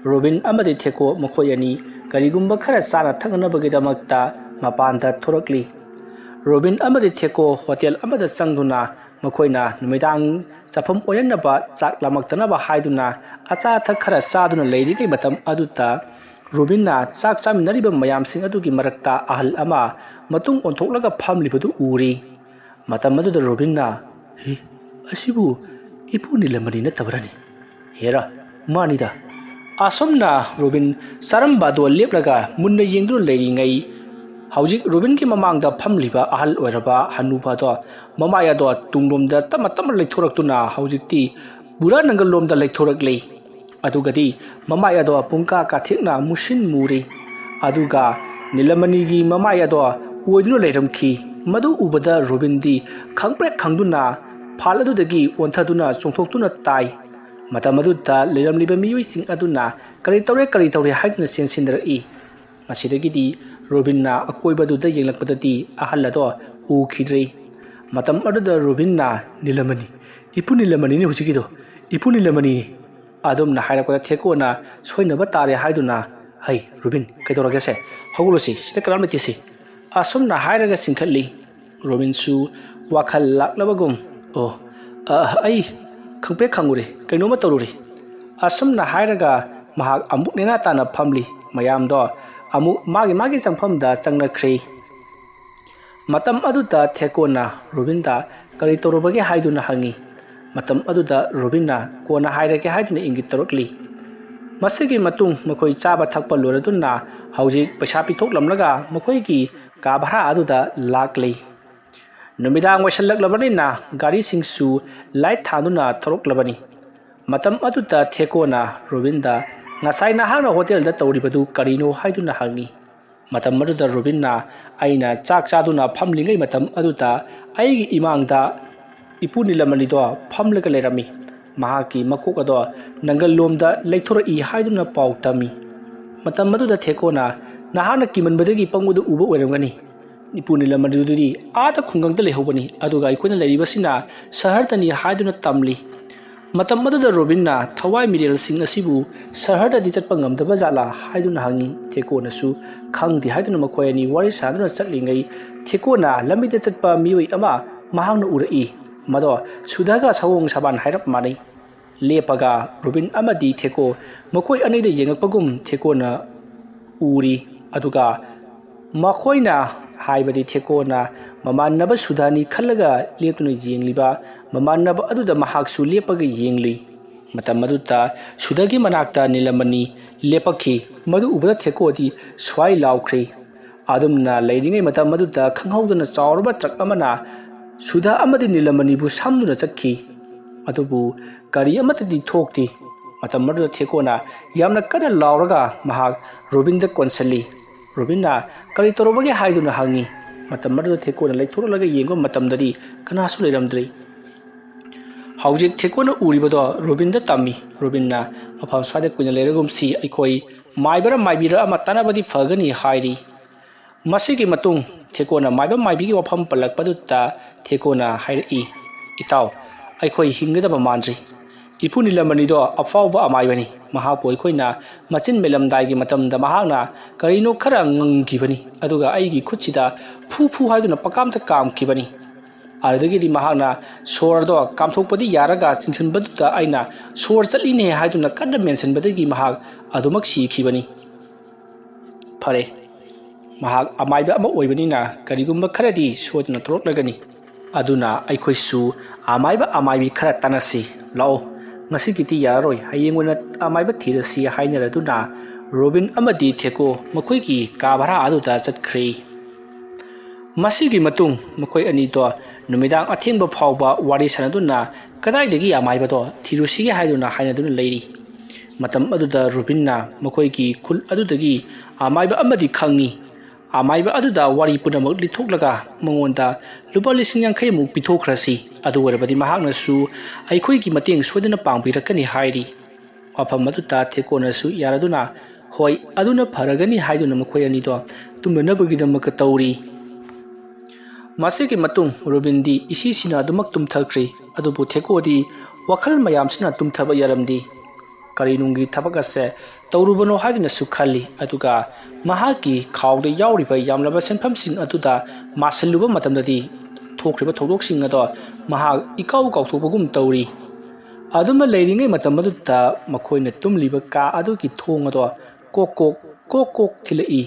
ꯔꯣꯕꯤꯟ ꯑꯃꯗꯤ ꯊꯦꯀꯣ ꯃꯈꯣꯏ ꯑꯅꯤ ꯀꯔꯤꯒꯨꯝꯕ ꯈꯔ ꯆꯥꯅ ꯊꯛꯅꯅꯕꯒꯤꯗꯃꯛꯇ ꯃꯄꯥꯟꯗ ꯊꯣꯔꯛꯂꯤ꯫ ꯔꯣꯕꯤꯟ ꯑꯃꯗꯤ ꯊꯦꯀꯣ ꯍꯣꯇꯦꯜ ꯑꯃꯗ ꯆꯪꯗꯨꯅ ꯃꯈꯣꯏꯅ ꯅꯨꯃꯤꯗꯥꯡ ꯆꯥꯐꯝ ꯑꯣꯏꯅꯅꯕ ꯆꯥꯛ ꯂꯥꯝꯃꯛꯇꯅꯕ ꯍꯥꯏꯗꯨꯅ ꯑꯆꯥ ꯑꯊꯛ ꯈꯔ ꯆꯥꯗꯨꯅ ꯂꯩꯔꯤꯉꯩ ꯃꯇꯝ ꯑꯗꯨꯗ ꯔꯣꯕꯤꯟꯅ ꯆꯥꯛ ꯆꯥꯃꯤꯟꯅꯔꯤꯕ ꯃꯌꯥꯝꯁꯤꯡ ꯑꯗꯨꯒꯤ ꯃꯔꯛꯇ ꯑꯍꯜ ꯑꯃ ꯃꯇꯨꯡ ꯑꯣꯟꯊꯣꯛꯂꯒ ꯐꯝꯂꯤꯕꯗꯨ ꯎꯔꯤ꯫ ꯃꯇꯝ ꯑꯗꯨꯗ ꯔꯣꯕꯤꯟꯅ, "ꯍꯤ, ꯑꯁꯤꯕꯨ ꯏꯄꯨ ꯅꯤꯂꯃꯅꯤ ꯅꯠꯇꯕ꯭ꯔꯅꯤ? ꯍꯦꯔꯥ, ꯃꯥꯅꯤꯗ!" ꯑꯁꯨꯝꯅ ꯔꯣꯕꯤꯟ ꯆꯥꯔꯝꯕ ꯑꯗꯣ ꯂꯦꯞꯂꯒ ꯃꯨꯟꯅ ꯌꯦꯡꯗꯨꯅ ꯂꯩꯔꯤꯉꯩ, ꯍꯧꯖꯤꯛ ꯔꯣꯕꯤꯟꯒꯤ ꯃꯃꯥꯡꯗ ꯐꯝꯂꯤꯕ ꯑꯍꯜ ꯑꯣꯏꯔꯕ ꯍꯅꯨꯕ ꯑꯗꯣ ꯃꯃꯥꯏ ꯑꯗꯣ ꯇꯨꯡꯂꯣꯝꯗ ꯇꯞꯅ ꯇꯞꯅ ꯂꯩꯊꯣꯔꯛꯇꯨꯅ ꯍꯧꯖꯤꯛꯇꯤ ꯕꯨꯔꯥ ꯅꯪꯒꯜꯂꯣꯝꯗ ꯂꯩꯊꯣꯔꯛꯂꯤ꯫ ꯑꯗꯨꯒꯗꯤ ꯃꯃꯥꯏ ꯑꯗꯣ ꯄꯨꯡꯀꯥ ꯀꯥꯊꯦꯛꯅ ꯃꯨꯁꯤꯟ ꯃꯨꯔꯤ꯫ ꯑꯗꯨꯒ ꯅꯤꯂꯃꯅꯤꯒꯤ ꯃꯃꯥꯏ ꯑꯗꯣ ꯑꯣꯏꯗꯨꯅ ꯂꯩꯔꯝꯈꯤ꯫ ꯃꯗꯨ ꯎꯕꯗ ꯔꯣꯕꯤꯟꯗꯤ ꯈꯪꯄ꯭ꯔꯦꯛ ꯈꯪꯗꯨꯅ ꯐꯥꯜ ꯑꯗꯨꯗꯒꯤ ꯑꯣꯟꯊꯗꯨꯅ ꯆꯣꯡꯊꯣꯛꯇꯨꯅ ꯇꯥꯏ꯫ ꯃꯇꯝ ꯑꯗꯨꯗ ꯂꯩꯔꯝꯂꯤꯕ ꯃꯤꯑꯣꯏꯁꯤꯡ ꯑꯗꯨꯅ ꯀꯔꯤ ꯇꯧꯔꯦ, ꯀꯔꯤ ꯇꯧꯔꯦ ꯍꯥꯏꯗꯨꯅ ꯆꯦꯟꯁꯤꯟꯅꯔꯛꯏ꯫ ꯃꯁꯤꯗꯒꯤꯗꯤ ꯔꯣꯕꯤꯟꯅ ꯑꯀꯣꯏꯕꯗꯨꯗ ꯌꯦꯡꯂꯛꯄꯗꯗꯤ ꯑꯍꯜ ꯑꯗꯣ ꯎꯈꯤꯗ꯭ꯔꯦ꯫ ꯃꯇꯝ ꯑꯗꯨꯗ ꯔꯣꯕꯤꯟꯅ, "ꯅꯤꯂꯃꯅꯤ, ꯏꯄꯨ ꯅꯤꯂꯃꯅꯤꯅꯤ ꯍꯧꯖꯤꯛꯀꯤꯗꯣ, ꯏꯄꯨ ꯅꯤꯂꯃꯅꯤꯅꯤ!" ꯑꯗꯨꯝꯅ ꯍꯥꯏꯔꯛꯄꯗ ꯊꯦꯀꯣꯅ ꯁꯣꯏꯅꯕ ꯇꯥꯔꯦ ꯍꯥꯏꯗꯨꯅ, "ꯍꯩ, ꯔꯣꯕꯤꯟ, ꯀꯩꯗꯧꯔꯒꯦꯁꯦ? ꯍꯧꯒꯠꯂꯨꯁꯤ, ꯁꯤꯗ ꯀꯅꯥꯝ ꯂꯩꯇꯦꯁꯤ!" ꯑꯁꯨꯝꯅ ꯍꯥꯏꯔꯒ ꯆꯤꯡꯈꯠꯂꯤ꯫ ꯔꯣꯕꯤꯟꯁꯨ ꯋꯥꯈꯜ ꯂꯥꯛꯂꯕꯒꯨꯝ, "ꯑꯣ, ꯑ, ꯑꯩ ꯈꯪꯄ꯭ꯔꯦꯛ ꯈꯪꯉꯨꯔꯦ, ꯀꯩꯅꯣꯝꯃ ꯇꯧꯔꯨꯔꯦ"꯫ ꯑꯁꯨꯝꯅ ꯍꯥꯏꯔꯒ ꯃꯍꯥꯛ ꯑꯃꯨꯛ ꯅꯦꯅꯥ ꯇꯥꯅ ꯐꯝꯂꯤ꯫ ꯃꯌꯥꯝꯗꯣ ꯑꯃꯨꯛ ꯃꯥꯒꯤ ꯃꯥꯒꯤ ꯆꯪꯐꯝꯗ ꯆꯪꯅꯈ꯭ꯔꯦ꯫ ꯃꯇꯝ ꯑꯗꯨꯗ ꯊꯦꯀꯣꯅ ꯔꯣꯕꯤꯟꯗ ꯀꯔꯤ ꯇꯧꯔꯨꯕꯒꯦ ꯍꯥꯏꯗꯨꯅ ꯍꯪꯉꯤ꯫ ꯃꯇꯝ ꯑꯗꯨꯗ ꯔꯣꯕꯤꯟꯅ ꯀꯣꯟꯅ ꯍꯥꯏꯔꯒꯦ ꯍꯥꯏꯗꯨꯅ ꯏꯪꯒꯤꯠ ꯇꯧꯔꯛꯂꯤ꯫ ꯃꯁꯤꯒꯤ ꯃꯇꯨꯡ ꯃꯈꯣꯏ ꯆꯥꯕ ꯊꯛꯄ ꯂꯣꯏꯔꯗꯨꯅ ꯍꯧꯖꯤꯛ ꯄꯩꯁꯥ ꯄꯤꯊꯣꯛꯂꯝꯂꯒ ꯃꯈꯣꯏꯒꯤ ꯀꯥ ꯚꯔꯥ ꯑꯗꯨꯗ ꯂꯥꯛꯂꯤ꯫ ꯅꯨꯃꯤꯗꯥꯡ ꯑꯣꯏꯁꯜꯂꯛꯂꯕꯅꯤꯅ ꯒꯥꯔꯤꯁꯤꯡꯁꯨ ꯂꯥꯏꯠ ꯊꯥꯟꯗꯨꯅ ꯊꯧꯔꯛꯂꯕꯅꯤ꯫ ꯃꯇꯝ ꯑꯗꯨꯗ ꯊꯦꯀꯣꯅ ꯔꯣꯕꯤꯟꯗ, "ꯉꯁꯥꯏ ꯅꯍꯥꯛꯅ ꯍꯣꯇꯦꯜꯗ ꯇꯧꯔꯤꯕꯗꯨ ꯀꯔꯤꯅꯣ?" ꯍꯥꯏꯗꯨꯅ ꯍꯪꯉꯤ꯫ ꯃꯇꯝ ꯑꯗꯨꯗ ꯔꯣꯕꯤꯟꯅ, "ꯑꯩꯅ ꯆꯥꯛ ꯆꯥꯗꯨꯅ ꯐꯝꯂꯤꯉꯩ ꯃꯇꯝ ꯑꯗꯨꯗ ꯑꯩꯒꯤ ꯏꯃꯥꯡꯗ ꯏꯄꯨ ꯅꯤꯂꯃꯅꯤꯗꯣ ꯐꯝꯂꯒ ꯂꯩꯔꯝꯃꯤ꯫ ꯃꯍꯥꯛꯀꯤ ꯃꯀꯣꯛ ꯑꯗꯣ ꯅꯪꯒꯜꯂꯣꯝꯗ ꯂꯩꯊꯣꯔꯛꯏ" ꯍꯥꯏꯗꯨꯅ ꯄꯥꯎ ꯇꯝꯃꯤ꯫ ꯃꯇꯝ ꯑꯗꯨꯗ ꯊꯦꯀꯣꯅ, "ꯅꯍꯥꯛꯅ ꯀꯤꯃꯟꯕꯗꯒꯤ ꯄꯪꯎꯗ ꯎꯕ ꯑꯣꯏꯔꯝꯒꯅꯤ꯫ ꯏꯄꯨ ꯅꯤꯂꯃꯅꯤꯗꯨꯗꯤ ꯑꯥꯗ ꯈꯨꯡꯒꯪꯗ ꯂꯩꯍꯧꯕꯅꯤ, ꯑꯗꯨꯒ ꯑꯩꯈꯣꯏꯅ ꯂꯩꯔꯤꯕꯁꯤꯅ ꯁꯍꯔꯗꯅꯤ" ꯍꯥꯏꯗꯨꯅ ꯇꯝꯂꯤ꯫ ꯃꯇꯝ ꯑꯗꯨꯗ ꯔꯣꯕꯤꯟꯅ, "ꯊꯋꯥꯏ ꯃꯤꯔꯦꯜꯁꯤꯡ ꯑꯁꯤꯕꯨ ꯁꯍꯔꯗꯗꯤ ꯆꯠꯄ ꯉꯝꯗꯕ ꯖꯥꯠꯂꯥ?" ꯍꯥꯏꯗꯨꯅ ꯍꯪꯉꯤ꯫ ꯊꯦꯀꯣꯅꯁꯨ ꯈꯪꯗꯦ ꯍꯥꯏꯗꯨꯅ ꯃꯈꯣꯏ ꯑꯅꯤ ꯋꯥꯔꯤ ꯁꯥꯗꯨꯅ ꯆꯠꯂꯤꯉꯩ, ꯊꯦꯀꯣꯅ ꯂꯝꯕꯤꯗ ꯆꯠꯄ ꯃꯤꯑꯣꯏ ꯑꯃ ꯃꯍꯥꯛꯅ ꯎꯔꯛꯏ꯫ ꯃꯗꯣ ꯁꯨꯙꯒ ꯁꯑꯣꯡ ꯁꯥꯕꯥꯟ ꯍꯥꯏꯔꯞ ꯃꯥꯟꯅꯩ꯫ ꯂꯦꯞꯄꯒ ꯔꯣꯕꯤꯟ ꯑꯃꯗꯤ ꯊꯦꯀꯣ ꯃꯈꯣꯏ ꯑꯅꯤꯗ ꯌꯦꯡꯉꯛꯄꯒꯨꯝ ꯊꯦꯀꯣꯅ ꯎꯔꯤ꯫ ꯑꯗꯨꯒ ꯃꯈꯣꯏꯅ, ꯍꯥꯏꯕꯗꯤ ꯊꯦꯀꯣꯅ ꯃꯃꯥꯟꯅꯕ ꯁꯨꯙꯥꯅꯤ ꯈꯜꯂꯒ ꯂꯦꯞꯇꯨꯅ ꯌꯦꯡꯂꯤꯕ ꯃꯃꯥꯟꯅꯕ ꯑꯗꯨꯗ ꯃꯍꯥꯛꯁꯨ ꯂꯦꯞꯄꯒ ꯌꯦꯡꯂꯤ꯫ ꯃꯇꯝ ꯑꯗꯨꯗ ꯁꯨꯙꯒꯤ ꯃꯅꯥꯛꯇ ꯅꯤꯂꯃꯅꯤ ꯂꯦꯞꯄꯛꯈꯤ꯫ ꯃꯗꯨ ꯎꯕꯗ ꯊꯦꯀꯣꯗꯤ ꯁ꯭ꯋꯥꯏ ꯂꯥꯎꯈ꯭ꯔꯤ꯫ ꯑꯗꯨꯝꯅ ꯂꯩꯔꯤꯉꯩ ꯃꯇꯝ ꯑꯗꯨꯗ ꯈꯪꯍꯧꯗꯅ ꯆꯥꯎꯔꯕ ꯇ꯭ꯔꯛ ꯑꯃꯅ ꯁꯨꯙꯥ ꯑꯃꯗꯤ ꯅꯤꯂꯃꯅꯤꯕꯨ ꯁꯝꯗꯨꯅ ꯆꯠꯈꯤ꯫ ꯑꯗꯨꯕꯨ ꯀꯔꯤ ꯑꯃꯠꯇꯗꯤ ꯊꯣꯛꯇꯦ꯫ ꯃꯇꯝ ꯑꯗꯨꯗ ꯊꯦꯀꯣꯅ ꯌꯥꯝꯅ ꯀꯟꯅ ꯂꯥꯎꯔꯒ ꯃꯍꯥꯛ ꯔꯣꯕꯤꯟꯗ ꯀꯣꯟꯁꯤꯜꯂꯤ꯫ ꯔꯣꯕꯤꯟꯅ "ꯀꯔꯤ ꯇꯧꯔꯕꯒꯦ?" ꯍꯥꯏꯗꯨꯅ ꯍꯪꯉꯤ꯫ ꯃꯇꯝ ꯑꯗꯨꯗ ꯊꯦꯀꯣꯅ ꯂꯩꯊꯣꯔꯛꯂꯒ ꯌꯦꯡꯕ ꯃꯇꯝꯗꯗꯤ ꯀꯅꯥꯁꯨ ꯂꯩꯔꯝꯗ꯭ꯔꯤ꯫ ꯍꯧꯖꯤꯛ ꯊꯦꯀꯣꯅ ꯎꯔꯤꯕꯗꯣ ꯔꯣꯕꯤꯟꯗ ꯇꯝꯃꯤ꯫ ꯔꯣꯕꯤꯟꯅ, "ꯃꯐꯝ ꯁ꯭ꯋꯥꯏꯗ ꯀꯨꯏꯅ ꯂꯩꯔꯒꯨꯝꯁꯤ, ꯑꯩꯈꯣꯏ ꯃꯥꯏꯕꯔ ꯃꯥꯏꯕꯤꯔ ꯑꯃ ꯇꯥꯟꯅꯕꯗꯤ ꯐꯒꯅꯤ" ꯍꯥꯏꯔꯤ꯫ ꯃꯁꯤꯒꯤ ꯃꯇꯨꯡ ꯊꯦꯀꯣꯅ ꯃꯥꯏꯕ ꯃꯥꯏꯕꯤꯒꯤ ꯋꯥꯐꯝ ꯄꯜꯂꯛꯄꯗꯨꯗ ꯊꯦꯀꯣꯅ ꯍꯥꯏꯔꯛꯏ, "ꯏꯇꯥꯎ, ꯑꯩꯈꯣꯏ ꯍꯤꯡꯒꯗꯕ ꯃꯥꯟꯗ꯭ꯔꯤ꯫ ꯏꯄꯨ ꯅꯤꯂꯃꯅꯤꯗꯣ ꯑꯐꯥꯎꯕ ꯑꯃꯥꯏꯕꯅꯤ꯫ ꯃꯍꯥꯛꯄꯨ ꯑꯩꯈꯣꯏꯅ ꯃꯆꯤꯟ ꯃꯦꯜꯂꯝꯗꯥꯏꯒꯤ ꯃꯇꯝꯗ ꯃꯍꯥꯛꯅ ꯀꯔꯤꯅꯣ ꯈꯔ ꯉꯪꯈꯤꯕꯅꯤ, ꯑꯗꯨꯒ ꯑꯩꯒꯤ ꯈꯨꯠꯁꯤꯗ ꯐꯨ ꯐꯨ ꯍꯥꯏꯗꯨꯅ ꯄꯀꯥꯝꯇ ꯀꯥꯝꯈꯤꯕꯅꯤ꯫ ꯑꯗꯨꯗꯒꯤꯗꯤ ꯃꯍꯥꯛꯅ ꯁꯣꯔꯗꯣ ꯀꯥꯝꯊꯣꯛꯄꯗꯤ ꯌꯥꯔꯒ ꯆꯤꯡꯁꯤꯟꯕꯗꯨꯗ ꯑꯩꯅ 'ꯁꯣꯔ ꯆꯠꯂꯤꯅꯦ' ꯍꯥꯏꯗꯨꯅ ꯀꯟꯅ ꯃꯦꯟꯁꯤꯟꯕꯗꯒꯤ ꯃꯍꯥꯛ ꯑꯗꯨꯃꯛ ꯁꯤꯈꯤꯕꯅꯤ"꯫ ꯐꯔꯦ, ꯃꯍꯥꯛ ꯑꯃꯥꯏꯕ ꯑꯃ ꯑꯣꯏꯕꯅꯤꯅ ꯀꯔꯤꯒꯨꯝꯕ ꯈꯔꯗꯤ ꯁꯣꯏꯗꯅ ꯊꯣꯛꯂꯛꯂꯒꯅꯤ꯫ ꯑꯗꯨꯅ ꯑꯩꯈꯣꯏꯁꯨ ꯑꯃꯥꯏꯕ ꯑꯃꯥꯏꯕꯤ ꯈꯔ ꯇꯥꯟꯅꯁꯤ꯫ ꯂꯥꯛꯑꯣ, ꯉꯁꯤꯒꯤꯗꯤ ꯌꯥꯔꯔꯣꯏ, ꯍꯌꯦꯡ ꯑꯣꯏꯅ ꯑꯃꯥꯏꯕ ꯊꯤꯔꯁꯤ ꯍꯥꯏꯅꯔꯗꯨꯅ ꯔꯣꯕꯤꯟ ꯑꯃꯗꯤ ꯊꯦꯀꯣ ꯃꯈꯣꯏꯒꯤ ꯀꯥ ꯚꯔꯥ ꯑꯗꯨꯗ ꯆꯠꯈ꯭ꯔꯦ꯫ ꯃꯁꯤꯒꯤ ꯃꯇꯨꯡ ꯃꯈꯣꯏ ꯑꯅꯤꯗꯣ ꯅꯨꯃꯤꯗꯥꯡ ꯑꯊꯦꯡꯕ ꯐꯥꯎꯕ ꯋꯥꯔꯤ ꯁꯥꯟꯅꯗꯨꯅ ꯀꯗꯥꯏꯗꯒꯤ ꯑꯃꯥꯏꯕꯗꯣ ꯊꯤꯔꯨꯁꯤꯒꯦ ꯍꯥꯏꯗꯨꯅ ꯍꯥꯏꯅꯗꯨꯅ ꯂꯩꯔꯤ꯫ ꯃꯇꯝ ꯑꯗꯨꯗ ꯔꯨꯕꯤꯟꯅ ꯃꯈꯣꯏꯒꯤ ꯈꯨꯜ ꯑꯗꯨꯗꯒꯤ ꯑꯃꯥꯏꯕ ꯑꯃꯗꯤ ꯈꯪꯉꯤ꯫ ꯑꯃꯥꯏꯕ ꯑꯗꯨꯗ ꯋꯥꯔꯤ ꯄꯨꯝꯅꯃꯛ ꯂꯤꯊꯣꯛꯂꯒ ꯃꯉꯣꯟꯗ ꯂꯨꯄꯥ ꯂꯤꯁꯤꯡ ꯌꯥꯡꯈꯩꯃꯨꯛ ꯄꯤꯊꯣꯛꯈ꯭ꯔꯁꯤ, ꯑꯗꯨ ꯑꯣꯏꯔꯕꯗꯤ ꯃꯍꯥꯛꯅꯁꯨ ꯑꯩꯈꯣꯏꯒꯤ ꯃꯇꯦꯡ ꯁꯣꯏꯗꯅ ꯄꯥꯡꯕꯤꯔꯛꯀꯅꯤ ꯍꯥꯏꯔꯤ꯫ ꯋꯥꯐꯝ ꯑꯗꯨꯗ ꯊꯦꯀꯣꯅꯁꯨ ꯌꯥꯔꯗꯨꯅ, "ꯍꯣꯏ, ꯑꯗꯨꯅ ꯐꯔꯒꯅꯤ" ꯍꯥꯏꯗꯨꯅ ꯃꯈꯣꯏ ꯑꯅꯤꯗꯣ ꯇꯨꯝꯅꯅꯕꯒꯤꯗꯃꯛꯇ ꯇꯧꯔꯤ꯫ ꯃꯁꯤꯒꯤ ꯃꯇꯨꯡ ꯔꯨꯕꯤꯟꯗꯤ ꯏꯁꯤꯁꯤꯅ ꯑꯗꯨꯃꯛ ꯇꯨꯝꯊꯈ꯭ꯔꯤ꯫ ꯑꯗꯨꯕꯨ ꯊꯦꯀꯣꯗꯤ ꯋꯥꯈꯜ ꯃꯌꯥꯝꯁꯤꯅ ꯇꯨꯝꯊꯕ ꯌꯥꯔꯝꯗꯦ꯫ ꯀꯔꯤ ꯅꯨꯡꯒꯤ ꯊꯕꯛ ꯑꯁꯦ ꯇꯧꯔꯨꯕꯅꯣ ꯍꯥꯏꯗꯨꯅꯁꯨ ꯈꯜꯂꯤ꯫ ꯑꯗꯨꯒ ꯃꯍꯥꯛꯀꯤ ꯈꯥꯎꯗ ꯌꯥꯎꯔꯤꯕ ꯌꯥꯝꯂꯕ ꯁꯦꯟꯐꯝꯁꯤꯡ ꯑꯗꯨꯗ ꯃꯥꯁꯤꯜꯂꯨꯕ ꯃꯇꯝꯗꯗꯤ ꯊꯣꯛꯈ꯭ꯔꯤꯕ ꯊꯧꯗꯣꯛꯁꯤꯡ ꯑꯗꯣ ꯃꯍꯥꯛ ꯏꯀꯥꯎ ꯀꯥꯎꯊꯣꯛꯄꯒꯨꯝ ꯇꯧꯔꯤ꯫ ꯑꯗꯨꯝꯅ ꯂꯩꯔꯤꯉꯩ ꯃꯇꯝ ꯑꯗꯨꯗ ꯃꯈꯣꯏꯅ ꯇꯨꯝꯂꯤꯕ ꯀꯥ ꯑꯗꯨꯒꯤ ꯊꯣꯡ ꯑꯗꯣ ꯀꯣꯛ ꯀꯣꯛ, ꯀꯣꯛ ꯀꯣꯛ ꯊꯤꯜꯂꯛꯏ꯫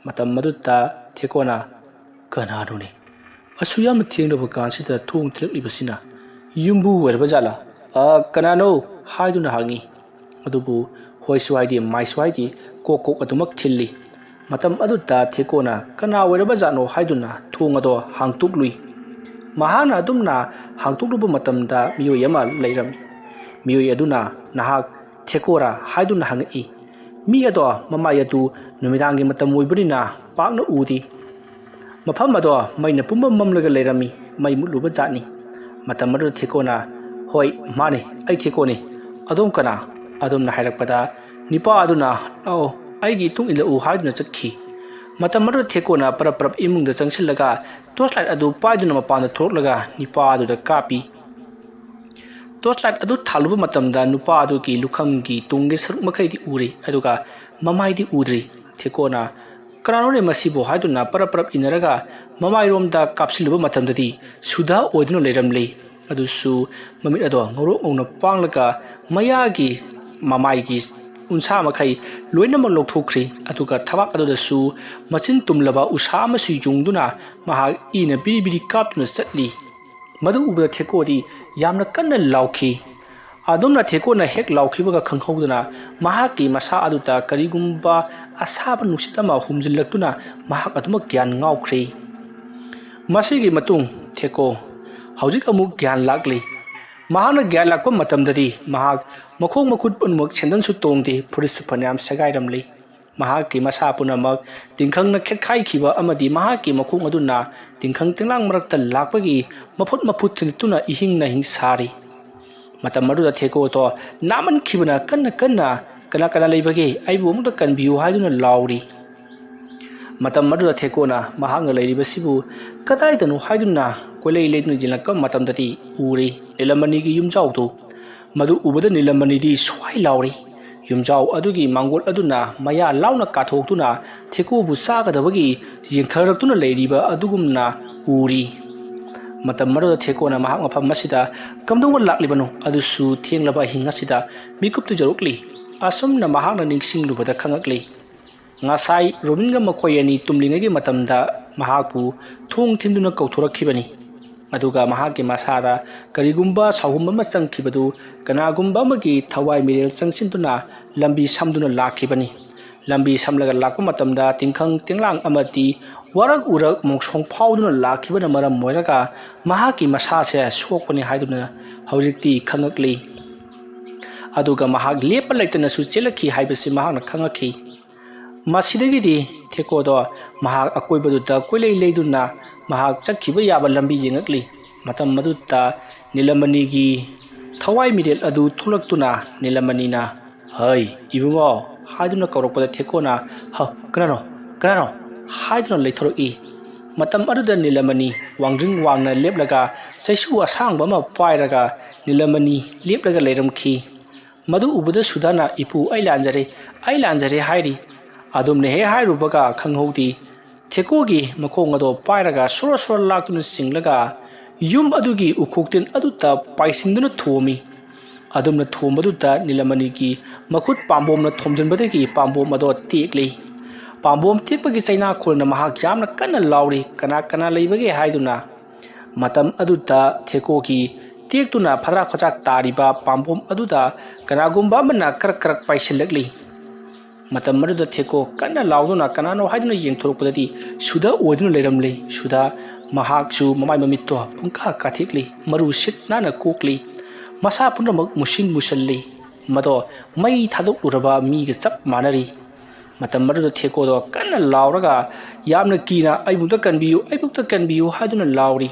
ꯃꯇꯝ ꯑꯗꯨꯗ ꯊꯦꯀꯣꯅ, "ꯀꯅꯥꯅꯣꯅꯦ? ꯑꯁꯨꯛ ꯌꯥꯝꯅ ꯊꯦꯡꯂꯕ ꯀꯥꯟꯁꯤꯗ ꯊꯣꯡ ꯊꯤꯜꯂꯛꯂꯤꯕꯁꯤꯅ? ꯌꯨꯝꯕꯨ ꯑꯣꯏꯔꯕ ꯖꯥꯠꯂꯥ? ꯑ, ꯀꯅꯥꯅꯣ?" ꯍꯥꯏꯗꯨꯅ ꯍꯪꯉꯤ꯫ ꯑꯗꯨꯕꯨ ꯍꯣꯏꯁꯨ ꯍꯥꯏꯗꯦ, ꯃꯥꯏꯁꯨ ꯍꯥꯏꯗꯦ, ꯀꯣꯛ ꯀꯣꯛ ꯑꯗꯨꯃꯛ ꯊꯤꯜꯂꯤ꯫ ꯃꯇꯝ ꯑꯗꯨꯗ ꯊꯦꯀꯣꯅ ꯀꯅꯥ ꯑꯣꯏꯔꯕ ꯖꯥꯠꯅꯣ ꯍꯥꯏꯗꯨꯅ ꯊꯣꯡ ꯑꯗꯣ ꯍꯥꯡꯇꯣꯛꯂꯨꯏ꯫ ꯃꯍꯥꯛꯅ ꯑꯗꯨꯝꯅ ꯍꯥꯡꯇꯣꯛꯂꯨꯕ ꯃꯇꯝꯗ ꯃꯤꯑꯣꯏ ꯑꯃ ꯂꯩꯔꯝꯃꯤ꯫ ꯃꯤꯑꯣꯏ ꯑꯗꯨꯅ, "ꯅꯍꯥꯛ ꯊꯦꯀꯣꯔꯥ?" ꯍꯥꯏꯗꯨꯅ ꯍꯪꯉꯛꯏ꯫ ꯃꯤ ꯑꯗꯣ ꯃꯃꯥꯏ ꯑꯗꯨ ꯅꯨꯃꯤꯗꯥꯡꯒꯤ ꯃꯇꯝ ꯑꯣꯏꯕꯅꯤꯅ ꯄꯥꯛꯅ ꯎꯗꯦ꯫ ꯃꯐꯝ ꯑꯗꯣ ꯃꯩꯅ ꯄꯨꯝꯃꯝ ꯃꯝꯂꯒ ꯂꯩꯔꯝꯃꯤ꯫ ꯃꯩ ꯃꯨꯠꯂꯨꯕ ꯖꯥꯠꯅꯤ꯫ ꯃꯇꯝ ꯑꯗꯨꯗ ꯊꯦꯀꯣꯅ, "ꯍꯣꯏ, ꯃꯥꯅꯤ, ꯑꯩ ꯊꯦꯀꯣꯅꯤ꯫ ꯑꯗꯣꯝ ꯀꯅꯥ?" ꯑꯗꯣꯝꯅ ꯍꯥꯏꯔꯛꯄꯗ ꯅꯤꯄꯥ ꯑꯗꯨꯅ, "ꯂꯥꯛꯑꯣ, ꯑꯩꯒꯤ ꯏꯇꯨꯡ ꯏꯜꯂꯛꯎ" ꯍꯥꯏꯗꯨꯅ ꯆꯠꯈꯤ꯫ ꯃꯇꯝ ꯑꯗꯨꯗ ꯊꯦꯀꯣꯅ ꯄꯔꯞ ꯄꯔꯞ ꯏꯃꯨꯡꯗ ꯆꯪꯁꯤꯜꯂꯒ ꯇꯣꯔꯆ ꯂꯥꯏꯠ ꯑꯗꯨ ꯄꯥꯏꯗꯨꯅ ꯃꯄꯥꯟꯗ ꯊꯣꯛꯂꯒ ꯅꯤꯄꯥ ꯑꯗꯨꯗ ꯀꯥꯞꯄꯤ꯫ ꯇꯣꯔꯆ ꯂꯥꯏꯠ ꯑꯗꯨ ꯊꯥꯜꯂꯨꯕ ꯃꯇꯝꯗ ꯅꯨꯄꯥ ꯑꯗꯨꯒꯤ ꯂꯨꯈꯝꯒꯤ ꯇꯨꯡꯒꯤ ꯁꯔꯨꯛ ꯃꯈꯩꯗꯤ ꯎꯔꯤ, ꯑꯗꯨꯒ ꯃꯃꯥꯏꯗꯤ ꯎꯗ꯭ꯔꯤ꯫ ꯊꯦꯀꯣꯅ, "ꯀꯅꯥꯅꯣꯅꯦ ꯃꯁꯤꯕꯨ?" ꯍꯥꯏꯗꯨꯅ ꯄꯔꯞ ꯄꯔꯞ ꯏꯟꯅꯔꯒ ꯃꯃꯥꯏꯔꯣꯝꯗ ꯀꯥꯞꯁꯤꯜꯂꯨꯕ ꯃꯇꯝꯗꯗꯤ ꯁꯨꯗꯥ ꯑꯣꯏꯗꯨꯅ ꯂꯩꯔꯝꯂꯤ꯫ ꯑꯗꯨꯁꯨ ꯃꯃꯤꯠ ꯑꯗꯣ ꯉꯧꯔꯣꯛ ꯉꯧꯅ ꯄꯥꯡꯂꯒ ꯃꯌꯥꯒꯤ, ꯃꯃꯥꯏꯒꯤ ꯎꯟꯁꯥ ꯃꯈꯩ ꯂꯣꯏꯅꯃꯛ ꯂꯧꯊꯣꯛꯈ꯭ꯔꯤ꯫ ꯑꯗꯨꯒ ꯊꯕꯥꯛ ꯑꯗꯨꯗꯁꯨ ꯃꯆꯤꯟ ꯇꯨꯝꯂꯕ ꯎꯁꯥ ꯑꯃꯁꯨ ꯌꯨꯡꯗꯨꯅ ꯃꯍꯥꯛ ꯏꯅ ꯕꯤꯔꯤ ꯕꯤꯔꯤ ꯀꯥꯞꯇꯨꯅ ꯆꯠꯂꯤ꯫ ꯃꯗꯨ ꯎꯕꯗ ꯊꯦꯀꯣꯗꯤ ꯌꯥꯝꯅ ꯀꯟꯅ ꯂꯥꯎꯈꯤ꯫ ꯑꯗꯨꯝꯅ ꯊꯦꯀꯣꯅ ꯍꯦꯛ ꯂꯥꯎꯈꯤꯕꯒ ꯈꯪꯍꯧꯗꯅ ꯃꯍꯥꯛꯀꯤ ꯃꯁꯥ ꯑꯗꯨꯗ ꯀꯔꯤꯒꯨꯝꯕ ꯑꯁꯥꯕ ꯅꯨꯡꯁꯤꯠ ꯑꯃ ꯍꯨꯝꯖꯤꯜꯂꯛꯇꯨꯅ ꯃꯍꯥꯛ ꯑꯗꯨꯃꯛ ꯒ꯭ꯌꯥꯟ ꯉꯥꯎꯈ꯭ꯔꯦ꯫ ꯃꯁꯤꯒꯤ ꯃꯇꯨꯡ ꯊꯦꯀꯣ ꯍꯧꯖꯤꯛ ꯑꯃꯨꯛ ꯒ꯭ꯌꯥꯟ ꯂꯥꯛꯂꯤ꯫ ꯃꯍꯥꯛꯅ ꯒ꯭ꯌꯥꯟ ꯂꯥꯛꯄ ꯃꯇꯝꯗꯗꯤ ꯃꯍꯥꯛ ꯃꯈꯣꯡ ꯃꯈꯨꯠ ꯄꯨꯝꯅꯃꯛ ꯁꯦꯟꯗꯟꯁꯨ ꯇꯣꯡꯗꯦ, ꯐꯨꯔꯤꯠꯁꯨ ꯐꯅꯌꯥꯝ ꯁꯦꯒꯥꯏꯔꯝꯂꯤ꯫ ꯃꯍꯥꯛꯀꯤ ꯃꯁꯥ ꯄꯨꯝꯅꯃꯛ ꯇꯤꯡꯈꯪꯅ ꯈꯦꯠꯈꯥꯏꯈꯤꯕ ꯑꯃꯗꯤ ꯃꯍꯥꯛꯀꯤ ꯃꯈꯣꯡ ꯑꯗꯨꯅ ꯇꯤꯡꯈꯪ ꯇꯤꯡꯂꯥꯡ ꯃꯔꯛꯇ ꯂꯥꯛꯄꯒꯤ ꯃꯐꯨꯠ ꯃꯐꯨꯠ ꯊꯤꯟꯗꯣꯛꯇꯨꯅ ꯏꯍꯤꯡ ꯅꯥꯍꯤꯡ ꯁꯥꯔꯤ꯫ ꯃꯇꯝ ꯑꯗꯨꯗ ꯊꯦꯀꯣꯗꯣ ꯅꯥꯃꯟꯈꯤꯕꯅ ꯀꯟꯅ ꯀꯟꯅ "ꯀꯅꯥ ꯀꯅꯥ ꯂꯩꯕꯒꯦ? ꯑꯩꯕꯨ ꯑꯃꯨꯛꯇ ꯀꯟꯕꯤꯌꯨ" ꯍꯥꯏꯗꯨꯅ ꯂꯥꯎꯔꯤ꯫ ꯃꯇꯝ ꯑꯗꯨꯗ ꯊꯦꯀꯣꯅ ꯃꯍꯥꯛꯅ ꯂꯩꯔꯤꯕꯁꯤꯕꯨ ꯀꯗꯥꯏꯗꯅꯣ ꯍꯥꯏꯗꯨꯅ ꯀꯣꯏꯂꯩ ꯂꯩꯗꯨꯅ ꯌꯦꯡꯂꯛꯄ ꯃꯇꯝꯗꯗꯤ ꯎꯔꯤ ꯅꯤꯂꯃꯅꯤꯒꯤ ꯌꯨꯝꯖꯥꯎꯗꯨ꯫ ꯃꯗꯨ ꯎꯕꯗ ꯅꯤꯂꯃꯅꯤꯗꯤ ꯁ꯭ꯋꯥꯏ ꯂꯥꯎꯔꯤ꯫ ꯌꯨꯝꯖꯥꯎ ꯑꯗꯨꯒꯤ ꯃꯥꯡꯒꯣꯜ ꯑꯗꯨꯅ ꯃꯌꯥ ꯂꯥꯎꯅ ꯀꯥꯊꯣꯛꯇꯨꯅ ꯊꯦꯀꯣꯕꯨ ꯆꯥꯒꯗꯕꯒꯤ ꯌꯦꯡꯊꯔꯛꯇꯨꯅ ꯂꯩꯔꯤꯕ ꯑꯗꯨꯒꯨꯝꯅ ꯎꯔꯤ꯫ ꯃꯇꯝ ꯑꯗꯨꯗ ꯊꯦꯀꯣꯅ ꯃꯍꯥꯛ ꯃꯐꯝ ꯑꯁꯤꯗ ꯀꯝꯗꯧꯅ ꯂꯥꯛꯂꯤꯕꯅꯣ ꯑꯗꯨꯁꯨ ꯊꯦꯡꯂꯕ ꯑꯍꯤꯡ ꯑꯁꯤꯗ ꯃꯤꯀꯨꯞ ꯇꯨꯖꯔꯛꯂꯤ꯫ ꯑꯁꯨꯝꯅ ꯃꯍꯥꯛꯅ ꯅꯤꯡꯁꯤꯡꯂꯨꯕꯗ ꯈꯪꯉꯛꯂꯤ꯫ ꯉꯁꯥꯏ ꯔꯣꯕꯤꯟꯒ ꯃꯈꯣꯏ ꯑꯅꯤ ꯇꯨꯝꯂꯤꯉꯩꯒꯤ ꯃꯇꯝꯗ ꯃꯍꯥꯛꯄꯨ ꯊꯣꯡ ꯊꯤꯟꯗꯨꯅ ꯀꯧꯊꯣꯔꯛꯈꯤꯕꯅꯤ꯫ ꯑꯗꯨꯒ ꯃꯍꯥꯛꯀꯤ ꯃꯁꯥꯗ ꯀꯔꯤꯒꯨꯝꯕ ꯁꯥꯎꯍꯨꯝ ꯑꯃ ꯆꯪꯈꯤꯕꯗꯨ ꯀꯅꯥꯒꯨꯝꯕ ꯑꯃꯒꯤ ꯊꯋꯥꯏ ꯃꯤꯔꯦꯜ ꯆꯪꯁꯤꯟꯗꯨꯅ ꯂꯝꯕꯤ ꯁꯝꯗꯨꯅ ꯂꯥꯛꯈꯤꯕꯅꯤ꯫ ꯂꯝꯕꯤ ꯁꯝꯂꯒ ꯂꯥꯛꯄ ꯃꯇꯝꯗ ꯇꯤꯡꯈꯪ ꯇꯤꯡꯂꯥꯡ ꯑꯃꯗꯤ ꯋꯥꯔꯛ ꯎꯔꯛ ꯃꯣꯡꯁꯣꯡ ꯐꯥꯎꯗꯨꯅ ꯂꯥꯛꯈꯤꯕꯅ ꯃꯔꯝ ꯑꯣꯏꯔꯒ ꯃꯍꯥꯛꯀꯤ ꯃꯁꯥꯁꯦ ꯁꯣꯛꯄꯅꯤ ꯍꯥꯏꯗꯨꯅ ꯍꯧꯖꯤꯛꯇꯤ ꯈꯪꯉꯛꯂꯤ꯫ ꯑꯗꯨꯒ ꯃꯍꯥꯛ ꯂꯦꯞꯄ ꯂꯩꯇꯅꯁꯨ ꯆꯦꯜꯂꯛꯈꯤ ꯍꯥꯏꯕꯁꯤ ꯃꯍꯥꯛꯅ ꯈꯪꯉꯛꯈꯤ꯫ ꯃꯁꯤꯗꯒꯤꯗꯤ ꯊꯦꯀꯣꯗꯣ ꯃꯍꯥꯛ ꯑꯀꯣꯏꯕꯗꯨꯗ ꯀꯣꯏꯂꯩ ꯂꯩꯗꯨꯅ ꯃꯍꯥꯛ ꯆꯠꯈꯤꯕ ꯌꯥꯕ ꯂꯝꯕꯤ ꯌꯦꯡꯉꯛꯂꯤ꯫ ꯃꯇꯝ ꯑꯗꯨꯗ ꯅꯤꯂꯃꯅꯤꯒꯤ ꯊꯋꯥꯏ ꯃꯤꯔꯦꯜ ꯑꯗꯨ ꯊꯣꯛꯂꯛꯇꯨꯅ ꯅꯤꯂꯃꯅꯤꯅ "ꯍꯩ, ꯏꯕꯨꯡꯉꯣ" ꯍꯥꯏꯗꯨꯅ ꯀꯧꯔꯛꯄꯗ ꯊꯦꯀꯣꯅ "ꯍ, ꯀꯅꯥꯅꯣ? ꯀꯅꯥꯅꯣ?" ꯍꯥꯏꯗꯨꯅ ꯂꯩꯊꯣꯔꯛꯏ꯫ ꯃꯇꯝ ꯑꯗꯨꯗ ꯅꯤꯂꯃꯅꯤ ꯋꯥꯡꯗ꯭ꯔꯤꯡ ꯋꯥꯡꯅ ꯂꯦꯞꯂꯒ ꯆꯩꯁꯨ ꯑꯁꯥꯡꯕ ꯑꯃ ꯄꯥꯏꯔꯒ ꯅꯤꯂꯃꯅꯤ ꯂꯦꯞꯂꯒ ꯂꯩꯔꯝꯈꯤ꯫ ꯃꯗꯨ ꯎꯕꯗ ꯁꯨꯗꯥꯅ "ꯏꯄꯨ, ꯑꯩ ꯂꯥꯟꯖꯔꯦ, ꯑꯩ ꯂꯥꯟꯖꯔꯦ" ꯍꯥꯏꯔꯤ꯫ ꯑꯗꯨꯝꯅ ꯍꯦꯛ ꯍꯥꯏꯔꯨꯕꯒ ꯈꯪꯍꯧꯗꯦ, ꯊꯦꯀꯣꯒꯤ ꯃꯈꯣꯡ ꯑꯗꯣ ꯄꯥꯏꯔꯒ ꯁꯣꯔ ꯁꯣꯔ ꯂꯥꯛꯇꯨꯅ ꯆꯤꯡꯂꯒ ꯌꯨꯝ ꯑꯗꯨꯒꯤ ꯎꯈꯣꯛꯇꯤꯟ ꯑꯗꯨꯗ ꯄꯥꯏꯁꯤꯟꯗꯨꯅ ꯊꯣꯝꯃꯤ꯫ ꯑꯗꯨꯝꯅ ꯊꯣꯝꯕꯗꯨꯗ ꯅꯤꯂꯃꯅꯤꯒꯤ ꯃꯈꯨꯠ ꯄꯥꯝꯕꯣꯝꯅ ꯊꯣꯝꯖꯤꯟꯕꯗꯒꯤ ꯄꯥꯝꯕꯣꯝ ꯑꯗꯣ ꯇꯦꯛꯂꯤ꯫ ꯄꯥꯝꯕꯣꯝ ꯇꯦꯛꯄꯒꯤ ꯆꯩꯅꯥꯈꯣꯜꯅ ꯃꯍꯥꯛ ꯌꯥꯝꯅ ꯀꯟꯅ ꯂꯥꯎꯔꯤ, "ꯀꯅꯥ ꯀꯅꯥ ꯂꯩꯕꯒꯦ?" ꯍꯥꯏꯗꯨꯅ꯫ ꯃꯇꯝ ꯑꯗꯨꯗ ꯊꯦꯀꯣꯒꯤ ꯇꯦꯛꯇꯨꯅ ꯐꯗ꯭ꯔꯥꯛ ꯐꯗ꯭ꯔꯥꯛ ꯇꯥꯔꯤꯕ ꯄꯥꯝꯕꯣꯝ ꯑꯗꯨꯗ ꯀꯅꯥꯒꯨꯝꯕ ꯑꯃꯅ ꯀꯔꯛ ꯀꯔꯛ ꯄꯥꯏꯁꯤꯜꯂꯛꯂꯤ꯫ ꯃꯇꯝ ꯑꯗꯨꯗ ꯊꯦꯀꯣ ꯀꯟꯅ ꯂꯥꯎꯗꯨꯅ ꯀꯅꯥꯅꯣ ꯍꯥꯏꯗꯨꯅ ꯌꯦꯡꯊꯣꯔꯛꯄꯗꯗꯤ ꯁꯨꯗ ꯑꯣꯏꯗꯨꯅ ꯂꯩꯔꯝꯂꯦ꯫ ꯁꯨꯗ ꯃꯍꯥꯛꯁꯨ ꯃꯃꯥꯏ ꯃꯃꯤꯠꯇꯣ ꯄꯨꯡꯀꯥ ꯀꯥꯊꯦꯛꯂꯤ, ꯃꯔꯨ ꯁꯤꯠ ꯅꯥꯟꯅ ꯀꯣꯛꯂꯤ, ꯃꯁꯥ ꯄꯨꯝꯅꯃꯛ ꯃꯨꯁꯤꯟ ꯃꯨꯁꯜꯂꯤ꯫ ꯃꯗꯣ ꯃꯩ ꯊꯥꯗꯣꯛꯂꯨꯔꯕ ꯃꯤꯒ ꯆꯞ ꯃꯥꯟꯅꯔꯤ꯫ ꯃꯇꯝ ꯑꯗꯨꯗ ꯊꯦꯀꯣꯗꯣ ꯀꯟꯅ ꯂꯥꯎꯔꯒ ꯌꯥꯝꯅ ꯀꯤꯅ, "ꯑꯩꯕꯨꯛꯇ ꯀꯟꯕꯤꯌꯨ, ꯑꯩꯕꯨꯛꯇ ꯀꯟꯕꯤꯌꯨ" ꯍꯥꯏꯗꯨꯅ ꯂꯥꯎꯔꯤ꯫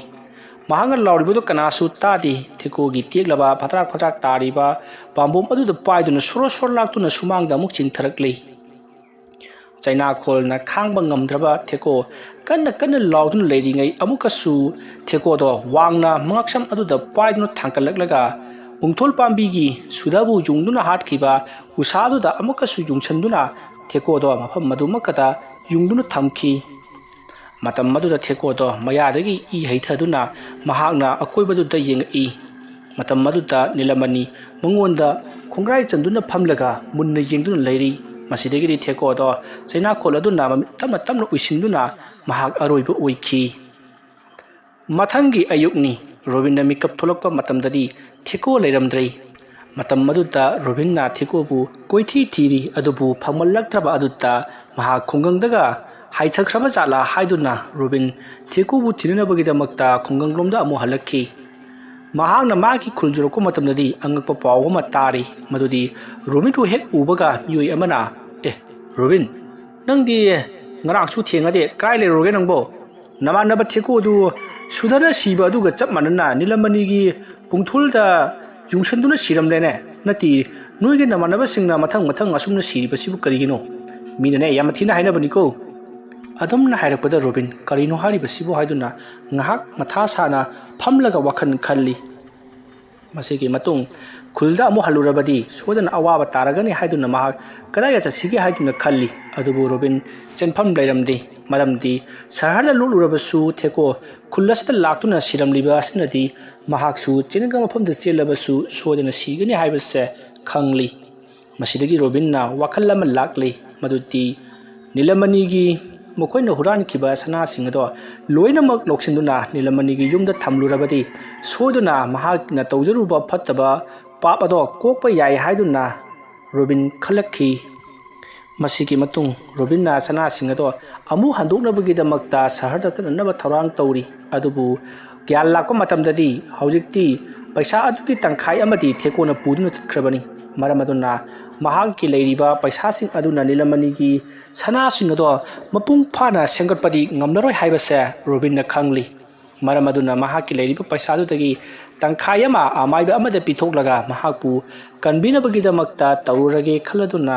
ꯃꯍꯥꯛꯅ ꯂꯥꯎꯔꯤꯕꯗꯨ ꯀꯅꯥꯁꯨ ꯇꯥꯗꯦ꯫ ꯊꯦꯀꯣꯒꯤ ꯇꯦꯛꯂꯕ ꯐꯗ꯭ꯔꯥꯛ ꯐꯗ꯭ꯔꯥꯛ ꯇꯥꯔꯤꯕ ꯄꯥꯝꯕꯣꯝ ꯑꯗꯨꯗ ꯄꯥꯏꯗꯨꯅ ꯁꯣꯔꯣ ꯁꯣꯔꯣ ꯂꯥꯛꯇꯨꯅ ꯁꯨꯃꯥꯡꯗ ꯑꯃꯨꯛ ꯆꯤꯡꯊꯔꯛꯂꯤ꯫ ꯆꯩꯅꯥꯈꯣꯜꯅ ꯈꯥꯡꯕ ꯉꯝꯗ꯭ꯔꯕ ꯊꯦꯀꯣ ꯀꯟꯅ ꯀꯟꯅ ꯂꯥꯎꯗꯨꯅ ꯂꯩꯔꯤꯉꯩ, ꯑꯃꯨꯛꯀꯁꯨ ꯊꯦꯀꯣꯗꯣ ꯋꯥꯡꯅ ꯃꯉꯛꯁꯝ ꯑꯗꯨꯗ ꯄꯥꯏꯗꯨꯅ ꯊꯥꯡꯒꯠꯂꯛꯂꯒ ꯄꯨꯡꯊꯣꯜ ꯄꯥꯝꯕꯤꯒꯤ ꯁꯨꯗꯕꯨ ꯌꯨꯡꯗꯨꯅ ꯍꯥꯠꯈꯤꯕ ꯎꯁꯥ ꯑꯗꯨꯗ ꯑꯃꯨꯛꯀꯁꯨ ꯌꯨꯡꯁꯟꯗꯨꯅ ꯊꯦꯀꯣꯗꯣ ꯃꯐꯝ ꯑꯗꯨꯃꯛꯀꯗ ꯌꯨꯡꯗꯨꯅ ꯊꯝꯈꯤ꯫ ꯃꯇꯝ ꯑꯗꯨꯗ ꯊꯦꯀꯣꯗꯣ ꯃꯌꯥꯗꯒꯤ ꯏ ꯍꯩꯊꯗꯨꯅ ꯃꯍꯥꯛꯅ ꯑꯀꯣꯏꯕꯗꯨꯗ ꯌꯦꯡꯉꯛꯏ꯫ ꯃꯇꯝ ꯑꯗꯨꯗ ꯅꯤꯂꯃꯅꯤ ꯃꯉꯣꯟꯗ ꯈꯣꯡꯒ꯭ꯔꯥꯏ ꯆꯟꯗꯨꯅ ꯐꯝꯂꯒ ꯃꯨꯟꯅ ꯌꯦꯡꯗꯨꯅ ꯂꯩꯔꯤ꯫ ꯃꯁꯤꯗꯒꯤꯗꯤ ꯊꯦꯀꯣꯗꯣ ꯆꯩꯅꯥꯈꯣꯜ ꯑꯗꯨꯅ ꯃꯃꯤꯠ ꯇꯞꯅ ꯇꯞꯅ ꯎꯏꯁꯤꯟꯗꯨꯅ ꯃꯍꯥꯛ ꯑꯔꯣꯏꯕ ꯑꯣꯏꯈꯤ꯫ ꯃꯊꯪꯒꯤ ꯑꯌꯨꯛꯅꯤ꯫ ꯔꯣꯕꯤꯟꯅ ꯃꯤꯀꯞ ꯊꯣꯛꯂꯛꯄ ꯃꯇꯝꯗꯗꯤ ꯊꯦꯀꯣ ꯂꯩꯔꯝꯗ꯭ꯔꯦ꯫ ꯃꯇꯝ ꯑꯗꯨꯗ ꯔꯣꯕꯤꯟꯅ ꯊꯦꯀꯣꯕꯨ ꯀꯣꯏꯊꯤ ꯊꯤꯔꯤ, ꯑꯗꯨꯕꯨ ꯐꯪꯃꯜꯂꯛꯇ꯭ꯔꯕ ꯑꯗꯨꯗ ꯃꯍꯥꯛ ꯈꯨꯡꯒꯪꯗꯒ ꯍꯥꯏꯊꯈ꯭ꯔꯕ ꯖꯥꯠꯂꯥ ꯍꯥꯏꯗꯨꯅ ꯔꯣꯕꯤꯟ ꯊꯦꯀꯣꯕꯨ ꯊꯤꯅꯅꯕꯒꯤꯗꯃꯛꯇ ꯈꯨꯡꯒꯪꯂꯣꯝꯗ ꯑꯃꯨꯛ ꯍꯜꯂꯛꯈꯤ꯫ ꯃꯍꯥꯛꯅ ꯃꯥꯒꯤ ꯈꯨꯜ ꯌꯧꯔꯛꯄ ꯃꯇꯝꯗꯗꯤ ꯑꯉꯛꯄ ꯄꯥꯎ ꯑꯃ ꯇꯥꯔꯤ꯫ ꯃꯗꯨꯗꯤ ꯔꯣꯕꯤꯟꯕꯨ ꯍꯦꯛ ꯎꯕꯒ ꯃꯤꯑꯣꯏ ꯑꯃꯅ, "ꯑꯦ, ꯔꯣꯕꯤꯟ, ꯅꯪꯗꯤ ꯉꯔꯥꯡꯁꯨ ꯊꯦꯡꯉꯗꯦ, ꯀꯥꯏ ꯂꯩꯔꯨꯔꯒꯦ ꯅꯪꯕꯣ? ꯅꯃꯥꯟꯅꯕ ꯊꯦꯀꯣꯗꯨ ꯁꯨꯗꯅ ꯁꯤꯕ ꯑꯗꯨꯒ ꯆꯞ ꯃꯥꯟꯅꯅ ꯅꯤꯂꯃꯅꯤꯒꯤ ꯄꯨꯡꯊꯨꯜꯗ ꯌꯨꯡꯁꯟꯗꯨꯅ ꯁꯤꯔꯝꯂꯦꯅꯦ꯫ ꯅꯠꯇꯦ, ꯅꯣꯏꯒꯤ ꯅꯃꯥꯟꯅꯕꯁꯤꯡꯅ ꯃꯊꯪ ꯃꯊꯪ ꯑꯁꯨꯝꯅ ꯁꯤꯔꯤꯕꯁꯤꯕꯨ ꯀꯔꯤꯒꯤꯅꯣ?" ꯃꯤꯅꯅꯦ ꯌꯥꯝꯅ ꯊꯤꯅ ꯍꯥꯏꯅꯕꯅꯤꯀꯣ꯫ ꯑꯗꯨꯝꯅ ꯍꯥꯏꯔꯛꯄꯗ ꯔꯣꯕꯤꯟ ꯀꯔꯤꯅꯣ ꯍꯥꯏꯔꯤꯕꯁꯤꯕꯨ ꯍꯥꯏꯗꯨꯅ ꯉꯥꯏꯍꯥꯛ ꯃꯊꯥ ꯁꯥꯅ ꯐꯝꯂꯒ ꯋꯥꯈꯜ ꯈꯜꯂꯤ꯫ ꯃꯁꯤꯒꯤ ꯃꯇꯨꯡ ꯈꯨꯜꯗ ꯑꯃꯨꯛ ꯍꯜꯂꯨꯔꯕꯗꯤ ꯁꯣꯏꯗꯅ ꯑꯋꯥꯕ ꯇꯥꯔꯒꯅꯤ ꯍꯥꯏꯗꯨꯅ ꯃꯍꯥꯛ ꯀꯗꯥꯏꯗ ꯆꯠꯁꯤꯒꯦ ꯍꯥꯏꯗꯨꯅ ꯈꯜꯂꯤ꯫ ꯑꯗꯨꯕꯨ ꯔꯣꯕꯤꯟ ꯆꯦꯟꯐꯝ ꯂꯩꯔꯝꯗꯦ꯫ ꯃꯔꯝꯗꯤ ꯁꯍꯔꯗ ꯂꯣꯠꯂꯨꯔꯕꯁꯨ ꯊꯦꯀꯣ ꯈꯨꯜ ꯑꯁꯤꯗ ꯂꯥꯛꯇꯨꯅ ꯁꯤꯔꯝꯂꯤꯕ ꯑꯁꯤꯅꯗꯤ ꯃꯍꯥꯛꯁꯨ ꯆꯦꯟꯅꯤꯡꯕ ꯃꯐꯝꯗ ꯆꯦꯜꯂꯕꯁꯨ ꯁꯣꯏꯗꯅ ꯁꯤꯒꯅꯤ ꯍꯥꯏꯕꯁꯦ ꯈꯪꯂꯤ꯫ ꯃꯁꯤꯗꯒꯤ ꯔꯣꯕꯤꯟꯅ ꯋꯥꯈꯜ ꯑꯃ ꯂꯥꯛꯂꯤ, ꯃꯗꯨꯗꯤ ꯅꯤꯂꯃꯅꯤꯒꯤ ꯃꯈꯣꯏꯅ ꯍꯨꯔꯥꯟꯈꯤꯕ ꯁꯅꯥꯁꯤꯡ ꯑꯗꯣ ꯂꯣꯏꯅꯃꯛ ꯂꯧꯁꯤꯟꯗꯨꯅ ꯅꯤꯂꯃꯅꯤꯒꯤ ꯌꯨꯝꯗ ꯊꯝꯂꯨꯔꯕꯗꯤ ꯁꯣꯏꯗꯅ ꯃꯍꯥꯛꯅ ꯇꯧꯖꯔꯨꯕ ꯐꯠꯇꯕ ꯄꯥꯞ ꯑꯗꯣ ꯀꯣꯛꯄ ꯌꯥꯏ ꯍꯥꯏꯗꯨꯅ ꯔꯣꯕꯤꯟ ꯈꯜꯂꯛꯈꯤ꯫ ꯃꯁꯤꯒꯤ ꯃꯇꯨꯡ ꯔꯣꯕꯤꯟꯅ ꯁꯅꯥꯁꯤꯡ ꯑꯗꯣ ꯑꯃꯨꯛ ꯍꯟꯗꯣꯛꯅꯕꯒꯤꯗꯃꯛꯇ ꯁꯍꯔꯗ ꯆꯠꯅꯅꯕ ꯊꯧꯔꯥꯡ ꯇꯧꯔꯤ꯫ ꯑꯗꯨꯕꯨ ꯒ꯭ꯌꯥꯟ ꯂꯥꯛꯄ ꯃꯇꯝꯗꯗꯤ ꯍꯧꯖꯤꯛꯇꯤ ꯄꯩꯁꯥ ꯑꯗꯨꯒꯤ ꯇꯪꯈꯥꯏ ꯑꯃꯗꯤ ꯊꯦꯀꯣꯅ ꯄꯨꯗꯨꯅ ꯆꯠꯈ꯭ꯔꯕꯅꯤ꯫ ꯃꯔꯝ ꯑꯗꯨꯅ ꯃꯍꯥꯛꯀꯤ ꯂꯩꯔꯤꯕ ꯄꯩꯁꯥꯁꯤꯡ ꯑꯗꯨꯅ ꯅꯤꯂꯃꯅꯤꯒꯤ ꯁꯅꯥꯁꯤꯡ ꯑꯗꯣ ꯃꯄꯨꯡ ꯐꯥꯅ ꯁꯦꯝꯒꯠꯄꯗꯤ ꯉꯝꯂꯔꯣꯏ ꯍꯥꯏꯕꯁꯦ ꯔꯣꯕꯤꯟꯅ ꯈꯪꯂꯤ꯫ ꯃꯔꯝ ꯑꯗꯨꯅ ꯃꯍꯥꯛꯀꯤ ꯂꯩꯔꯤꯕ ꯄꯩꯁꯥꯗꯨꯗꯒꯤ ꯇꯪꯈꯥꯏ ꯑꯃ ꯑꯃꯥꯏꯕ ꯑꯃꯗ ꯄꯤꯊꯣꯛꯂꯒ ꯃꯍꯥꯛꯄꯨ ꯀꯟꯕꯤꯅꯕꯒꯤꯗꯃꯛꯇ ꯇꯧꯔꯨꯔꯒꯦ ꯈꯜꯂꯗꯨꯅ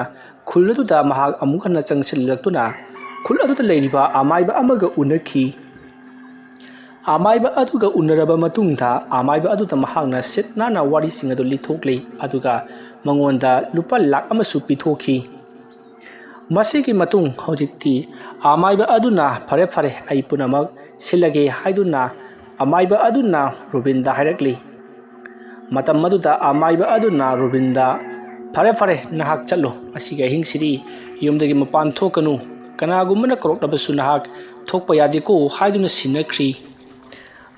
ꯈꯨꯜ ꯑꯗꯨꯗ ꯃꯍꯥꯛ ꯑꯃꯨꯛ ꯍꯟꯅ ꯆꯪꯁꯤꯜꯂꯛꯇꯨꯅ ꯈꯨꯜ ꯑꯗꯨꯗ ꯂꯩꯔꯤꯕ ꯑꯃꯥꯏꯕ ꯑꯃꯒ ꯎꯅꯈꯤ꯫ ꯑꯃꯥꯏꯕ ꯑꯗꯨꯒ ꯎꯅꯔꯕ ꯃꯇꯨꯡꯗ ꯑꯃꯥꯏꯕ ꯑꯗꯨꯗ ꯃꯍꯥꯛꯅ ꯁꯤꯠ ꯅꯥꯟꯅ ꯋꯥꯔꯤꯁꯤꯡ ꯑꯗꯨ ꯂꯤꯊꯣꯛꯂꯤ, ꯑꯗꯨꯒ ꯃꯉꯣꯟꯗ ꯂꯨꯄꯥ ꯂꯥꯛ ꯑꯃꯁꯨ ꯄꯤꯊꯣꯛꯈꯤ꯫ ꯃꯁꯤꯒꯤ ꯃꯇꯨꯡ ꯍꯧꯖꯤꯛꯇꯤ ꯑꯃꯥꯏꯕ ꯑꯗꯨꯅ "ꯐꯔꯦ ꯐꯔꯦ, ꯑꯩ ꯄꯨꯝꯅꯃꯛ ꯁꯤꯜꯂꯒꯦ" ꯍꯥꯏꯗꯨꯅ ꯑꯃꯥꯏꯕ ꯑꯗꯨꯅ ꯔꯣꯕꯤꯟꯗ ꯍꯥꯏꯔꯛꯂꯤ꯫ ꯃꯇꯝ ꯑꯗꯨꯗ ꯑꯃꯥꯏꯕ ꯑꯗꯨꯅ ꯔꯣꯕꯤꯟꯗ, "ꯐꯔꯦ ꯐꯔꯦ, ꯅꯍꯥꯛ ꯆꯠꯂꯣ꯫ ꯉꯁꯤꯒꯤ ꯑꯍꯤꯡꯁꯤꯗꯤ ꯌꯨꯝꯗꯒꯤ ꯃꯄꯥꯟ ꯊꯣꯛꯀꯅꯨ꯫ ꯀꯅꯥꯒꯨꯝꯕꯅ ꯀꯧꯔꯛꯂꯕꯁꯨ ꯅꯍꯥꯛ ꯊꯣꯛꯄ ꯌꯥꯗꯦꯀꯣ" ꯍꯥꯏꯗꯨꯅ ꯁꯤꯟꯅꯈ꯭ꯔꯤ꯫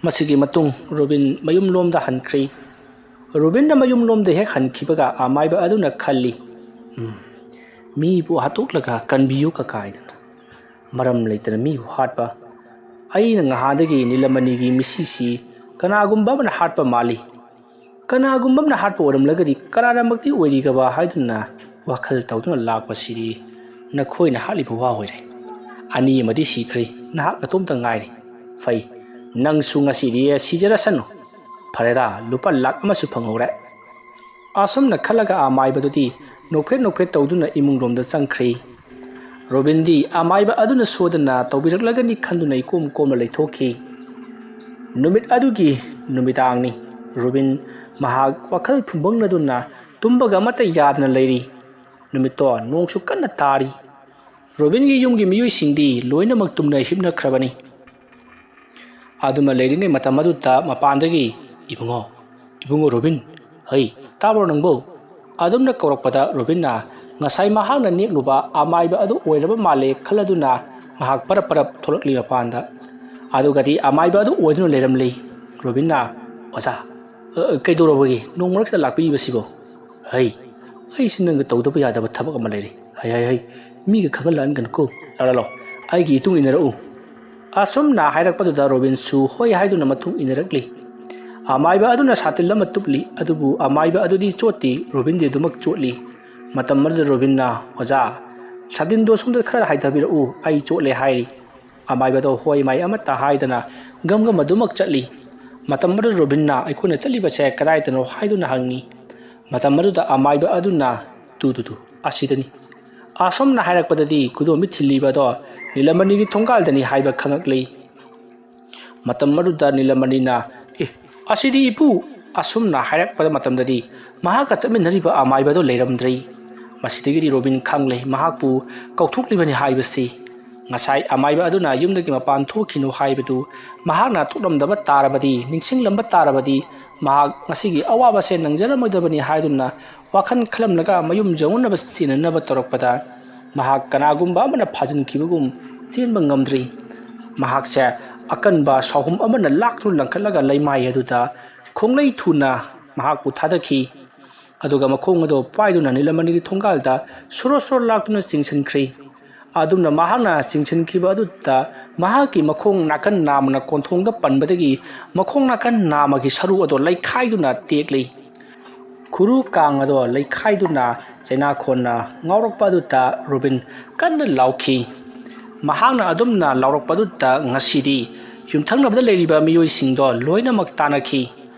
ꯃꯁꯤꯒꯤ ꯃꯇꯨꯡ ꯔꯣꯕꯤꯟ ꯃꯌꯨꯝꯂꯣꯝꯗ ꯍꯟꯈ꯭ꯔꯤ꯫ ꯔꯣꯕꯤꯟꯅ ꯃꯌꯨꯝꯂꯣꯝꯗ ꯍꯦꯛ ꯍꯟꯈꯤꯕꯒ ꯑꯃꯥꯏꯕ ꯑꯗꯨꯅ ꯈꯜꯂꯤ, "ꯎꯝ, ꯃꯤꯕꯨ ꯍꯥꯠꯇꯣꯛꯂꯒ ꯀꯟꯕꯤꯌꯨ ꯀꯀꯥꯏꯗꯅ ꯃꯔꯝ ꯂꯩꯇꯅ ꯃꯤꯕꯨ ꯍꯥꯠꯄ꯫ ꯑꯩꯅ ꯉꯍꯥꯟꯗꯒꯤ ꯅꯤꯂꯃꯅꯤꯒꯤ ꯃꯤꯁꯤꯁꯤ ꯀꯅꯥꯒꯨꯝꯕ ꯑꯃꯅ ꯍꯥꯠꯄ ꯃꯥꯜꯂꯤ꯫ ꯀꯅꯥꯒꯨꯝꯕ ꯑꯃꯅ ꯍꯥꯠꯄ ꯑꯣꯏꯔꯝꯂꯒꯗꯤ ꯀꯅꯥꯅꯃꯛꯇꯤ ꯑꯣꯏꯔꯤꯒꯕ?" ꯍꯥꯏꯗꯨꯅ ꯋꯥꯈꯜ ꯇꯧꯗꯨꯅ ꯂꯥꯛꯄꯁꯤꯗꯤ ꯅꯈꯣꯏꯅ ꯍꯥꯠꯂꯤꯕ ꯋꯥ ꯑꯣꯏꯔꯦ꯫ ꯑꯅꯤ ꯑꯃꯗꯤ ꯁꯤꯈ꯭ꯔꯦ, ꯅꯍꯥꯛ ꯅꯇꯣꯝꯇ ꯉꯥꯏꯔꯦ꯫ ꯐꯩ, ꯅꯪꯁꯨ ꯉꯁꯤꯗꯤ ꯁꯤꯖꯔꯁꯅꯨ꯫ ꯐꯔꯦꯗ, ꯂꯨꯄꯥ ꯂꯥꯛ ꯑꯃꯁꯨ ꯐꯪꯍꯧꯔꯦ꯫ ꯑꯁꯨꯝꯅ ꯈꯜꯂꯒ ꯑꯃꯥꯏꯕꯗꯨꯗꯤ ꯅꯣꯛꯐꯦꯠ ꯅꯣꯛꯐꯦꯠ ꯇꯧꯗꯨꯅ ꯏꯃꯨꯡꯂꯣꯝꯗ ꯆꯪꯈ꯭ꯔꯦ꯫ ꯔꯣꯕꯤꯟꯗꯤ ꯑꯃꯥꯏꯕ ꯑꯗꯨꯅ ꯁꯣꯏꯗꯅ ꯇꯧꯕꯤꯔꯛꯂꯒꯅꯤ ꯈꯟꯗꯨꯅ ꯏꯀꯣꯝ ꯀꯣꯝꯅ ꯂꯩꯊꯣꯛꯈꯤ꯫ ꯅꯨꯃꯤꯠ ꯑꯗꯨꯒꯤ ꯅꯨꯃꯤꯗꯥꯡꯅꯤ꯫ ꯔꯣꯕꯤꯟ ꯃꯍꯥꯛ ꯋꯥꯈꯜ ꯐꯨꯝꯕꯪꯅꯗꯨꯅ ꯇꯨꯝꯕꯒ ꯑꯃꯠꯇ ꯌꯥꯗꯅ ꯂꯩꯔꯤ꯫ ꯅꯨꯃꯤꯠꯇꯣ ꯅꯣꯡꯁꯨ ꯀꯟꯅ ꯇꯥꯔꯤ꯫ ꯔꯣꯕꯤꯟꯒꯤ ꯌꯨꯝꯒꯤ ꯃꯤꯑꯣꯏꯁꯤꯡꯗꯤ ꯂꯣꯏꯅꯃꯛ ꯇꯨꯝꯅ ꯍꯤꯞꯅꯈ꯭ꯔꯕꯅꯤ꯫ ꯑꯗꯨꯃ ꯂꯩꯔꯤꯉꯩ ꯃꯇꯝ ꯑꯗꯨꯗ ꯃꯄꯥꯟꯗꯒꯤ, "ꯏꯕꯨꯡꯉꯣ, ꯏꯕꯨꯡꯉꯣ ꯔꯣꯕꯤꯟ, ꯍꯩ, ꯇꯥꯕ꯭ꯔꯣ ꯅꯪꯕꯨ?" ꯑꯗꯨꯝꯅ ꯀꯧꯔꯛꯄꯗ ꯔꯣꯕꯤꯟꯅ ꯉꯁꯥꯏ ꯃꯍꯥꯛꯅ ꯅꯦꯛꯂꯨꯕ ꯑꯃꯥꯏꯕ ꯑꯗꯨ ꯑꯣꯏꯔꯕ ꯃꯥꯜꯂꯦ ꯈꯜꯂꯗꯨꯅ ꯃꯍꯥꯛ ꯄꯔꯞ ꯄꯔꯞ ꯊꯣꯛꯂꯛꯂꯤ ꯃꯄꯥꯟꯗ꯫ ꯑꯗꯨꯒꯗꯤ ꯑꯃꯥꯏꯕ ꯑꯗꯨ ꯑꯣꯏꯗꯨꯅ ꯂꯩꯔꯝꯂꯤ꯫ ꯔꯣꯕꯤꯟꯅ, "ꯑꯣꯖꯥ, ꯑ, ꯀꯩꯗꯧꯔꯕꯒꯦ ꯅꯣꯡ ꯃꯔꯛꯁꯤꯗ ꯂꯥꯛꯄꯤꯔꯤꯕꯁꯤꯕꯣ?" "ꯍꯩ, ꯑꯩꯁꯤ ꯅꯪꯒ ꯇꯧꯗꯕ ꯌꯥꯗꯕ ꯊꯕꯛ ꯑꯃ ꯂꯩꯔꯦ꯫ "ꯍꯩ ꯍꯩ ꯍꯩ, ꯃꯤꯒ ꯈꯪꯍꯜꯂꯛꯍꯟꯒꯅꯨꯀꯣ꯫ ꯂꯥꯛꯂꯣ, ꯂꯥꯛꯂꯣ, ꯑꯩꯒꯤ ꯏꯇꯨꯡ ꯏꯟꯅꯔꯛꯎ"꯫ ꯑꯁꯨꯝꯅ ꯍꯥꯏꯔꯛꯄꯗꯨꯗ ꯔꯣꯕꯤꯟꯁꯨ ꯍꯣꯏ ꯍꯥꯏꯗꯨꯅ ꯃꯇꯨꯡ ꯏꯟꯅꯔꯛꯂꯤ꯫ ꯑꯃꯥꯏꯕ ꯑꯗꯨꯅ ꯁꯥꯇꯤꯜ ꯑꯃ ꯇꯨꯞꯂꯤ, ꯑꯗꯨꯕꯨ ꯑꯃꯥꯏꯕ ꯑꯗꯨꯗꯤ ꯆꯣꯠꯇꯦ, ꯔꯣꯕꯤꯟꯗꯤ ꯑꯗꯨꯃꯛ ꯆꯣꯠꯂꯤ꯫ ꯃꯇꯝ ꯑꯗꯨꯗ ꯔꯣꯕꯤꯟꯅ, "ꯑꯣꯖꯥ, ꯁꯥꯇꯤꯟꯗꯣ ꯁꯣꯝꯗ ꯈꯔ ꯍꯥꯏꯊꯕꯤꯔꯛꯎ, ꯑꯩ ꯆꯣꯠꯂꯦ" ꯍꯥꯏꯔꯤ꯫ ꯑꯃꯥꯏꯕꯗꯣ ꯍꯣꯏ ꯃꯥꯏ ꯑꯃꯠꯇ ꯍꯥꯏꯗꯅ ꯒꯝ ꯒꯝ ꯑꯗꯨꯃꯛ ꯆꯠꯂꯤ꯫ ꯃꯇꯝ ꯑꯗꯨꯗ ꯔꯣꯕꯤꯟꯅ, "ꯑꯩꯈꯣꯏꯅ ꯆꯠꯂꯤꯕꯁꯦ ꯀꯗꯥꯏꯗꯅꯣ?" ꯍꯥꯏꯗꯨꯅ ꯍꯪꯉꯤ꯫ ꯃꯇꯝ ꯑꯗꯨꯗ ꯑꯃꯥꯏꯕ ꯑꯗꯨꯅ, "ꯇꯨ ꯇꯨ ꯇꯨ, ꯑꯁꯤꯗꯅꯤ"꯫ ꯑꯁꯨꯝꯅ ꯍꯥꯏꯔꯛꯄꯗꯗꯤ ꯈꯨꯗꯣꯝꯕꯤ ꯊꯤꯜꯂꯤꯕꯗꯣ ꯅꯤꯂꯃꯅꯤꯒꯤ ꯊꯣꯡꯒꯥꯜꯗꯅꯤ ꯍꯥꯏꯕ ꯈꯪꯉꯛꯂꯤ꯫ ꯃꯇꯝ ꯑꯗꯨꯗ ꯅꯤꯂꯃꯅꯤꯅ, "ꯑꯦ, ꯑꯁꯤꯗꯤ ꯏꯄꯨ!" ꯑꯁꯨꯝꯅ ꯍꯥꯏꯔꯛꯄ ꯃꯇꯝꯗꯗꯤ ꯃꯍꯥꯛꯀ ꯆꯠꯃꯤꯟꯅꯔꯤꯕ ꯑꯃꯥꯏꯕꯗꯣ ꯂꯩꯔꯝꯗ꯭ꯔꯦ꯫ ꯃꯁꯤꯗꯒꯤꯗꯤ ꯔꯣꯕꯤꯟ ꯈꯪꯂꯦ ꯃꯍꯥꯛꯄꯨ ꯀꯧꯊꯣꯛꯂꯤꯕꯅꯤ ꯍꯥꯏꯕꯁꯤ꯫ ꯉꯁꯥꯏ ꯑꯃꯥꯏꯕ ꯑꯗꯨꯅ ꯌꯨꯝꯗꯒꯤ ꯃꯄꯥꯟ ꯊꯣꯛꯈꯤꯅꯨ ꯍꯥꯏꯕꯗꯨ ꯃꯍꯥꯛꯅ ꯊꯣꯛꯂꯝꯗꯕ ꯇꯥꯔꯕꯗꯤ, ꯅꯤꯡꯁꯤꯡꯂꯝꯕ ꯇꯥꯔꯕꯗꯤ, ꯃꯍꯥꯛ ꯉꯁꯤꯒꯤ ꯑꯋꯥꯕꯁꯦ ꯅꯪꯖꯔꯝꯃꯣꯏꯗꯕꯅꯤ ꯍꯥꯏꯗꯨꯅ ꯋꯥꯈꯜ ꯈꯜꯂꯝꯂꯒ ꯃꯌꯨꯝ ꯌꯧꯅꯅꯕ ꯆꯦꯟꯅꯅꯕ ꯇꯧꯔꯛꯄꯗ, ꯃꯍꯥꯛ ꯀꯅꯥꯒꯨꯝꯕ ꯑꯃꯅ ꯐꯥꯖꯤꯟꯈꯤꯕꯒꯨꯝ ꯆꯦꯟꯕ ꯉꯝꯗ꯭ꯔꯤ꯫ ꯃꯍꯥꯛꯁꯦ ꯑꯀꯟꯕ ꯁꯥꯎꯍꯨꯝ ꯑꯃꯅ ꯂꯥꯛꯇꯨꯅ ꯂꯪꯈꯠꯂꯒ ꯂꯩꯃꯥꯏ ꯑꯗꯨꯗ ꯈꯣꯡꯂꯩ ꯊꯨꯅ ꯃꯍꯥꯛꯄꯨ ꯊꯥꯗꯈꯤ꯫ ꯑꯗꯨꯒ ꯃꯈꯣꯡ ꯑꯗꯨ ꯄꯥꯏꯗꯨꯅ ꯅꯤꯂꯃꯅꯤꯒꯤ ꯊꯣꯡꯒꯥꯜꯗ ꯁꯣꯔꯣ ꯁꯣꯔꯣ ꯂꯥꯛꯇꯨꯅ ꯆꯤꯡꯁꯤꯟꯈ꯭ꯔꯤ꯫ ꯑꯗꯨꯝꯅ ꯃꯍꯥꯛꯅ ꯆꯤꯡꯁꯤꯟꯈꯤꯕ ꯑꯗꯨꯗ ꯃꯍꯥꯛꯀꯤ ꯃꯈꯣꯡ ꯅꯥꯀꯟ ꯅꯥꯝꯃꯅ ꯀꯣꯟꯊꯣꯡꯗ ꯄꯟꯕꯗꯒꯤ ꯃꯈꯣꯡ ꯅꯥꯀꯟ ꯅꯥꯝꯃꯒꯤ ꯁꯔꯨ ꯑꯗꯨ ꯂꯩꯈꯥꯏꯗꯨꯅ ꯇꯦꯛꯂꯤ꯫ ꯈꯨꯔꯨ ꯀꯥꯡ ꯑꯗꯣ ꯂꯩꯈꯥꯏꯗꯨꯅ ꯆꯩꯅꯥꯈꯣꯟꯅ ꯉꯥꯎꯔꯛꯄ ꯑꯗꯨꯗ ꯔꯣꯕꯤꯟ ꯀꯟꯅ ꯂꯥꯎꯈꯤ꯫ ꯃꯍꯥꯛꯅ ꯑꯗꯨꯝꯅ ꯂꯥꯎꯔꯛꯄ ꯑꯗꯨꯗ ꯉꯁꯤꯗꯤ ꯌꯨꯝꯊꯪꯅꯕꯗ ꯂꯩꯔꯤꯕ ꯃꯤꯑꯣꯏꯁꯤꯡꯗꯣ ꯂꯣꯏꯅꯃꯛ ꯇꯥꯅꯈꯤ꯫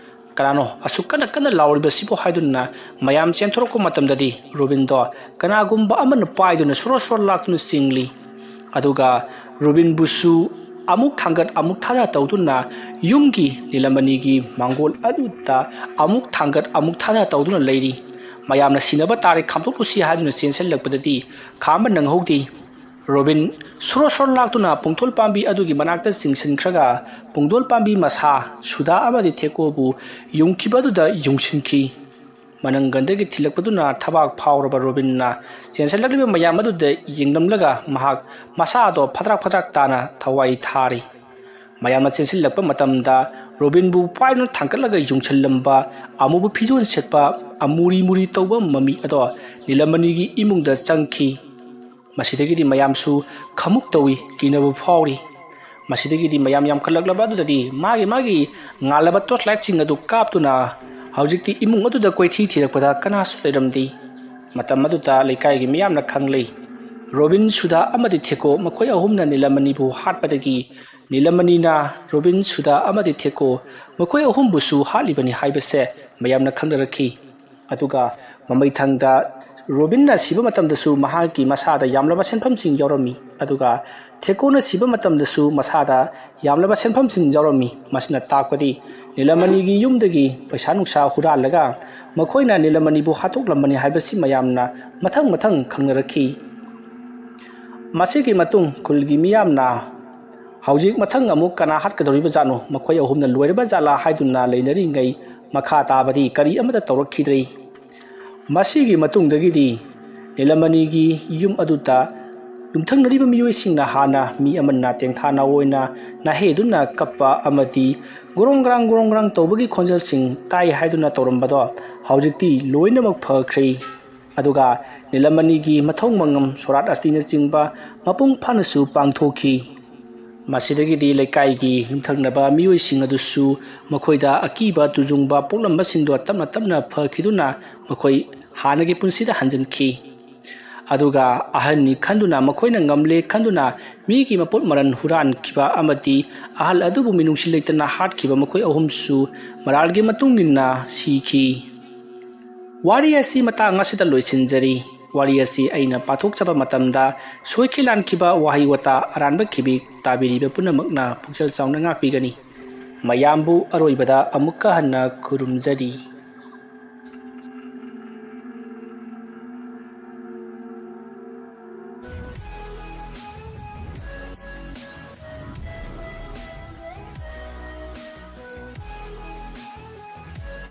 "ꯀꯅꯥꯅꯣ ꯑꯁꯨꯛ ꯀꯟꯅ ꯀꯟꯅ ꯂꯥꯎꯔꯤꯕꯁꯤꯕꯨ?" ꯍꯥꯏꯗꯨꯅ ꯃꯌꯥꯝ ꯆꯦꯟꯊꯣꯔꯛꯄ ꯃꯇꯝꯗꯗꯤ ꯔꯣꯕꯤꯟꯗꯣ ꯀꯅꯥꯒꯨꯝꯕ ꯑꯃꯅ ꯄꯥꯏꯗꯨꯅ ꯁꯣꯔꯣ ꯁꯣꯔꯣ ꯂꯥꯛꯇꯨꯅ ꯆꯤꯡꯂꯤ꯫ ꯑꯗꯨꯒ ꯔꯣꯕꯤꯟꯕꯨꯁꯨ ꯑꯃꯨꯛ ꯊꯥꯡꯒꯠ ꯑꯃꯨꯛ ꯊꯥꯗ ꯇꯧꯗꯨꯅ ꯌꯨꯝꯒꯤ ꯅꯤꯂꯃꯅꯤꯒꯤ ꯃꯥꯡꯒꯣꯜ ꯑꯗꯨꯗ ꯑꯃꯨꯛ ꯊꯥꯡꯒꯠ ꯑꯃꯨꯛ ꯊꯥꯗ ꯇꯧꯗꯨꯅ ꯂꯩꯔꯤ꯫ ꯃꯌꯥꯝꯅ "ꯁꯤꯅꯕ ꯇꯥꯔꯦ, ꯈꯥꯝꯗꯣꯛꯂꯨꯁꯤ" ꯍꯥꯏꯗꯨꯅ ꯆꯦꯟꯁꯤꯜꯂꯛꯄꯗꯗꯤ ꯈꯥꯝꯕ ꯅꯪꯍꯧꯗꯦ꯫ ꯔꯣꯕꯤꯟ ꯁꯣꯔꯣ ꯁꯣꯔꯣ ꯂꯥꯛꯇꯨꯅ ꯄꯨꯡꯗꯣꯜ ꯄꯥꯝꯕꯤ ꯑꯗꯨꯒꯤ ꯃꯅꯥꯛꯇ ꯆꯤꯡꯁꯤꯟꯈ꯭ꯔꯒ ꯄꯨꯡꯗꯣꯜ ꯄꯥꯝꯕꯤ ꯃꯁꯥ ꯁꯨꯗꯥ ꯑꯃꯗꯤ ꯊꯦꯀꯣꯕꯨ ꯌꯨꯡꯈꯤꯕ ꯑꯗꯨꯗ ꯌꯨꯡꯁꯤꯟꯈꯤ꯫ ꯃꯅꯪꯒꯟꯗꯒꯤ ꯊꯤꯜꯂꯛꯄꯗꯨꯅ ꯊꯕꯥꯛ ꯐꯥꯎꯔꯕ ꯔꯣꯕꯤꯟꯅ ꯆꯦꯟꯁꯤꯜꯂꯛꯂꯤꯕ ꯃꯌꯥꯝ ꯑꯗꯨꯗ ꯌꯦꯡꯂꯝꯂꯒ ꯃꯍꯥꯛ ꯃꯁꯥꯗꯣ ꯐꯗ꯭ꯔꯥꯛ ꯐꯗ꯭ꯔꯥꯛ ꯇꯥꯅ ꯊꯋꯥꯏ ꯊꯥꯔꯤ꯫ ꯃꯌꯥꯝꯅ ꯆꯦꯟꯁꯤꯜꯂꯛꯄ ꯃꯇꯝꯗ ꯔꯣꯕꯤꯟꯕꯨ ꯄꯥꯏꯗꯨꯅ ꯊꯥꯡꯒꯠꯂꯒ ꯌꯨꯡꯁꯜꯂꯝꯕ ꯑꯃꯨꯕ ꯐꯤꯖꯣꯜ ꯁꯦꯠꯄ ꯑꯃꯨꯔꯤ ꯃꯨꯔꯤ ꯇꯧꯕ ꯃꯃꯤ ꯑꯗꯣ ꯅꯤꯂꯃꯅꯤꯒꯤ ꯏꯃꯨꯡꯗ ꯆꯪꯈꯤ꯫ ꯃꯁꯤꯗꯒꯤꯗꯤ ꯃꯌꯥꯝꯁꯨ ꯈꯃꯨꯛ ꯇꯧꯏ, ꯀꯤꯅꯕ ꯐꯥꯎꯔꯤ꯫ ꯃꯁꯤꯗꯒꯤꯗꯤ ꯃꯌꯥꯝ ꯌꯥꯝꯈꯠꯂꯛꯂꯕ ꯑꯗꯨꯗꯗꯤ ꯃꯥꯒꯤ ꯃꯥꯒꯤ ꯉꯥꯜꯂꯕ torch lightꯁꯤꯡ ꯑꯗꯨ ꯀꯥꯞꯇꯨꯅ ꯍꯧꯖꯤꯛꯇꯤ ꯏꯃꯨꯡ ꯑꯗꯨꯗ ꯀꯣꯏꯊꯤ ꯊꯤꯔꯛꯄꯗ ꯀꯅꯥꯁꯨ ꯂꯩꯔꯝꯗꯦ꯫ ꯃꯇꯝ ꯑꯗꯨꯗ ꯂꯩꯀꯥꯏꯒꯤ ꯃꯤꯌꯥꯝꯅ ꯈꯪꯂꯦ꯫ ꯔꯣꯕꯤꯟ, ꯁꯨꯗꯥ ꯑꯃꯗꯤ ꯊꯦꯀꯣ ꯃꯈꯣꯏ ꯑꯍꯨꯝꯅ ꯅꯤꯂꯃꯅꯤꯕꯨ ꯍꯥꯠꯄꯗꯒꯤ ꯅꯤꯂꯃꯅꯤꯅ ꯔꯣꯕꯤꯟ, ꯁꯨꯗꯥ ꯑꯃꯗꯤ ꯊꯦꯀꯣ ꯃꯈꯣꯏ ꯑꯍꯨꯝꯕꯨꯁꯨ ꯍꯥꯠꯂꯤꯕꯅꯤ ꯍꯥꯏꯕꯁꯦ ꯃꯌꯥꯝꯅ ꯈꯪꯅꯔꯛꯈꯤ꯫ ꯑꯗꯨꯒ ꯃꯃꯩꯊꯪꯗ ꯔꯣꯕꯤꯟꯅ ꯁꯤꯕ ꯃꯇꯝꯗꯁꯨ ꯃꯍꯥꯛꯀꯤ ꯃꯁꯥꯗ ꯌꯥꯝꯂꯕ ꯁꯦꯟꯐꯝꯁꯤꯡ ꯌꯥꯎꯔꯝꯃꯤ꯫ ꯑꯗꯨꯒ ꯊꯦꯀꯣꯅ ꯁꯤꯕ ꯃꯇꯝꯗꯁꯨ ꯃꯁꯥꯗ ꯌꯥꯝꯂꯕ ꯁꯦꯟꯐꯝꯁꯤꯡ ꯌꯥꯎꯔꯝꯃꯤ꯫ ꯃꯁꯤꯅ ꯇꯥꯛꯄꯗꯤ ꯅꯤꯂꯃꯅꯤꯒꯤ ꯌꯨꯝꯗꯒꯤ ꯄꯩꯁꯥ ꯅꯨꯡꯁꯥ ꯍꯨꯔꯥꯜꯂꯒ ꯃꯈꯣꯏꯅ ꯅꯤꯂꯃꯅꯤꯕꯨ ꯍꯥꯠꯇꯣꯛꯂꯝꯕꯅꯤ ꯍꯥꯏꯕꯁꯤ ꯃꯌꯥꯝꯅ ꯃꯊꯪ ꯃꯊꯪ ꯈꯪꯅꯔꯛꯈꯤ꯫ ꯃꯁꯤꯒꯤ ꯃꯇꯨꯡ ꯈꯨꯜꯒꯤ ꯃꯤꯌꯥꯝꯅ ꯍꯧꯖꯤꯛ ꯃꯊꯪ ꯑꯃꯨꯛ ꯀꯅꯥ ꯍꯥꯠꯀꯗꯧꯔꯤꯕꯖꯥꯠꯅꯣ? ꯃꯈꯣꯏ ꯑꯍꯨꯝꯅ ꯂꯣꯏꯔꯕ ꯖꯥꯠꯂꯥ ꯍꯥꯏꯗꯨꯅ ꯂꯩꯅꯔꯤꯉꯩ ꯃꯈꯥ ꯇꯥꯕꯗꯤ ꯀꯔꯤ ꯑꯃꯠꯇ ꯇꯧꯔꯛꯈꯤꯗ꯭ꯔꯦ꯫ ꯃꯁꯤꯒꯤ ꯃꯇꯨꯡꯗꯒꯤꯗꯤ ꯅꯤꯂꯃꯅꯤꯒꯤ ꯌꯨꯝ ꯑꯗꯨꯗ ꯌꯨꯝꯊꯪꯅꯔꯤꯕ ꯃꯤꯑꯣꯏꯁꯤꯡꯅ ꯍꯥꯟꯅ ꯃꯤ ꯑꯃꯅ ꯇꯦꯡꯊꯥ ꯅꯥꯑꯣꯏꯅ ꯅꯥꯍꯦꯗꯨꯅ ꯀꯞꯄ ꯑꯃꯗꯤ ꯒ꯭ꯔꯣꯡ ꯒ꯭ꯔꯥꯡ ꯒ꯭ꯔꯣꯡ ꯒ꯭ꯔꯥꯡ ꯇꯧꯕꯒꯤ ꯈꯣꯟꯖꯦꯜꯁꯤꯡ ꯇꯥꯏ ꯍꯥꯏꯗꯨꯅ ꯇꯧꯔꯝꯕꯗꯣ ꯍꯧꯖꯤꯛꯇꯤ ꯂꯣꯏꯅꯃꯛ ꯐꯈ꯭ꯔꯦ꯫ ꯑꯗꯨꯒ ꯅꯤꯂꯃꯅꯤꯒꯤ ꯃꯊꯧ ꯃꯉꯝ ꯁꯣꯔꯥꯠ ꯑꯁꯇꯤꯅꯆꯤꯡꯕ ꯃꯄꯨꯡ ꯐꯥꯅꯁꯨ ꯄꯥꯡꯊꯣꯛꯈꯤ꯫ ꯃꯁꯤꯗꯒꯤꯗꯤ ꯂꯩꯀꯥꯏꯒꯤ ꯌꯨꯝꯊꯪꯅꯕ ꯃꯤꯑꯣꯏꯁꯤꯡ ꯑꯗꯨꯁꯨ ꯃꯈꯣꯏꯗ ꯑꯀꯤꯕ ꯇꯨꯖꯨꯡꯕ ꯄꯣꯛꯂꯝꯕꯁꯤꯡꯗꯣ ꯇꯞꯅ ꯇꯞꯅ ꯐꯈꯤꯗꯨꯅ ꯃꯈꯣꯏ ꯍꯥꯟꯅꯒꯤ ꯄꯨꯟꯁꯤꯗ ꯍꯟꯖꯤꯟꯈꯤ꯫ ꯑꯗꯨꯒ ꯑꯍꯟꯅꯤ ꯈꯟꯗꯨꯅ ꯃꯈꯣꯏꯅ ꯉꯝꯂꯦ ꯈꯟꯗꯨꯅ ꯃꯤꯒꯤ ꯃꯄꯣꯠ ꯃꯔꯜ ꯍꯨꯔꯥꯟꯈꯤꯕ ꯑꯃꯗꯤ ꯑꯍꯜ ꯑꯗꯨꯕꯨ ꯃꯤꯅꯨꯡꯁꯤ ꯂꯩꯇꯅ ꯍꯥꯠꯈꯤꯕ ꯃꯈꯣꯏ ꯑꯍꯨꯝꯁꯨ ꯃꯔꯥꯜꯒꯤ ꯃꯇꯨꯡ ꯏꯟꯅ ꯁꯤꯈꯤ꯫ ꯋꯥꯔꯤ ꯑꯁꯤ ꯃꯇꯥꯡ ꯑꯁꯤꯗ ꯂꯣꯏꯁꯤꯟꯖꯔꯤ꯫ ꯋꯥꯔꯤ ꯑꯁꯤ ꯑꯩꯅ ꯄꯥꯊꯣꯛꯆꯕ ꯃꯇꯝꯗ ꯁꯣꯏꯈꯤ ꯂꯥꯟꯈꯤꯕ ꯋꯥꯍꯩ ꯋꯥꯇꯥ ꯑꯔꯥꯟꯕ ꯈꯤꯕꯤꯛ ꯇꯥꯕꯤꯔꯤꯕ ꯄꯨꯝꯅꯃꯛꯅ ꯄꯨꯛꯆꯦꯜ ꯆꯥꯎꯅ ꯉꯥꯛꯄꯤꯒꯅꯤ꯫ ꯃꯌꯥꯝꯕꯨ ꯑꯔꯣꯏꯕꯗ ꯑꯃꯨꯛꯀ ꯍꯟꯅ ꯈꯨꯔꯨꯝꯖꯔꯤ꯫